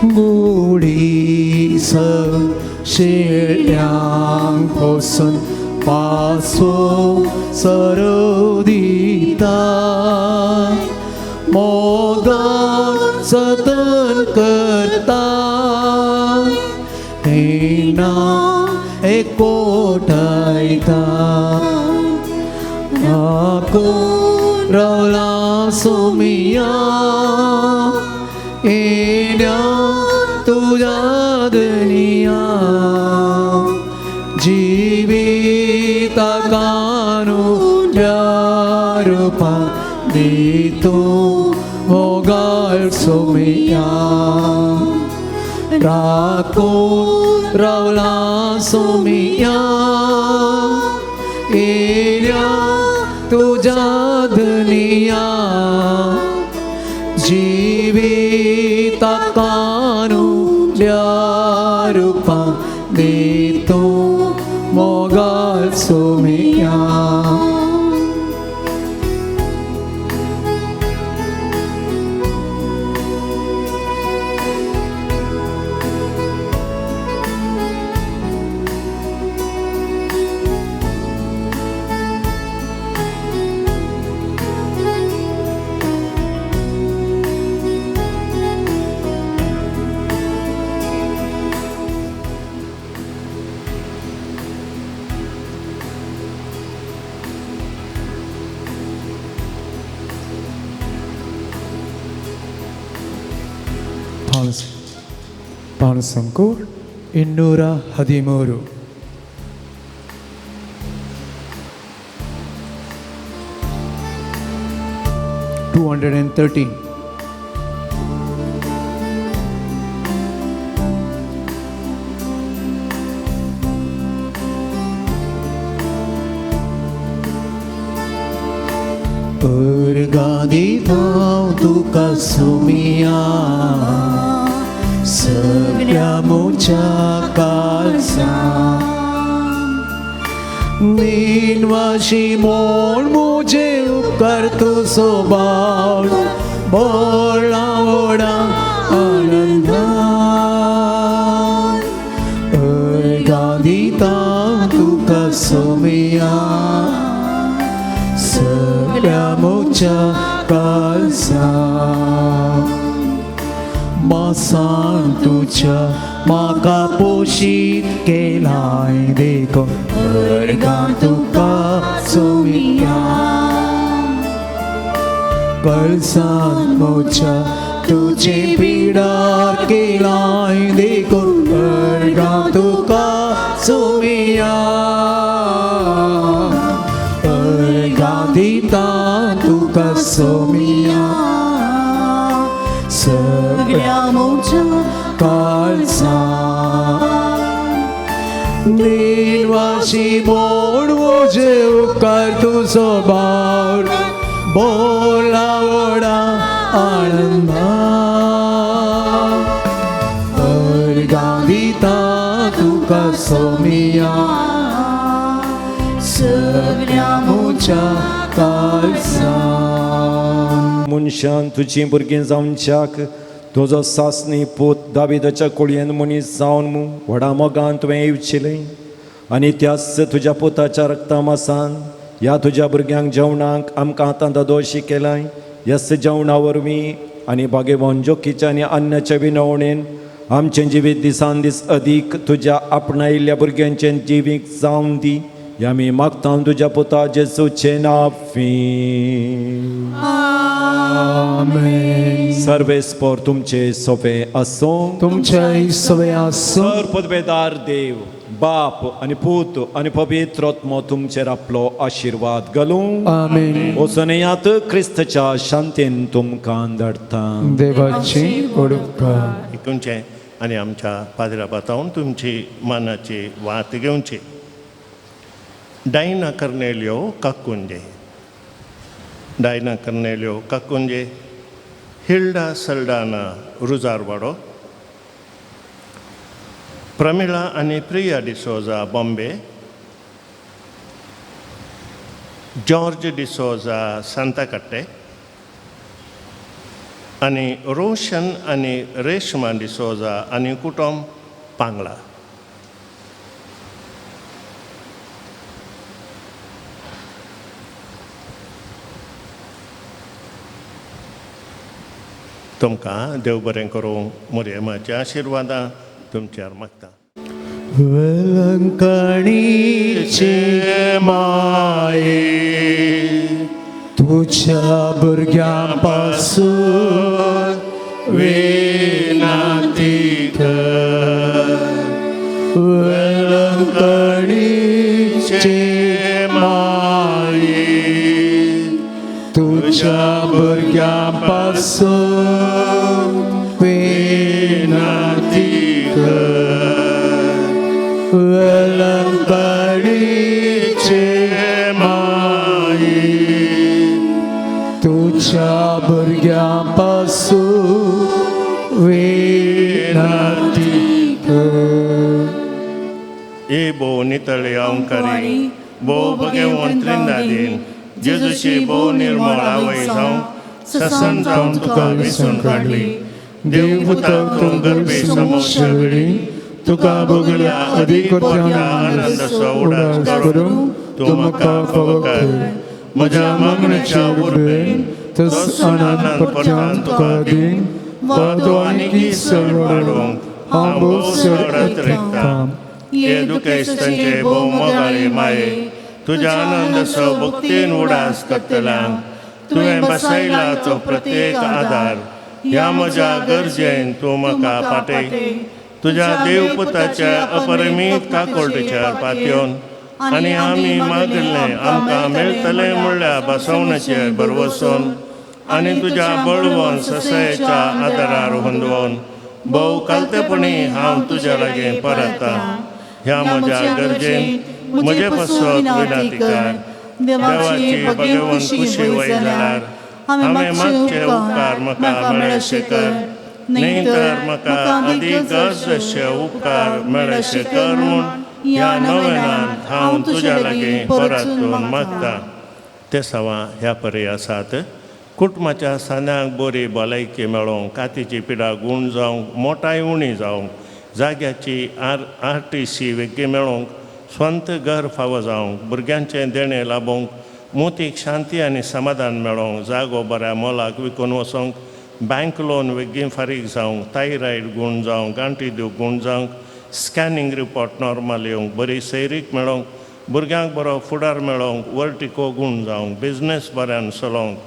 गुडी शेळ्यांक पसून पासो सरो दिता मोगान जतन करता हेना एकोठायता आकून रावला सोमिया येण्या तुज्या धनिया जिविता कानुल्या रुपा दितो मोगाळ सोमिया राखून रावला सोमिया येण्या तुज्या धनिया जिविता कानुल्या रुपा दितो मोगाळ सोमिया. Pansankur 213. (213) अर्गां दिता तुका सोमिया सगळ्या मोच्या काळसा निनवाशी मोड मुझे उपकार तू सोबाळ बोला ओडा आनंदा अर्गां दिता तुका सोमिया सगळ्या मोच्या काळसा मासान तुझ्या म्हाका पोशीत केलाय देखो अर्गां तुका सोमिया कळसान मोच्या तुझे पिडार केलाय देखो अर्गां तुका सोमिया अर्गां दिता तुका सोमिया सगळ्या मोच्या काळसा निवाशी मोड मुझे उपकार तुझो बाळ बोला ओडा आनंदा अर्गां दिता तुका सोमिया सगळ्या मोच्या काळसा. मनशान तुजी भुरगीं जावच्याक तुजो सासणी पूत दाविदाच्या कुळयेन मनीस जावन व्हडा मोगान तुवें येवचिलें आनी त्याच तुज्या पुताच्या रक्ता मासान ह्या तुज्या भुरग्यांक जेवणाक आमकां आतां दादोशी केलाय. ह्याच जेवणा वरवीं आनी भागेवन जोकीच्या आनी अन्नाच्या विनवणेन आमचें जिवीत दिसान दीस अदीक तुज्या आपणायिल्ल्या भुरग्यांचें जिवीत जावन दी. ह्या आमी मागता तुज्या पुता जेजूचें नांव. आमेन. सर्वेस्पर तुमचे सोपे आसूं तुमच्याय सोबे आसूं. सर पदवेदार देव बाप आनी पूत आनी पवित्र आत्मो तुमचेर आपलो आशिर्वाद घालूं. आमेन. वचून क्रिस्तच्या शांतीन तुमकां धाडटा. देवाची उपकार. तुमचें आनी आमच्या पाद्रा बातावन तुमची मनाची वात घेवची. Diana Cornelio Kakunje, Diana Cornelio Kakunje, Hilda Saldanha Rujarwado, Pramila आनी प्रिया डिसोजा बॉम्बे, जॉर्ज डिसोजा सांताकट्टे, आनी रोशन आनी रेशमा डिसोजा आनी कुटुंब पांगळा. तुमकां देव बरें करूं मोरयमाच्या आशिर्वादां तुमच्यार मागता. वेलंकणीचे माये तुझ्या भुरग्यां पासून विनंती कर. वेलंकणीचे माये तुझ्या भुरग्यां पासून विनंती कर. वेलंकणीचे माये तुझ्या भुरग्यां पासून विनंती कर. ए भोव नितळी अंकारी भोव भगेवन त्रिंदादीन जेजूची भोव निर्मळ आवय जावं ससन जावन तुका विसून काडली. देव पुताक तूं गर्भे समोवच्या वेळी तुका भोगल्या अदीक आनंदाचो उडास करूंक तूं म्हाका फावो कर. म्हज्या मागणेच्या उर्बेन तस आनंद परत्यान तुका दीन वा तो आनीक चड वाडोवंक हांव भोव चड अतिरेकता. हे दुखेस्तांचे भोव मोगाळी माये तुज्या आनंदाचो भक्तीन उडास करतल्यांक तुवें बसयला तो प्रत्येक आदार ह्या म्हज्या गरजेन तूं म्हाका पाटय. तुज्या देवपुताच्या अपरिमीत काकोडीच्या पातयेवन आनी आमी मागिल्लें आमकां मेळटलें म्हणल्यार बसवण्याचेर भरवसून आनी तुज्या बळवंत ससायेच्या आदारार हुंदवून भोव कालतेपणी हांव तुज्या लागीं परता. ह्या म्हज्या गरजेन म्हजे पासत विनंती कर. देवाची भगवंत खुशी वय जाल्यार हांवें मागचे उपकार म्हाका मेळशे कर, न्ही तर म्हाका अदीक गरज उपकार मेळशे कर म्हूण ह्या नवेनान हांव तुज्या लागीं परतून मागता. ते सवा ह्या परी आसात. कुटुंबाच्या सांद्यांक बरी भलायकी मेळोवंक, कातीची पिडा गूण जावंक, मोटाय उणी जावंक, जाग्याची आर टी सी वेगळी मेळोवंक, स्वंत घर फावो जावंक, भुरग्यांचें देणें लाबोवंक, मोतीक शांती आनी समाधान मेळोवंक, जागो बऱ्या मोलाक विकून वचोंक, बँक लोन वेगीन फारीक जावंक, थायरायड गूण जावंक, गांठी दूख गूण जावंक, स्कॅनिंग रिपोर्ट नॉर्मल येवंक, बरी सैरीक मेळोवंक, भुरग्यांक बरो फुडार मेळोवंक, वर्टिको गूण जावंक, बिजनेस बऱ्यान चलोवंक,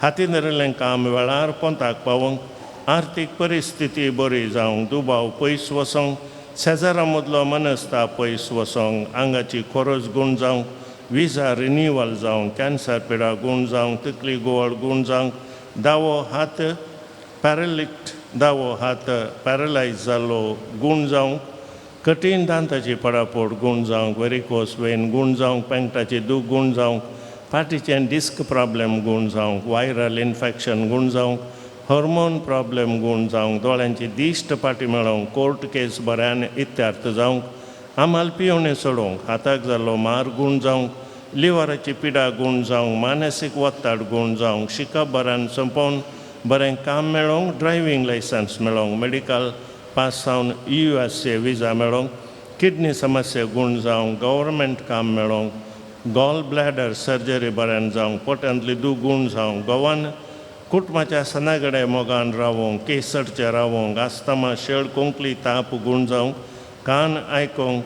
हातीन धरिल्लें काम वेळार पोंताक पावोवंक, आर्थीक परिस्थिती बरी जावंक, दुबाव पयस वचोंक, शेजारा मदलो मनस्ताप पयस वचोंक, आंगाची खोरोज गूण जावंक, विजा रिन्युअल जावंक, कॅन्सर पिडा गूण जावंक, तकली गोवळ गूण जावंक, दावो हात पॅरलिक्ट दावो हात पॅरलायज जाल्लो गूण जावंक, कठीण दांताची पडापोड गूण जावंक, वेरिकोस वेन गूण जावंक, पेंगटाची दूख गूण जावंक, फाटीचें डिस्क प्रॉब्लेम गूण जावंक, वायरल इन्फेक्शन गूण जावंक, हॉर्मोन प्रॉब्लेम गूण जावंक, दोळ्यांची दिश्ट पाटी मेळोवंक, कोर्ट केस बऱ्यान इत्यार्थ जावंक, आमाल पिवणें सोडोवंक, हाताक जाल्लो मार गूण जावंक, लिवराची पिडा गूण जावंक, मानसीक वत्ताड गूण जावंक, शिकप बऱ्यान सोंपोवन बरें काम मेळोवंक, ड्रायव्हींग लायसन्स मेळोवंक, मेडिकल पास जावन USA विजा मेळोवंक, किडनी समस्या गूण जावंक, गव्हर्मेंट काम मेळोवंक, गॉल ब्लॅडर सर्जरी बऱ्यान जावंक, पोटांतली दूख गूण जावंक, गोवान कुटुंबाच्या सनागडे मोगान रावोंक, केस चडचे रावोंक, आस्तमा शेळ कोंकली ताप गूण जावंक, कान आयकोंक,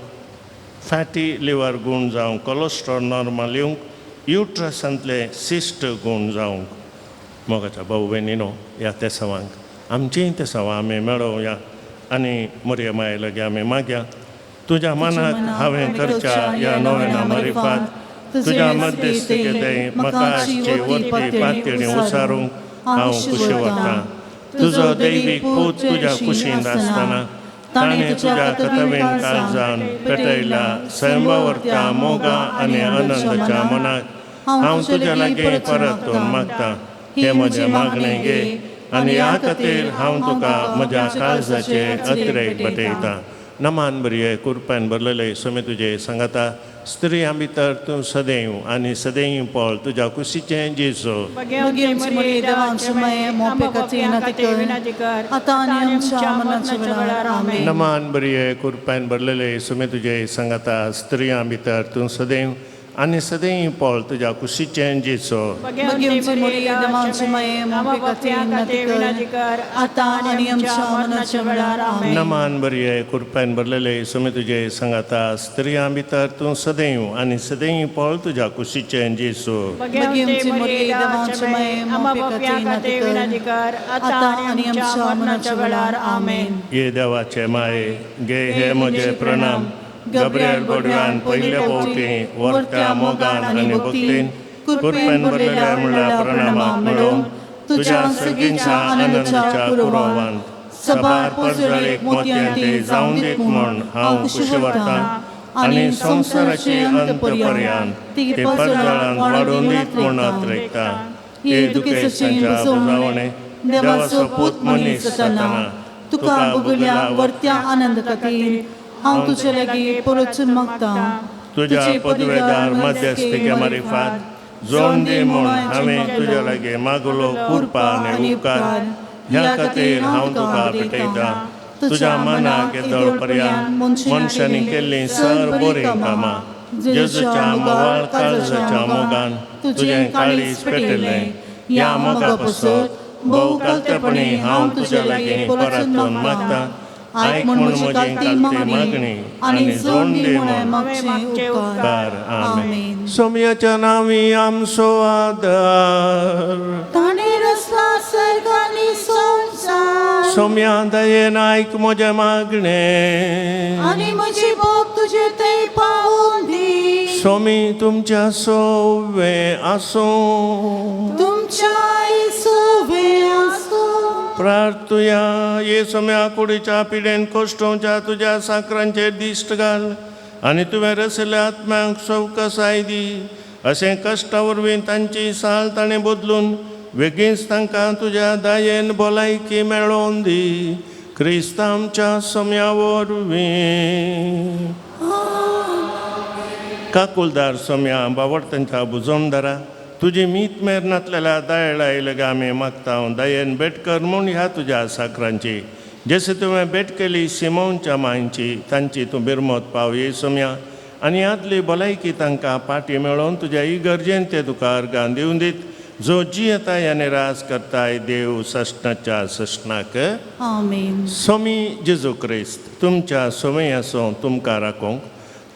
फॅटी लिवर गूण जावंक, कोलेस्ट्रॉल नॉर्मल येवंक, युट्रसांतले सिस्ट गूण जावंक. मोगाच्या भाऊ भयणीनो, ह्या तेसावांक आमचींय तेसावां आमी मेळोवया आनी मोरये माये लागीं आमी मागया. तुज्या मनाक हांवें करच्या ह्या नव्या मारिफात तुज्या मध्यस्थकेतय म्हाका आसची वरती पातळी उसारूंक हांव खुशी वता. तुजो दैवीक पूत तुज्या कुशींत आसतना ताणें तुज्या कथवेन काळजान पेटयल्या स्वयंवरत्या मोगा आनी आनंदाच्या मनाक हांव तुज्या लागीं परतून मागता. हें म्हजें मागणें घे आनी ह्या खातीर हांव तुका म्हज्या काळजाचे अतिरेक भेटयता. नमान बरये कुरपान भरलेले सोमे तुजे सांगाता स्त्रियां भितर तूं सदैव आनी सदैव पळ तुज्या कुशीचें जेजू. भगेवंची मरिये देवाची माये, मोपे खातीर विनंती कर, आतां आनी आमच्या मरणाच्या वेळार. आमेन. नमान बरये कुरपान भरलेले सोमे तुजे सांगाता स्त्रियां भितर तूं सदैव आनी सदैव पळ तुज्या कुशीचें जेजू. भगेवंची मरिये देवाची माये, मोपे खातीर विनंती कर, आतां आनी आमच्या मरणाच्या वेळार. आमेन. नमान बरये कुरपान भरलेले सोमे तुजे सांगाता स्त्रियां भितर तूं सदैव आनी सदैव पळ तुज्या कुशीचें जेजू. भगेवंची मरिये देवाची माये, मोपे खातीर विनंती कर, आतां आनी आमच्या मरणाच्या वेळार. आमेन. ये देवाचे माये गे हे म्हजे प्रणाम. गब्रियल बोडव्यान पयले फावटी वर्त्या मोगान आनी भक्तीन कृपेन भरलेल्या म्हणल्या प्रणामाक मेळोवन तुज्या सगळींच्या आनंदाच्या कुरवान सबार परजळीक मोतयांती जावन दीत म्हूण हांव खुशी वरतां आनी संवसाराची अंत पर्यंत ती परजळान वाडून दीत म्हूण अत्रेकता. हे दुखेस्तांच्या बुजावणे देवाचो पूत मनीस जातना तुका भोगल्या वर्त्या आनंद खातीर हांव तुजे लागीं परतून मागता. तुज्या पदवेदार मध्यस्थिके मारिफात जोड दी म्हूण हांवें तुज्या लागीं मागलो कृपा आनी उपकार. ह्या खातीर हांव तुका भेटयतां. तुज्या मनाक येदोळ पर्यंत मनशांनी केल्लीं सर बरीं कामां जेजूच्या मोवाळ काळजाच्या मोगान तुजें काळीज पेटिल्लें. ह्या मोगा पासत भोव कालतेपणी हांव तुज्या लागीं परतून मागता. आयक म्हूण म्हजी कालती मागणी आनी जोड दी म्हूण मागचे उपकार. आमेन. सोमयाच्या नांवी आमचो आदार. ताणें रचला सर्ग आनी संवसार. सोमया दयेन आयक म्हजें मागणें आनी म्हजी भोग तुजे थंय पावोवन दी. सोमी तुमच्या सोवे आसूं. तुमच्या सोवे आसूं. प्रार्थुया. ये सोम्या कुडीच्या पिडेन कोश्टोवच्या तुज्या साकरांचेर दिश्ट घाल आनी तुवें रसल्या आत्म्यांक सवकसाय दी. अशें कश्टा वरवीं तांची साल ताणें बदलून वेगींच तांकां तुज्या दयेन भलायकी मेळोवन दी. क्रिस्त आमच्या सोम्या वरवीं. काकुलदार सोम्या बावडतांच्या बुजोमदारा तुजी मीत मेर नातलेल्या दयेळा येयले आमी मागता. दयेन भेट कर म्हूण ह्या तुज्या साकरांची जशें तुवें भेट केली सिमोनच्या मांयची तांची तूं बिरमत पाव ये सोम्या आनी आदली भलायकी तांकां पाटी मेळोवन तुज्या इगर्जेन ते तुका अर्गां दिवन दीत. जो जियेताय आनी राज करताय देव सश्णाच्या सश्णाक. आमेन. सोमी जेजू क्रिस्त तुमच्या सोमे आसूं तुमकां राखूंक,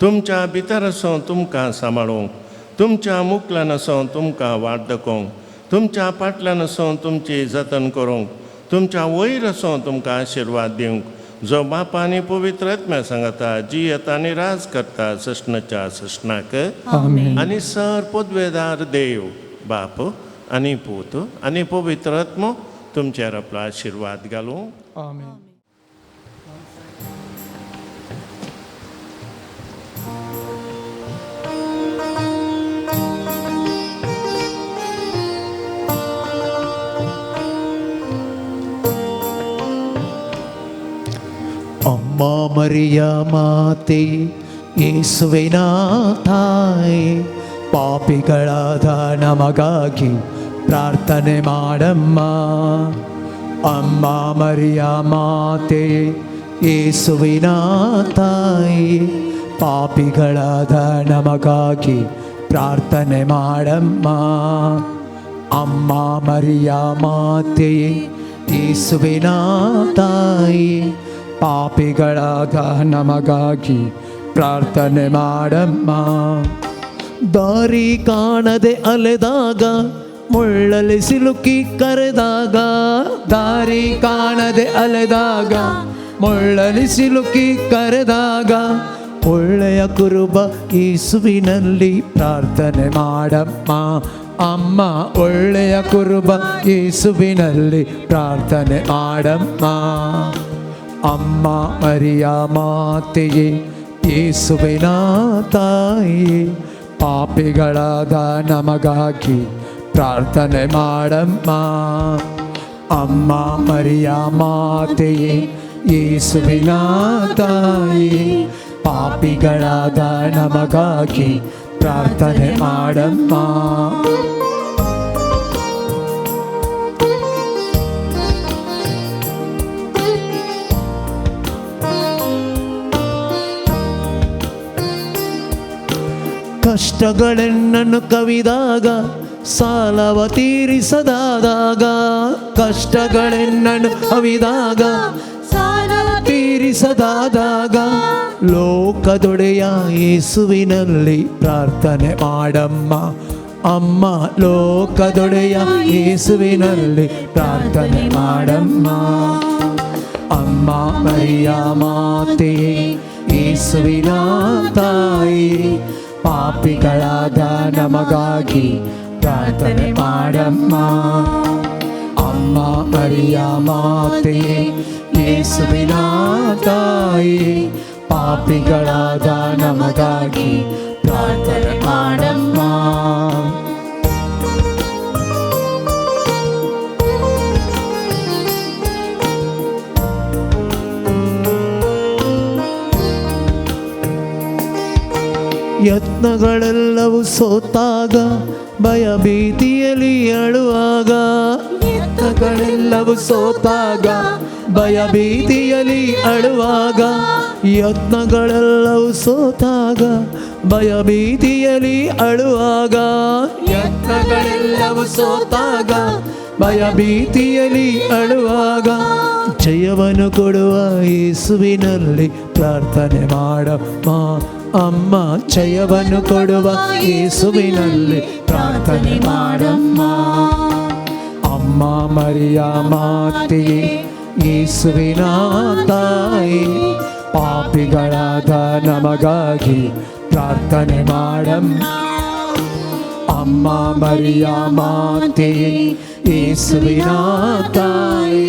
तुमच्या भितर आसूं तुमकां सांबाळूंक, तुमच्या मुकल्यान आसूं तुमकां वाट दाखोवंक, तुमच्या पाटल्यान आसूं तुमची जतन करूंक, तुमच्या वयर आसूं तुमकां आशिर्वाद दिवंक, जो बाप आनी पवित्र आत्म्या सांगता जियेता आनी राज करता सश्णाच्या सश्णाक. आमेन. आनी सर पदवेदार देव बाप आनी पूत आनी पवित्र आत्मो तुमचेर आपलो आशिर्वाद घालूं. आमेन. ಅಮ್ಮ ಮರಿಯ ಮಾತೆ ಯೇಸುವಿನ ತಾಯಿ, ಪಾಪಿಗಳಾದ ನಮಗಾಗಿ ಪ್ರಾರ್ಥನೆ ಮಾಡಮ್ಮ. ಅಮ್ಮ ಮರಿಯ ಮಾತೆ ಯೇಸುವಿನ ತಾಯಿ, ಪಾಪಿಗಳಾದ ನಮಗಾಗಿ ಪ್ರಾರ್ಥನೆ ಮಾಡಮ್ಮ. ಅಮ್ಮ ಮರಿಯ ಮಾತೆ ಯೇಸುವಿನ ತಾಯಿ, ಪಾಪಿಗಳಾದ ನಮಗಾಗಿ ಪ್ರಾರ್ಥನೆ ಮಾಡಮ್ಮ. ದಾರಿ ಕಾಣದೆ ಅಲೆದಾಗ, ಮುಳ್ಳಲ್ಲಿ ಸಿಲುಕಿ ಕರೆದಾಗ, ದಾರಿ ಕಾಣದೆ ಅಲೆದಾಗ, ಮುಳ್ಳಲ್ಲಿ ಸಿಲುಕಿ ಕರೆದಾಗ, ಒಳ್ಳೆಯ ಕುರುಬ ಯೇಸುವಿನಲ್ಲಿ ಪ್ರಾರ್ಥನೆ ಮಾಡಮ್ಮ. ಅಮ್ಮ ಒಳ್ಳೆಯ ಕುರುಬ ಯೇಸುವಿನಲ್ಲಿ ಪ್ರಾರ್ಥನೆ ಮಾಡಮ್ಮ. ಅಮ್ಮ ಮರಿಯ ಮಾತೆಯೇ ಯೇಸುವಿನ ತಾಯಿ, ಪಾಪಿಗಳಾದ ನಮಗಾಗಿ ಪ್ರಾರ್ಥನೆ ಮಾಡಮ್ಮ. ಅಮ್ಮ ಮರಿಯ ಮಾತೆಯೇ ಯೇಸುವಿನ ತಾಯಿ ಪಾಪಿಗಳಾದ ನಮಗಾಗಿ ಪ್ರಾರ್ಥನೆ ಮಾಡಮ್ಮ. ಕಷ್ಟಗಳೆನ್ನನ್ನು ಕವಿದಾಗ ಸಾಲವ ತೀರಿಸದಾದಾಗ, ಕಷ್ಟಗಳೆನ್ನನ್ನು ಕವಿದಾಗ ಸಾಲವ ತೀರಿಸದಾದಾಗ, ಲೋಕದೊಡೆಯ ಯೇಸುವಿನಲ್ಲಿ ಪ್ರಾರ್ಥನೆ ಮಾಡಮ್ಮ. ಅಮ್ಮ ಲೋಕದೊಡೆಯ ಯೇಸುವಿನಲ್ಲಿ ಪ್ರಾರ್ಥನೆ ಮಾಡಮ್ಮ. ಅಮ್ಮ ಮರಿಯ ಮಾತೆ ಯೇಸುವಿನ ತಾಯಿ ಪಾಪಿಗಳಾದ ನಮಗಾಗಿ ಪ್ರಾರ್ಥನೆ ಮಾಡಮ್ಮ. ಅಮ್ಮ ಮರಿಯ ಮಾತೆ ಯೇಸುವಿನ ತಾಯಿ ಪಾಪಿಗಳಾದ ನಮಗಾಗಿ ಪ್ರಾರ್ಥನೆ ಮಾಡಮ್ಮ. ಯತ್ನಗಳೆಲ್ಲವೂ ಸೋತಾಗ ಭಯ ಭೀತಿಯಲ್ಲಿ ಅಳುವಾಗ, ಯತ್ನಗಳೆಲ್ಲವೂ ಸೋತಾಗ ಭಯ ಭೀತಿಯಲ್ಲಿ ಅಳುವಾಗ, ಯತ್ನಗಳೆಲ್ಲವೂ ಸೋತಾಗ ಭಯ ಭೀತಿಯಲ್ಲಿ ಅಳುವಾಗ, ಯತ್ನಗಳೆಲ್ಲವೂ ಸೋತಾಗ ಭಯ ಭೀತಿಯಲ್ಲಿ ಅಳುವಾಗ, ಜಯವನ್ನು ಕೊಡುವ ಯೇಸುವಿನಲ್ಲಿ ಪ್ರಾರ್ಥನೆ ಮಾಡಮ್ಮ. ಅಮ್ಮ ಜಯವನ್ನು ಕೊಡುವ ಯೇಸುವಿನಲ್ಲಿ ಪ್ರಾರ್ಥನೆ ಮಾಡಮ್ಮ. ಅಮ್ಮ ಮರಿಯ ಮಾತೆ ಯೇಸುವಿನ ತಾಯಿ ಪಾಪಿಗಳಾದ ನಮಗಾಗಿ ಪ್ರಾರ್ಥನೆ ಮಾಡಮ್ಮ. ಅಮ್ಮ ಮರಿಯ ಮಾತೆ ಯೇಸುವಿನ ತಾಯಿ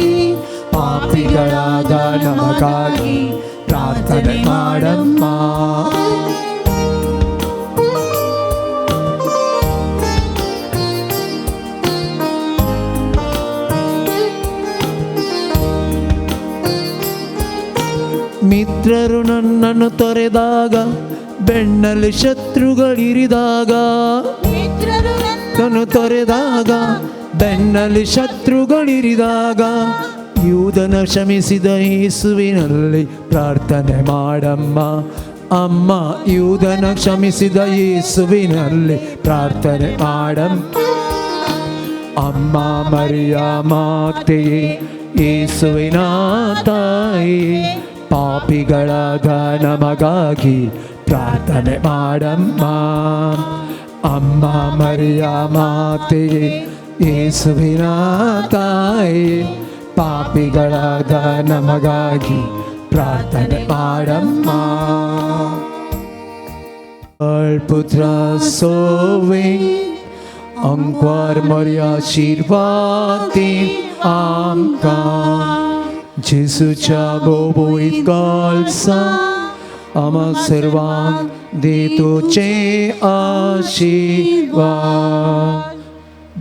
ಪಾಪಿಗಳಾದ ನಮಗಾಗಿ ಪ್ರಾರ್ಥನೆ ಮಾಡಮ್ಮ. ಮಿತ್ರರು ನನ್ನನ್ನು ತೊರೆದಾಗ ಬೆನ್ನಲ್ಲಿ ಶತ್ರುಗಳಿರಿದಾಗ, ನನ್ನನ್ನು ತೊರೆದಾಗ ಬೆನ್ನಲ್ಲಿ ಶತ್ರುಗಳಿರಿದಾಗ, ಯೂದನ ಕ್ಷಮಿಸಿದ ಯೇಸುವಿನಲ್ಲಿ ಪ್ರಾರ್ಥನೆ ಮಾಡಮ್ಮ. ಅಮ್ಮ ಯೂದನ ಕ್ಷಮಿಸಿದ ಯೇಸುವಿನಲ್ಲಿ ಪ್ರಾರ್ಥನೆ ಮಾಡಮ್ಮ. ಅಮ್ಮ ಮರಿಯ ಮಾತೆ ಯೇಸುವಿನ ತಾಯಿ ಪಾಪಿಗಳಾದ ನಮಗಾಗಿ ಪ್ರಾರ್ಥನೆ ಮಾಡಮ್ಮ. ಅಮ್ಮ ಮರಿಯ ಮಾತೆ ಯೇಸುವಿನ ತಾಯಿ ಪಾಪಿಗಳಾದ ನಮಗಾಗಿ ಪ್ರಾರ್ಥನೆ ಮಾಡಮ್ಮ. ಪುತ್ರ ಸೋವೆ ಅಂಕ್ವಾರ್ ಮರಿಯ ಆಶೀರ್ವಾದಿ आमकां जेसूच्या बोबोईत कळसा आमा सर्वांक दी तुझे आशीर्वाद.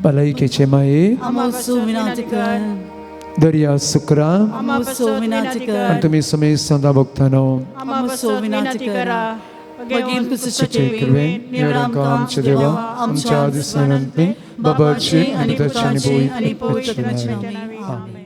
भलायकेचे माये दर्या सुक्रा आनी तुमी समेस्त भोगतानो आमच्या देवा आमच्या दिसांनी बाबाची आनी ताची आनी पवित्र आत्म्याची. आमेन.